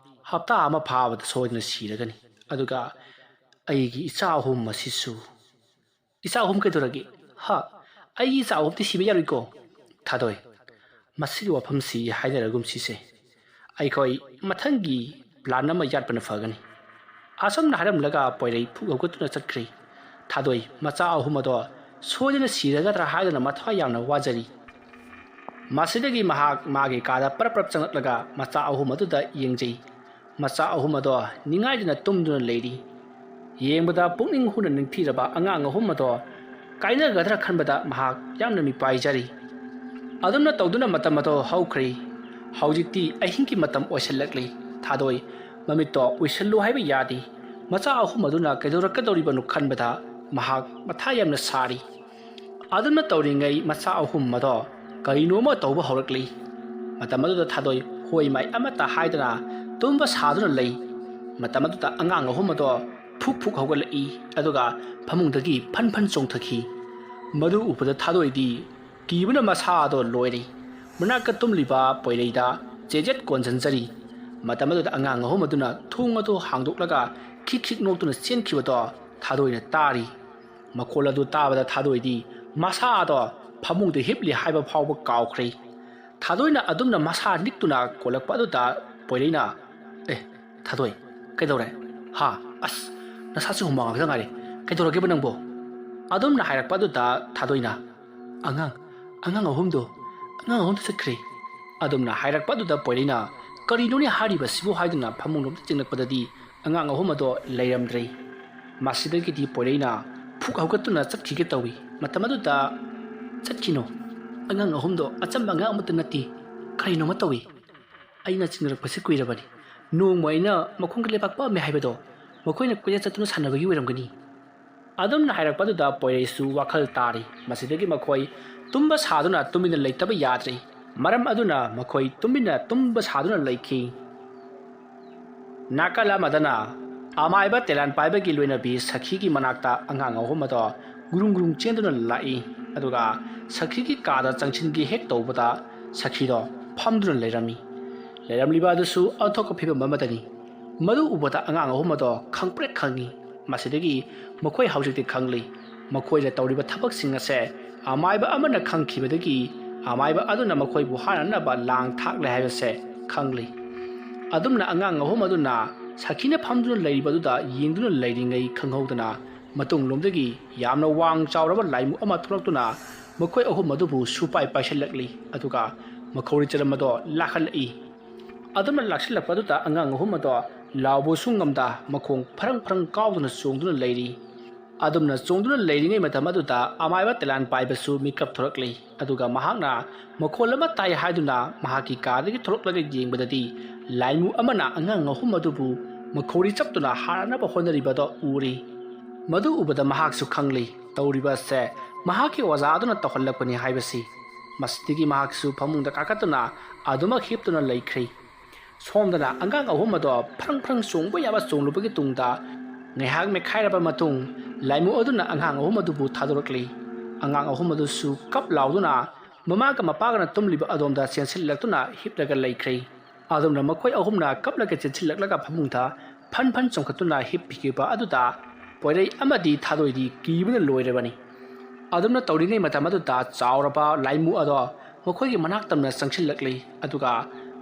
ꯍꯞꯇꯥ ꯑꯃ ꯐꯥꯕꯗ ꯁꯣꯏꯗꯅ ꯁꯤꯔꯒꯅꯤ꯫ ꯑꯗꯨꯒ ꯑꯩꯒꯤ ꯏꯆꯥ ꯑꯍꯨꯝ ꯑꯁꯤꯁꯨ꯫" "ꯏꯆꯥ ꯑꯍꯨꯝ ꯀꯩꯗꯧꯔꯒꯦ? ꯍꯥ? ꯑꯩꯒꯤ ꯏꯆꯥ ꯑꯍꯨꯝꯗꯤ ꯁꯤꯕ ꯌꯥꯔꯣꯏꯀꯣ?" "ꯊꯥꯗꯣꯏ, ꯃꯁꯤꯒꯤ ꯋꯥꯐꯝꯁꯤ ꯍꯥꯏꯅꯔꯒꯨꯝꯁꯤꯁꯦ꯫ ꯑꯩꯈꯣꯏ ꯃꯊꯪꯒꯤ ꯄ꯭ꯂꯥꯟ ꯑꯃ ꯌꯥꯠꯄꯅ ꯐꯒꯅꯤ꯫" ꯑꯁꯨꯝꯅ ꯍꯥꯏꯔꯝꯂꯒ ꯄꯣꯏꯔꯩ ꯐꯨꯛ ꯍꯧꯒꯠꯇꯨꯅ ꯆꯠꯈ꯭ꯔꯦ꯫ ꯊꯥꯗꯣꯏ ꯃꯆꯥ ꯑꯍꯨꯝ ꯑꯗꯣ ꯁꯣꯏꯗꯅ ꯁꯤꯔꯒꯗ꯭ꯔꯥ ꯍꯥꯏꯗꯨꯅ ꯃꯊ꯭ꯋꯥꯏ ꯌꯥꯝꯅ ꯋꯥꯖꯔꯤ꯫ ꯃꯁꯤꯗꯒꯤ ꯃꯍꯥꯛ ꯃꯥꯒꯤ ꯀꯥꯗ ꯄꯔꯞ ꯄꯔꯞ ꯆꯪꯂꯛꯂꯒ ꯃꯆꯥ ꯑꯍꯨꯝ ꯑꯗꯨꯗ ꯌꯦꯡꯖꯩ꯫ ꯃꯆꯥ ꯑꯍꯨꯝ ꯑꯗꯣ ꯅꯤꯡꯉꯥꯏꯗꯨꯅ ꯇꯨꯝꯗꯨꯅ ꯂꯩꯔꯤ꯫ ꯌꯦꯡꯕꯗ ꯄꯨꯛꯅꯤꯡ ꯍꯨꯅ ꯅꯤꯡꯊꯤꯔꯕ ꯑꯉꯥꯡ ꯑꯍꯨꯝ ꯑꯗꯣ ꯀꯥꯏꯅꯒꯗ꯭ꯔꯥ ꯈꯟꯕꯗ ꯃꯍꯥꯛ ꯌꯥꯝꯅ ꯃꯤꯄꯥꯏꯖꯔꯤ꯫ ꯑꯗꯨꯝꯅ ꯇꯧꯗꯨꯅ ꯃꯇꯝ ꯑꯗꯣ ꯍꯧꯈ꯭ꯔꯦ꯫ ꯍꯧꯖꯤꯛꯇꯤ ꯑꯍꯤꯡꯒꯤ ꯃꯇꯝ ꯑꯣꯏꯁꯤꯜꯂꯛꯂꯤ꯫ ꯊꯥꯗꯣꯏ ꯃꯃꯤꯠꯇꯣ ꯎꯏꯁꯜꯂꯨ ꯍꯥꯏꯕ ꯌꯥꯗꯦ꯫ ꯃꯆꯥ ꯑꯍꯨꯝ ꯑꯗꯨꯅ ꯀꯩꯗꯧꯔꯛꯀꯗꯧꯔꯤꯕꯅꯣ ꯈꯟꯕꯗ ꯃꯍꯥꯛ ꯃꯊꯥ ꯌꯥꯝꯅ ꯁꯥꯔꯤ꯫ ꯑꯗꯨꯝꯅ ꯇꯧꯔꯤꯉꯩ ꯃꯆꯥ ꯑꯍꯨꯝ ꯑꯗꯣ ꯀꯔꯤꯅꯣꯃ ꯇꯧꯕ ꯍꯧꯔꯛꯂꯤ꯫ ꯃꯇꯝ ꯑꯗꯨꯗ ꯊꯥꯗꯣꯏ ꯍꯣꯏ ꯃꯥꯏ ꯑꯃꯠꯇ ꯍꯥꯏꯗꯅ ꯇꯨꯝꯕ ꯁꯥꯗꯨꯅ ꯂꯩ꯫ ꯃꯇꯝ ꯑꯗꯨꯗ ꯑꯉꯥꯡ ꯑꯍꯨꯝ ꯑꯗꯣ ꯐꯨꯛ ꯐꯨꯛ ꯍꯧꯒꯠꯂꯛꯏ, ꯑꯗꯨꯒ ꯐꯃꯨꯡꯗꯒꯤ ꯐꯟ ꯐꯟ ꯆꯣꯡꯊꯈꯤ꯫ ꯃꯗꯨ ꯎꯕꯗ ꯊꯥꯗꯣꯏꯗꯤ ꯀꯤꯕꯅ ꯃꯁꯥ ꯑꯗꯣ ꯂꯣꯏꯔꯦ꯫ ꯃꯅꯥꯛꯇ ꯇꯨꯝꯂꯤꯕ ꯄꯣꯏꯔꯩꯗ ꯆꯦꯖꯦꯠ ꯀꯣꯟꯁꯤꯟꯖꯔꯤ꯫ ꯃꯇꯝ ꯑꯗꯨꯗ ꯑꯉꯥꯡ ꯑꯍꯨꯝ ꯑꯗꯨꯅ ꯊꯣꯡ ꯑꯗꯨ ꯍꯥꯡꯗꯣꯛꯂꯒ ꯈꯤꯛ ꯈꯤꯛ ꯅꯣꯛꯇꯨꯅ ꯆꯦꯟꯈꯤꯕꯗꯣ ꯊꯥꯗꯣꯏꯅ ꯇꯥꯔꯤ꯫ ꯃꯈꯣꯜ ꯑꯗꯨ ꯇꯥꯕꯗ ꯊꯥꯗꯣꯏꯗꯤ ꯃꯁꯥ ꯑꯗꯣ ꯐꯃꯨꯡꯗ ꯍꯤꯞꯂꯤ ꯍꯥꯏꯕ ꯐꯥꯎꯕ ꯀꯥꯎꯈ꯭ꯔꯦ꯫ ꯊꯥꯗꯣꯏꯅ ꯑꯗꯨꯝꯅ ꯃꯁꯥ ꯅꯤꯛꯇꯨꯅ ꯀꯣꯜꯂꯛꯄ ꯑꯗꯨꯗ ꯄꯣꯏꯔꯩꯅ, "ꯑꯦ, ꯊꯥꯗꯣꯏ, ꯀꯩꯗꯧꯔꯦ? ꯍꯥ? ꯑꯁ, ꯅꯁꯥꯁꯦ ꯍꯨꯃꯥꯡ ꯉꯥꯛꯇ ꯉꯥꯏꯔꯦ꯫ ꯀꯩꯗꯧꯔꯒꯦꯕ ꯅꯪꯕꯣ?" ꯑꯗꯨꯝꯅ ꯍꯥꯏꯔꯛꯄ ꯑꯗꯨꯗ ꯊꯥꯗꯣꯏꯅ, "ꯑꯉꯥꯡ, ꯑꯉꯥꯡ ꯑꯍꯨꯝꯗꯣ, ꯑꯉꯥꯡ ꯑꯍꯨꯝꯗꯣ ꯆꯠꯈ꯭ꯔꯦ꯫" ꯑꯗꯨꯝꯅ ꯍꯥꯏꯔꯛꯄ ꯑꯗꯨꯗ ꯄꯣꯏꯔꯩꯅ, "ꯀꯔꯤꯅꯣꯅꯦ ꯍꯥꯏꯔꯤꯕꯁꯤꯕꯨ?" ꯍꯥꯏꯗꯨꯅ ꯐꯃꯨꯡꯂꯣꯝꯗ ꯆꯤꯡꯂꯛꯄꯗꯗꯤ ꯑꯉꯥꯡ ꯑꯍꯨꯝ ꯑꯗꯣ ꯂꯩꯔꯝꯗ꯭ꯔꯦ꯫ ꯃꯁꯤꯗꯒꯤꯗꯤ ꯄꯣꯏꯔꯩꯅ ꯐꯨꯛ ꯍꯧꯒꯠꯇꯨꯅ ꯆꯠꯈꯤꯒꯦ ꯇꯧꯏ꯫ ꯃꯇꯝ ꯑꯗꯨꯗ, "ꯆꯠꯈꯤꯅꯣ, ꯑꯉꯥꯡ ꯑꯍꯨꯝꯗꯣ ꯑꯆꯝꯕ ꯑꯉꯥꯡ ꯑꯃꯠꯇ ꯅꯠꯇꯦ, ꯀꯔꯤꯅꯣꯃ ꯇꯧꯏ꯫ ꯑꯩꯅ ꯆꯤꯡꯅꯔꯛꯄꯁꯤ ꯀꯨꯏꯔꯕꯅꯤ꯫ ꯅꯣꯡꯃ ꯑꯩꯅ ꯃꯈꯣꯡꯗ ꯂꯩꯕꯥꯛ ꯄꯛꯑꯝꯃꯦ ꯍꯥꯏꯕꯗꯣ ꯃꯈꯣꯏꯅ ꯀꯣꯏꯆꯠ ꯆꯠꯇꯨꯅ ꯁꯥꯟꯅꯕꯒꯤ ꯑꯣꯏꯔꯝꯒꯅꯤ꯫" ꯑꯗꯨꯝꯅ ꯍꯥꯏꯔꯛꯄ ꯑꯗꯨꯗ ꯄꯣꯏꯔꯩꯁꯨ ꯋꯥꯈꯜ ꯇꯥꯔꯤ꯫ ꯃꯁꯤꯗꯒꯤ ꯃꯈꯣꯏ ꯇꯨꯝꯕ ꯁꯥꯗꯨꯅ ꯇꯨꯃꯤꯟꯅ ꯂꯩꯇꯕ ꯌꯥꯗ꯭ꯔꯦ꯫ ꯃꯔꯝ ꯑꯗꯨꯅ ꯃꯈꯣꯏ ꯇꯨꯃꯤꯟꯅ ꯇꯨꯝꯕ ꯁꯥꯗꯨꯅ ꯂꯩꯈꯤ꯫ ꯅꯥꯀꯜ ꯑꯃꯗꯅ ꯑꯃꯥꯏꯕ ꯇꯦꯂꯥꯟ ꯄꯥꯏꯕꯒꯤ ꯂꯣꯏꯅꯕꯤ ꯁꯈꯤꯒꯤ ꯃꯅꯥꯛꯇ ꯑꯉꯥꯡ ꯑꯍꯨꯝ ꯑꯗꯣ ꯒꯨꯔꯨꯡ ꯒꯨꯔꯨꯡ ꯆꯦꯟꯗꯨꯅ ꯂꯥꯛꯏ꯫ ꯑꯗꯨꯒ ꯁꯈꯤꯒꯤ ꯀꯥꯗ ꯆꯪꯁꯤꯟꯒꯦ ꯍꯦꯛ ꯇꯧꯕꯗ ꯁꯈꯤꯗꯣ ꯐꯝꯗꯨꯅ ꯂꯩꯔꯝꯃꯤ꯫ ꯂꯩꯔꯝꯂꯤꯕ ꯑꯗꯨꯁꯨ ꯑꯣꯟꯊꯣꯛꯄ ꯐꯤꯕꯝ ꯑꯃꯗꯅꯤ꯫ ꯃꯗꯨ ꯎꯕꯗ ꯑꯉꯥꯡ ꯑꯍꯨꯝ ꯑꯗꯣ ꯈꯪꯄ꯭ꯔꯦꯛ ꯈꯪꯉꯤ꯫ ꯃꯁꯤꯗꯒꯤ ꯃꯈꯣꯏ ꯍꯧꯖꯤꯛꯇꯤ ꯈꯪꯂꯤ꯫ ꯃꯈꯣꯏꯅ ꯇꯧꯔꯤꯕ ꯊꯕꯛꯁꯤꯡ ꯑꯁꯦ ꯑꯃꯥꯏꯕ ꯑꯃꯅ ꯈꯪꯈꯤꯕꯗꯒꯤ ꯑꯃꯥꯏꯕ ꯑꯗꯨꯅ ꯃꯈꯣꯏꯕꯨ ꯍꯥꯠꯅꯅꯕ ꯂꯥꯡ ꯊꯥꯛꯂꯦ ꯍꯥꯏꯕꯁꯦ ꯈꯪꯂꯤ꯫ ꯑꯗꯨꯝꯅ ꯑꯉꯥꯡ ꯑꯍꯨꯝ ꯑꯗꯨꯅ ꯁꯈꯤꯅ ꯐꯝꯗꯨꯅ ꯂꯩꯔꯤꯕ ꯑꯗꯨꯗ ꯌꯦꯡꯗꯨꯅ ꯂꯩꯔꯤꯉꯩ ꯈꯪꯍꯧꯗꯅ ꯃꯇꯨꯡꯂꯣꯝꯗꯒꯤ ꯌꯥꯝꯅ ꯋꯥꯡ ꯆꯥꯎꯔꯕ ꯂꯥꯏꯃꯨ ꯑꯃ ꯊꯣꯛꯂꯛꯇꯨꯅ ꯃꯈꯣꯏ ꯑꯍꯨꯝ ꯑꯗꯨꯕꯨ ꯁꯨꯄꯥꯏ ꯄꯥꯏꯁꯤꯜꯂꯛꯂꯤ, ꯑꯗꯨꯒ ꯃꯈꯧꯔꯤ ꯆꯔꯝ ꯑꯗꯣ ꯂꯥꯛꯍꯜꯂꯛꯏ꯫ ꯑꯗꯨꯝꯅ ꯂꯥꯛꯁꯤꯜꯂꯛꯄ ꯑꯗꯨꯗ ꯑꯉꯥꯡ ꯑꯍꯨꯝ ꯑꯗꯣ ꯂꯥꯎꯕꯁꯨ ꯉꯝꯗ ꯃꯈꯣꯡ ꯐꯔꯪ ꯐꯔꯪ ꯀꯥꯎꯗꯨꯅ ꯆꯣꯡꯗꯨꯅ ꯂꯩꯔꯤ꯫ ꯑꯗꯨꯝꯅ ꯆꯣꯡꯗꯨꯅ ꯂꯩꯔꯤꯉꯩ ꯃꯇꯝ ꯑꯗꯨꯗ ꯑꯃꯥꯏꯕ ꯇꯦꯂꯥꯟ ꯄꯥꯏꯕꯁꯨ ꯃꯤꯀꯞ ꯊꯣꯔꯛꯂꯤ, ꯑꯗꯨꯒ ꯃꯍꯥꯛꯅ ꯃꯈꯣꯜ ꯑꯃ ꯇꯥꯏ ꯍꯥꯏꯗꯨꯅ ꯃꯍꯥꯛꯀꯤ ꯀꯥꯗꯒꯤ ꯊꯣꯛꯂꯛꯂꯒ ꯌꯦꯡꯕꯗꯗꯤ ꯂꯥꯏꯃꯨ ꯑꯃꯅ ꯑꯉꯥꯡ ꯑꯍꯨꯝ ꯑꯗꯨꯕꯨ ꯃꯈꯧꯔꯤ ꯆꯞꯇꯨꯅ ꯍꯥꯠꯅꯕ ꯍꯣꯠꯅꯔꯤꯕꯗꯣ ꯎꯔꯤ꯫ ꯃꯗꯨ ꯎꯕꯗ ꯃꯍꯥꯛꯁꯨ ꯈꯪꯂꯤ ꯇꯧꯔꯤꯕ ꯑꯁꯦ ꯃꯍꯥꯛꯀꯤ ꯑꯣꯖꯥ ꯑꯗꯨꯅ ꯇꯧꯍꯜꯂꯛꯄꯅꯤ ꯍꯥꯏꯕꯁꯤ꯫ ꯃꯁꯤꯗꯒꯤ ꯃꯍꯥꯛꯁꯨ ꯐꯃꯨꯡꯗ ꯀꯥꯈꯠꯇꯨꯅ ꯑꯗꯨꯃꯛ ꯍꯤꯞꯇꯨꯅ ꯂꯩꯈ꯭ꯔꯦ꯫ ꯁꯣꯝꯗꯅ ꯑꯉꯥꯡ ꯑꯍꯨꯝ ꯑꯗꯣ ꯐ꯭ꯔꯪ ꯐ꯭ꯔꯪ ꯆꯣꯡꯕ ꯌꯥꯕ ꯆꯣꯡꯂꯨꯕꯒꯤ ꯇꯨꯡꯗ ꯉꯥꯏꯍꯥꯛ ꯃꯦꯠꯈꯥꯏꯔꯕ ꯃꯇꯨꯡ ꯂꯥꯏꯃꯨ ꯑꯗꯨꯅ ꯑꯉꯥꯡ ꯑꯍꯨꯝ ꯑꯗꯨꯕꯨ ꯊꯥꯗꯣꯔꯛꯂꯤ꯫ ꯑꯉꯥꯡ ꯑꯍꯨꯝ ꯑꯗꯨꯁꯨ ꯀꯞ ꯂꯥꯎꯗꯨꯅ ꯃꯃꯥꯒ ꯃꯄꯥꯒꯅ ꯇꯨꯝꯂꯤꯕ ꯑꯗꯣꯝꯗ ꯆꯦꯟꯁꯤꯜꯂꯛꯇꯨꯅ ꯍꯤꯞꯂꯒ ꯂꯩꯈ꯭ꯔꯦ꯫ ꯑꯗꯨꯝꯅ ꯃꯈꯣꯏ ꯑꯍꯨꯝꯅ ꯀꯞꯂꯒ ꯆꯦꯟꯁꯤꯜꯂꯛꯂꯒ ꯐꯃꯨꯡꯗ ꯐꯟ ꯐꯟ ꯆꯣꯡꯈꯠꯇꯨꯅ ꯍꯤꯞꯄꯤꯈꯤꯕ ꯑꯗꯨꯗ ꯄꯣꯏꯔꯩ ꯑꯃꯗꯤ ꯊꯥꯗꯣꯏꯗꯤ ꯀꯤꯕꯅ ꯂꯣꯏꯔꯕꯅꯤ꯫ ꯑꯗꯨꯝꯅ ꯇꯧꯔꯤꯉꯩ ꯃꯇꯝ ꯑꯗꯨꯗ ꯆꯥꯎꯔꯕ ꯂꯥꯏꯃꯨ ꯑꯗꯣ ꯃꯈꯣꯏꯒꯤ ꯃꯅꯥꯛ ꯇꯝꯅ ꯆꯪꯁꯤꯜꯂꯛꯂꯤ, ꯑꯗꯨꯒ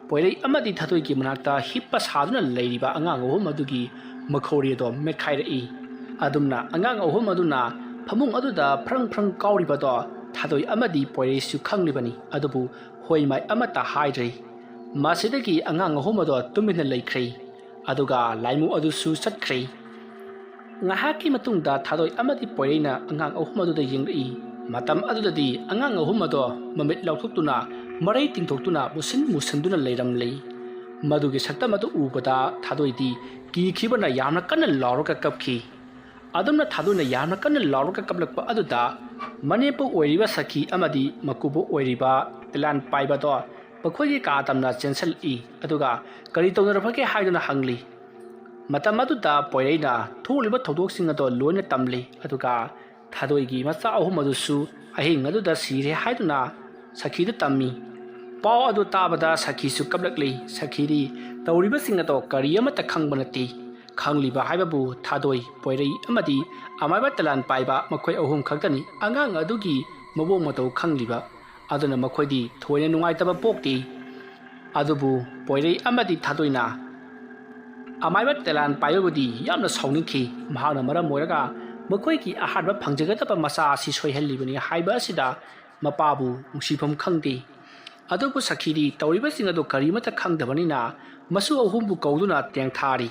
ꯄꯣꯏꯔꯩ ꯑꯃꯗꯤ ꯊꯥꯗꯣꯏꯒꯤ ꯃꯅꯥꯛꯇ ꯍꯤꯞꯄ ꯁꯥꯗꯨꯅ ꯂꯩꯔꯤꯕ ꯑꯉꯥꯡ ꯑꯍꯨꯝ ꯑꯗꯨꯒꯤ ꯃꯈꯧꯔꯤ ꯑꯗꯣ ꯃꯦꯠꯈꯥꯏꯔꯛꯏ꯫ ꯑꯗꯨꯝꯅ ꯑꯉꯥꯡ ꯑꯍꯨꯝ ꯑꯗꯨꯅ ꯐꯃꯨꯡ ꯑꯗꯨꯗ ꯐ꯭ꯔꯪ ꯐ꯭ꯔꯪ ꯀꯥꯎꯔꯤꯕꯗꯣ ꯊꯥꯗꯣꯏ ꯑꯃꯗꯤ ꯄꯣꯏꯔꯩꯁꯨ ꯈꯪꯂꯤꯕꯅꯤ, ꯑꯗꯨꯕꯨ ꯍꯣꯏ ꯃꯥꯏ ꯑꯃꯠꯇ ꯍꯥꯏꯗ꯭ꯔꯦ꯫ ꯃꯁꯤꯗꯒꯤ ꯑꯉꯥꯡ ꯑꯍꯨꯝ ꯑꯗꯣ ꯇꯨꯃꯤꯟꯅ ꯂꯩꯈ꯭ꯔꯦ, ꯑꯗꯨꯒ ꯂꯥꯏꯃꯨ ꯑꯗꯨꯁꯨ ꯆꯠꯈ꯭ꯔꯦ꯫ ꯉꯥꯏꯍꯥꯛꯀꯤ ꯃꯇꯨꯡꯗ ꯊꯥꯗꯣꯏ ꯑꯃꯗꯤ ꯄꯣꯏꯔꯩꯅ ꯑꯉꯥꯡ ꯑꯍꯨꯝ ꯑꯗꯨꯗ ꯌꯦꯡꯂꯛꯏ꯫ ꯃꯇꯝ ꯑꯗꯨꯗꯗꯤ ꯑꯉꯥꯡ ꯑꯍꯨꯝ ꯑꯗꯣ ꯃꯃꯤꯠ ꯂꯥꯎꯊꯣꯛꯇꯨꯅ ꯃꯔꯩ ꯇꯤꯡꯊꯣꯛꯇꯨꯅ ꯃꯨꯁꯤꯟ ꯃꯨꯁꯤꯟꯗꯨꯅ ꯂꯩꯔꯝꯂꯤ꯫ ꯃꯗꯨꯒꯤ ꯁꯛꯇꯝ ꯑꯗꯨ ꯎꯕꯗ ꯊꯥꯗꯣꯏꯗꯤ ꯀꯤꯈꯤꯕꯅ ꯌꯥꯝꯅ ꯀꯟꯅ ꯂꯥꯎꯔꯒ ꯀꯞꯈꯤ꯫ ꯑꯗꯨꯝꯅ ꯊꯥꯗꯣꯏꯅ ꯌꯥꯝꯅ ꯀꯟꯅ ꯂꯥꯎꯔꯒ ꯀꯞꯂꯛꯄ ꯑꯗꯨꯗ ꯃꯅꯦꯝꯄꯣꯛ ꯑꯣꯏꯔꯤꯕ ꯁꯈꯤ ꯑꯃꯗꯤ ꯃꯀꯨꯕꯣꯛ ꯑꯣꯏꯔꯤꯕ ꯇꯦꯂꯥꯟ ꯄꯥꯏꯕꯗꯣ ꯃꯈꯣꯏꯒꯤ ꯀꯥ ꯇꯝꯅ ꯆꯦꯟꯁꯤꯜꯂꯛꯏ, ꯑꯗꯨꯒ ꯀꯔꯤ ꯇꯧꯅꯔꯕꯒꯦ ꯍꯥꯏꯗꯨꯅ ꯍꯪꯂꯤ꯫ ꯃꯇꯝ ꯑꯗꯨꯗ ꯄꯣꯏꯔꯩꯅ ꯊꯣꯛꯂꯤꯕ ꯊꯧꯗꯣꯛꯁꯤꯡ ꯑꯗꯣ ꯂꯣꯏꯅ ꯇꯝꯂꯤ, ꯑꯗꯨꯒ ꯊꯥꯗꯣꯏꯒꯤ ꯃꯆꯥ ꯑꯍꯨꯝ ꯑꯗꯨꯁꯨ ꯑꯍꯤꯡ ꯑꯗꯨꯗ ꯁꯤꯔꯦ ꯍꯥꯏꯗꯨꯅ ꯁꯈꯤꯗ ꯇꯝꯃꯤ꯫ ꯄꯥꯎ ꯑꯗꯨ ꯇꯥꯕꯗ ꯁꯈꯤꯁꯨ ꯀꯞꯂꯛꯂꯤ꯫ ꯁꯈꯤꯗꯤ ꯇꯧꯔꯤꯕꯁꯤꯡ ꯑꯗꯣ ꯀꯔꯤ ꯑꯃꯠꯇ ꯈꯪꯕ ꯅꯠꯇꯦ꯫ ꯈꯪꯂꯤꯕ ꯍꯥꯏꯕꯕꯨ ꯊꯥꯗꯣꯏ, ꯄꯣꯏꯔꯩ ꯑꯃꯗꯤ ꯑꯃꯥꯏꯕ ꯇꯦꯂꯥꯟ ꯄꯥꯏꯕ ꯃꯈꯣꯏ ꯑꯍꯨꯝ ꯈꯛꯇꯅꯤ ꯑꯉꯥꯡ ꯑꯗꯨꯒꯤ ꯃꯑꯣꯡ ꯃꯇꯧ ꯈꯪꯂꯤꯕ꯫ ꯑꯗꯨꯅ ꯃꯈꯣꯏꯗꯤ ꯊꯣꯏꯅ ꯅꯨꯡꯉꯥꯏꯇꯕ ꯄꯣꯛꯇꯦ꯫ ꯑꯗꯨꯕꯨ ꯄꯣꯏꯔꯩ ꯑꯃꯗꯤ ꯊꯥꯗꯣꯏꯅ ꯑꯃꯥꯏꯕ ꯇꯦꯂꯥꯟ ꯄꯥꯏꯕꯕꯨꯗꯤ ꯌꯥꯝꯅ ꯁꯥꯎꯅꯤꯡꯈꯤ꯫ ꯃꯍꯥꯛꯅ ꯃꯔꯝ ꯑꯣꯏꯔꯒ ꯃꯈꯣꯏꯒꯤ ꯑꯍꯥꯟꯕ ꯐꯪꯖꯒꯗꯕ ꯃꯆꯥ ꯑꯁꯤ ꯁꯣꯏꯍꯜꯂꯤꯕꯅꯤ ꯍꯥꯏꯕ ꯑꯁꯤꯗ ꯃꯄꯥꯕꯨ ꯅꯨꯡꯁꯤꯐꯝ ꯈꯪꯗꯦ꯫ ꯑꯗꯨꯕꯨ ꯁꯈꯤꯗꯤ ꯇꯧꯔꯤꯕꯁꯤꯡ ꯑꯗꯨ ꯀꯔꯤꯃꯠꯇ ꯈꯪꯗꯕꯅꯤꯅ ꯃꯁꯨ ꯑꯍꯨꯝꯕꯨ ꯀꯧꯗꯨꯅ ꯇꯦꯡꯊꯥꯔꯤ꯫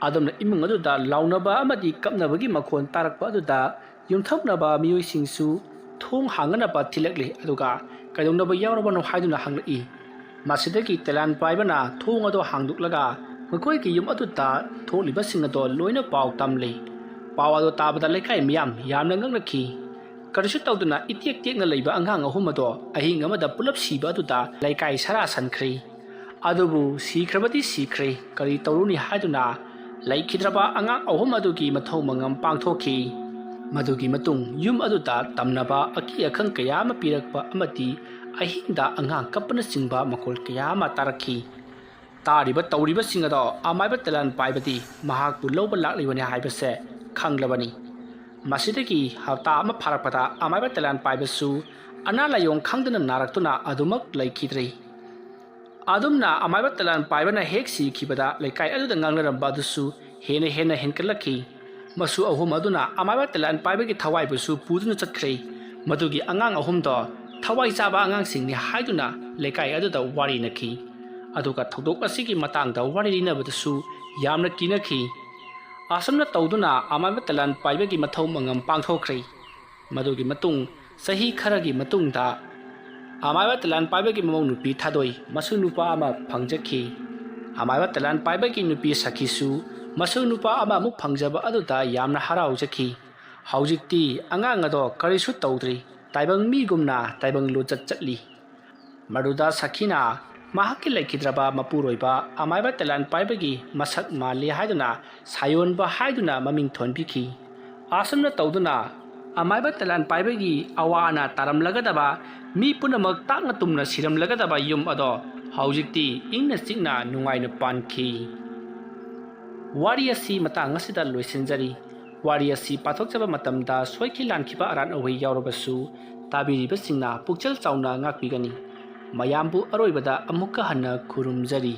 ꯑꯗꯨꯝꯅ ꯏꯃꯨꯡ ꯑꯗꯨꯗ ꯂꯥꯎꯅꯕ ꯑꯃꯗꯤ ꯀꯞꯅꯕꯒꯤ ꯃꯈꯣꯟ ꯇꯥꯔꯛꯄ ꯑꯗꯨꯗ ꯌꯨꯝꯊꯪꯅꯕ ꯃꯤꯑꯣꯏꯁꯤꯡꯁꯨ ꯊꯣꯡ ꯍꯥꯡꯅꯅꯕ ꯊꯤꯜꯂꯛꯂꯤ꯫ ꯑꯗꯨꯒ ꯀꯩꯗꯧꯅꯕ ꯌꯥꯎꯔꯕꯅꯣ ꯍꯥꯏꯗꯨꯅ ꯍꯪꯂꯛꯏ꯫ ꯃꯁꯤꯗꯒꯤ ꯇꯦꯂꯥꯟ ꯄꯥꯏꯕꯅ ꯊꯣꯡ ꯑꯗꯨ ꯍꯥꯡꯗꯣꯛꯂꯒ ꯃꯈꯣꯏꯒꯤ ꯌꯨꯝ ꯑꯗꯨꯗ ꯊꯣꯛꯂꯤꯕꯁꯤꯡ ꯑꯗꯣ ꯂꯣꯏꯅ ꯄꯥꯎ ꯇꯝꯂꯤ꯫ ꯄꯥꯎ ꯑꯗꯨ ꯇꯥꯕꯗ ꯂꯩꯀꯥꯏ ꯃꯤꯌꯥꯝ ꯌꯥꯝꯅ ꯉꯛꯅꯈꯤ꯫ ꯀꯔꯤꯁꯨ ꯇꯧꯗꯅ ꯏꯇꯦꯛ ꯇꯦꯛꯅ ꯂꯩꯕ ꯑꯉꯥꯡ ꯑꯍꯨꯝ ꯑꯗꯣ ꯑꯍꯤꯡ ꯑꯃꯗ ꯄꯨꯂꯞ ꯁꯤꯕ ꯑꯗꯨꯗ ꯂꯩꯀꯥꯏ ꯁꯥꯔꯥ ꯁꯟꯈ꯭ꯔꯦ꯫ ꯑꯗꯨꯕꯨ ꯁꯤꯈ꯭ꯔꯕꯗꯤ ꯁꯤꯈ꯭ꯔꯦ, ꯀꯔꯤ ꯇꯧꯔꯨꯅꯤ ꯍꯥꯏꯗꯨꯅ ꯂꯩꯈꯤꯗ꯭ꯔꯕ ꯑꯉꯥꯡ ꯑꯍꯨꯝ ꯑꯗꯨꯒꯤ ꯃꯊꯧ ꯃꯉꯝ ꯄꯥꯡꯊꯣꯛꯈꯤ꯫ ꯃꯗꯨꯒꯤ ꯃꯇꯨꯡ ꯌꯨꯝ ꯑꯗꯨꯗ ꯇꯝꯅꯕ ꯑꯀꯤ ꯑꯈꯪ ꯀꯌꯥ ꯑꯃ ꯄꯤꯔꯛꯄ ꯑꯃꯗꯤ ꯑꯍꯤꯡꯗ ꯑꯉꯥꯡ ꯀꯞꯄꯅꯆꯤꯡꯕ ꯃꯈꯣꯜ ꯀꯌꯥ ꯑꯃ ꯇꯥꯔꯛꯈꯤ꯫ ꯇꯥꯔꯤꯕ ꯇꯧꯔꯤꯕꯁꯤꯡ ꯑꯗꯣ ꯑꯃꯥꯏꯕ ꯇꯦꯂꯥꯟ ꯄꯥꯏꯕꯗꯤ ꯃꯍꯥꯛꯄꯨ ꯂꯧꯕ ꯂꯥꯛꯂꯤꯕꯅꯤ ꯍꯥꯏꯕꯁꯦ ꯈꯪꯂꯕꯅꯤ꯫ ꯃꯁꯤꯗꯒꯤ ꯍꯞꯇꯥ ꯑꯃ ꯐꯥꯔꯛꯄꯗ ꯑꯃꯥꯏꯕ ꯇꯦꯂꯥꯟ ꯄꯥꯏꯕꯁꯨ ꯑꯅꯥ ꯂꯥꯏꯌꯣꯡ ꯈꯪꯗꯅ ꯅꯥꯔꯛꯇꯨꯅ ꯑꯗꯨꯃꯛ ꯂꯩꯈꯤꯗ꯭ꯔꯦ꯫ ꯑꯗꯨꯝꯅ ꯑꯃꯥꯏꯕ ꯇꯦꯂꯥꯟ ꯄꯥꯏꯕꯅ ꯍꯦꯛ ꯁꯤꯈꯤꯕꯗ ꯂꯩꯀꯥꯏ ꯑꯗꯨꯗ ꯉꯥꯡꯅꯔꯝꯕ ꯑꯗꯨꯁꯨ ꯍꯦꯟꯅ ꯍꯦꯟꯅ ꯍꯦꯟꯒꯠꯂꯛꯈꯤ꯫ ꯃꯁꯨ ꯑꯍꯨꯝ ꯑꯗꯨꯅ ꯑꯃꯥꯏꯕ ꯇꯦꯂꯥꯟ ꯄꯥꯏꯕꯒꯤ ꯊꯋꯥꯏꯕꯨꯁꯨ ꯄꯨꯗꯨꯅ ꯆꯠꯈ꯭ꯔꯦ꯫ ꯃꯗꯨꯒꯤ ꯑꯉꯥꯡ ꯑꯍꯨꯝꯗꯣ ꯊꯋꯥꯏ ꯆꯥꯕ ꯑꯉꯥꯡꯁꯤꯡꯅꯤ ꯍꯥꯏꯗꯨꯅ ꯂꯩꯀꯥꯏ ꯑꯗꯨꯗ ꯋꯥꯔꯤꯅꯈꯤ꯫ ꯑꯗꯨꯒ ꯊꯧꯗꯣꯛ ꯑꯁꯤꯒꯤ ꯃꯇꯥꯡꯗ ꯋꯥꯔꯤ ꯂꯤꯅꯕꯗꯁꯨ ꯌꯥꯝꯅ ꯀꯤꯅꯈꯤ꯫ ꯑꯁꯨꯝꯅ ꯇꯧꯗꯨꯅ ꯑꯃꯥꯏꯕ ꯇꯦꯂꯥꯟ ꯄꯥꯏꯕꯒꯤ ꯃꯊꯧ ꯃꯉꯝ ꯄꯥꯡꯊꯣꯛꯈ꯭ꯔꯦ꯫ ꯃꯗꯨꯒꯤ ꯃꯇꯨꯡ ꯆꯍꯤ ꯈꯔꯒꯤ ꯃꯇꯨꯡꯗ ꯑꯃꯥꯏꯕ ꯇꯦꯂꯥꯟ ꯄꯥꯏꯕꯒꯤ ꯃꯃꯧ ꯅꯨꯄꯤ ꯊꯥꯗꯣꯏ ꯃꯁꯨ ꯅꯨꯄꯥ ꯑꯃ ꯐꯪꯖꯈꯤ꯫ ꯑꯃꯥꯏꯕ ꯇꯦꯂꯥꯟ ꯄꯥꯏꯕꯒꯤ ꯅꯨꯄꯤ ꯁꯈꯤꯁꯨ ꯃꯁꯨ ꯅꯨꯄꯥ ꯑꯃ ꯑꯃꯨꯛ ꯐꯪꯖꯕ ꯑꯗꯨꯗ ꯌꯥꯝꯅ ꯍꯔꯥꯎꯖꯈꯤ꯫ ꯍꯧꯖꯤꯛꯇꯤ ꯑꯉꯥꯡ ꯑꯗꯣ ꯀꯔꯤꯁꯨ ꯇꯧꯗ꯭ꯔꯤ, ꯇꯥꯏꯕꯪ ꯃꯤꯒꯨꯝꯅ ꯇꯥꯏꯕꯪ ꯂꯨꯆꯠ ꯆꯠꯂꯤ꯫ ꯃꯗꯨꯗ ꯁꯈꯤꯅ ꯃꯍꯥꯛꯀꯤ ꯂꯩꯈꯤꯗ꯭ꯔꯕ ꯃꯄꯨꯔꯣꯏꯕ ꯑꯃꯥꯏꯕ ꯇꯦꯂꯥꯟ ꯄꯥꯏꯕꯒꯤ ꯃꯁꯛ ꯃꯥꯜꯂꯤ ꯍꯥꯏꯗꯨꯅ ꯁꯥꯌꯣꯟꯕ ꯍꯥꯏꯗꯨꯅ ꯃꯃꯤꯡ ꯊꯣꯟꯕꯤꯈꯤ꯫ ꯑꯁꯨꯝꯅ ꯇꯧꯗꯨꯅ ꯑꯃꯥꯏꯕ ꯇꯦꯂꯥꯟ ꯄꯥꯏꯕꯒꯤ ꯑꯋꯥ ꯑꯅꯥ ꯇꯥꯔꯝꯂꯒꯗꯕ, ꯃꯤ ꯄꯨꯝꯅꯃꯛ ꯇꯥꯛꯅ ꯇꯨꯝꯅ ꯁꯤꯔꯝꯂꯒꯗꯕ ꯌꯨꯝ ꯑꯗꯣ ꯍꯧꯖꯤꯛꯇꯤ ꯏꯪꯅ ꯆꯤꯛꯅ ꯅꯨꯡꯉꯥꯏꯅ ꯄꯥꯟꯈꯤ꯫ ꯋꯥꯔꯤ ꯑꯁꯤ ꯃꯇꯥꯡ ꯑꯁꯤꯗ ꯂꯣꯏꯁꯤꯟꯖꯔꯤ꯫ ꯋꯥꯔꯤ ꯑꯁꯤ ꯄꯥꯊꯣꯛꯆꯕ ꯃꯇꯝꯗ ꯁꯣꯏꯈꯤ ꯂꯥꯟꯈꯤꯕ ꯑꯔꯥꯟ ꯑꯍꯣꯏ ꯌꯥꯎꯔꯕꯁꯨ ꯇꯥꯕꯤꯔꯤꯕꯁꯤꯡꯅ ꯄꯨꯛꯆꯦꯜ ꯆꯥꯎꯅ ꯉꯥꯛꯄꯤꯒꯅꯤ꯫ ꯃꯌꯥꯝꯕꯨ ꯑꯔꯣꯏꯕꯗ ꯑꯃꯨꯛꯀ ꯍꯟꯅ ꯈꯨꯔꯨꯝꯖꯔꯤ꯫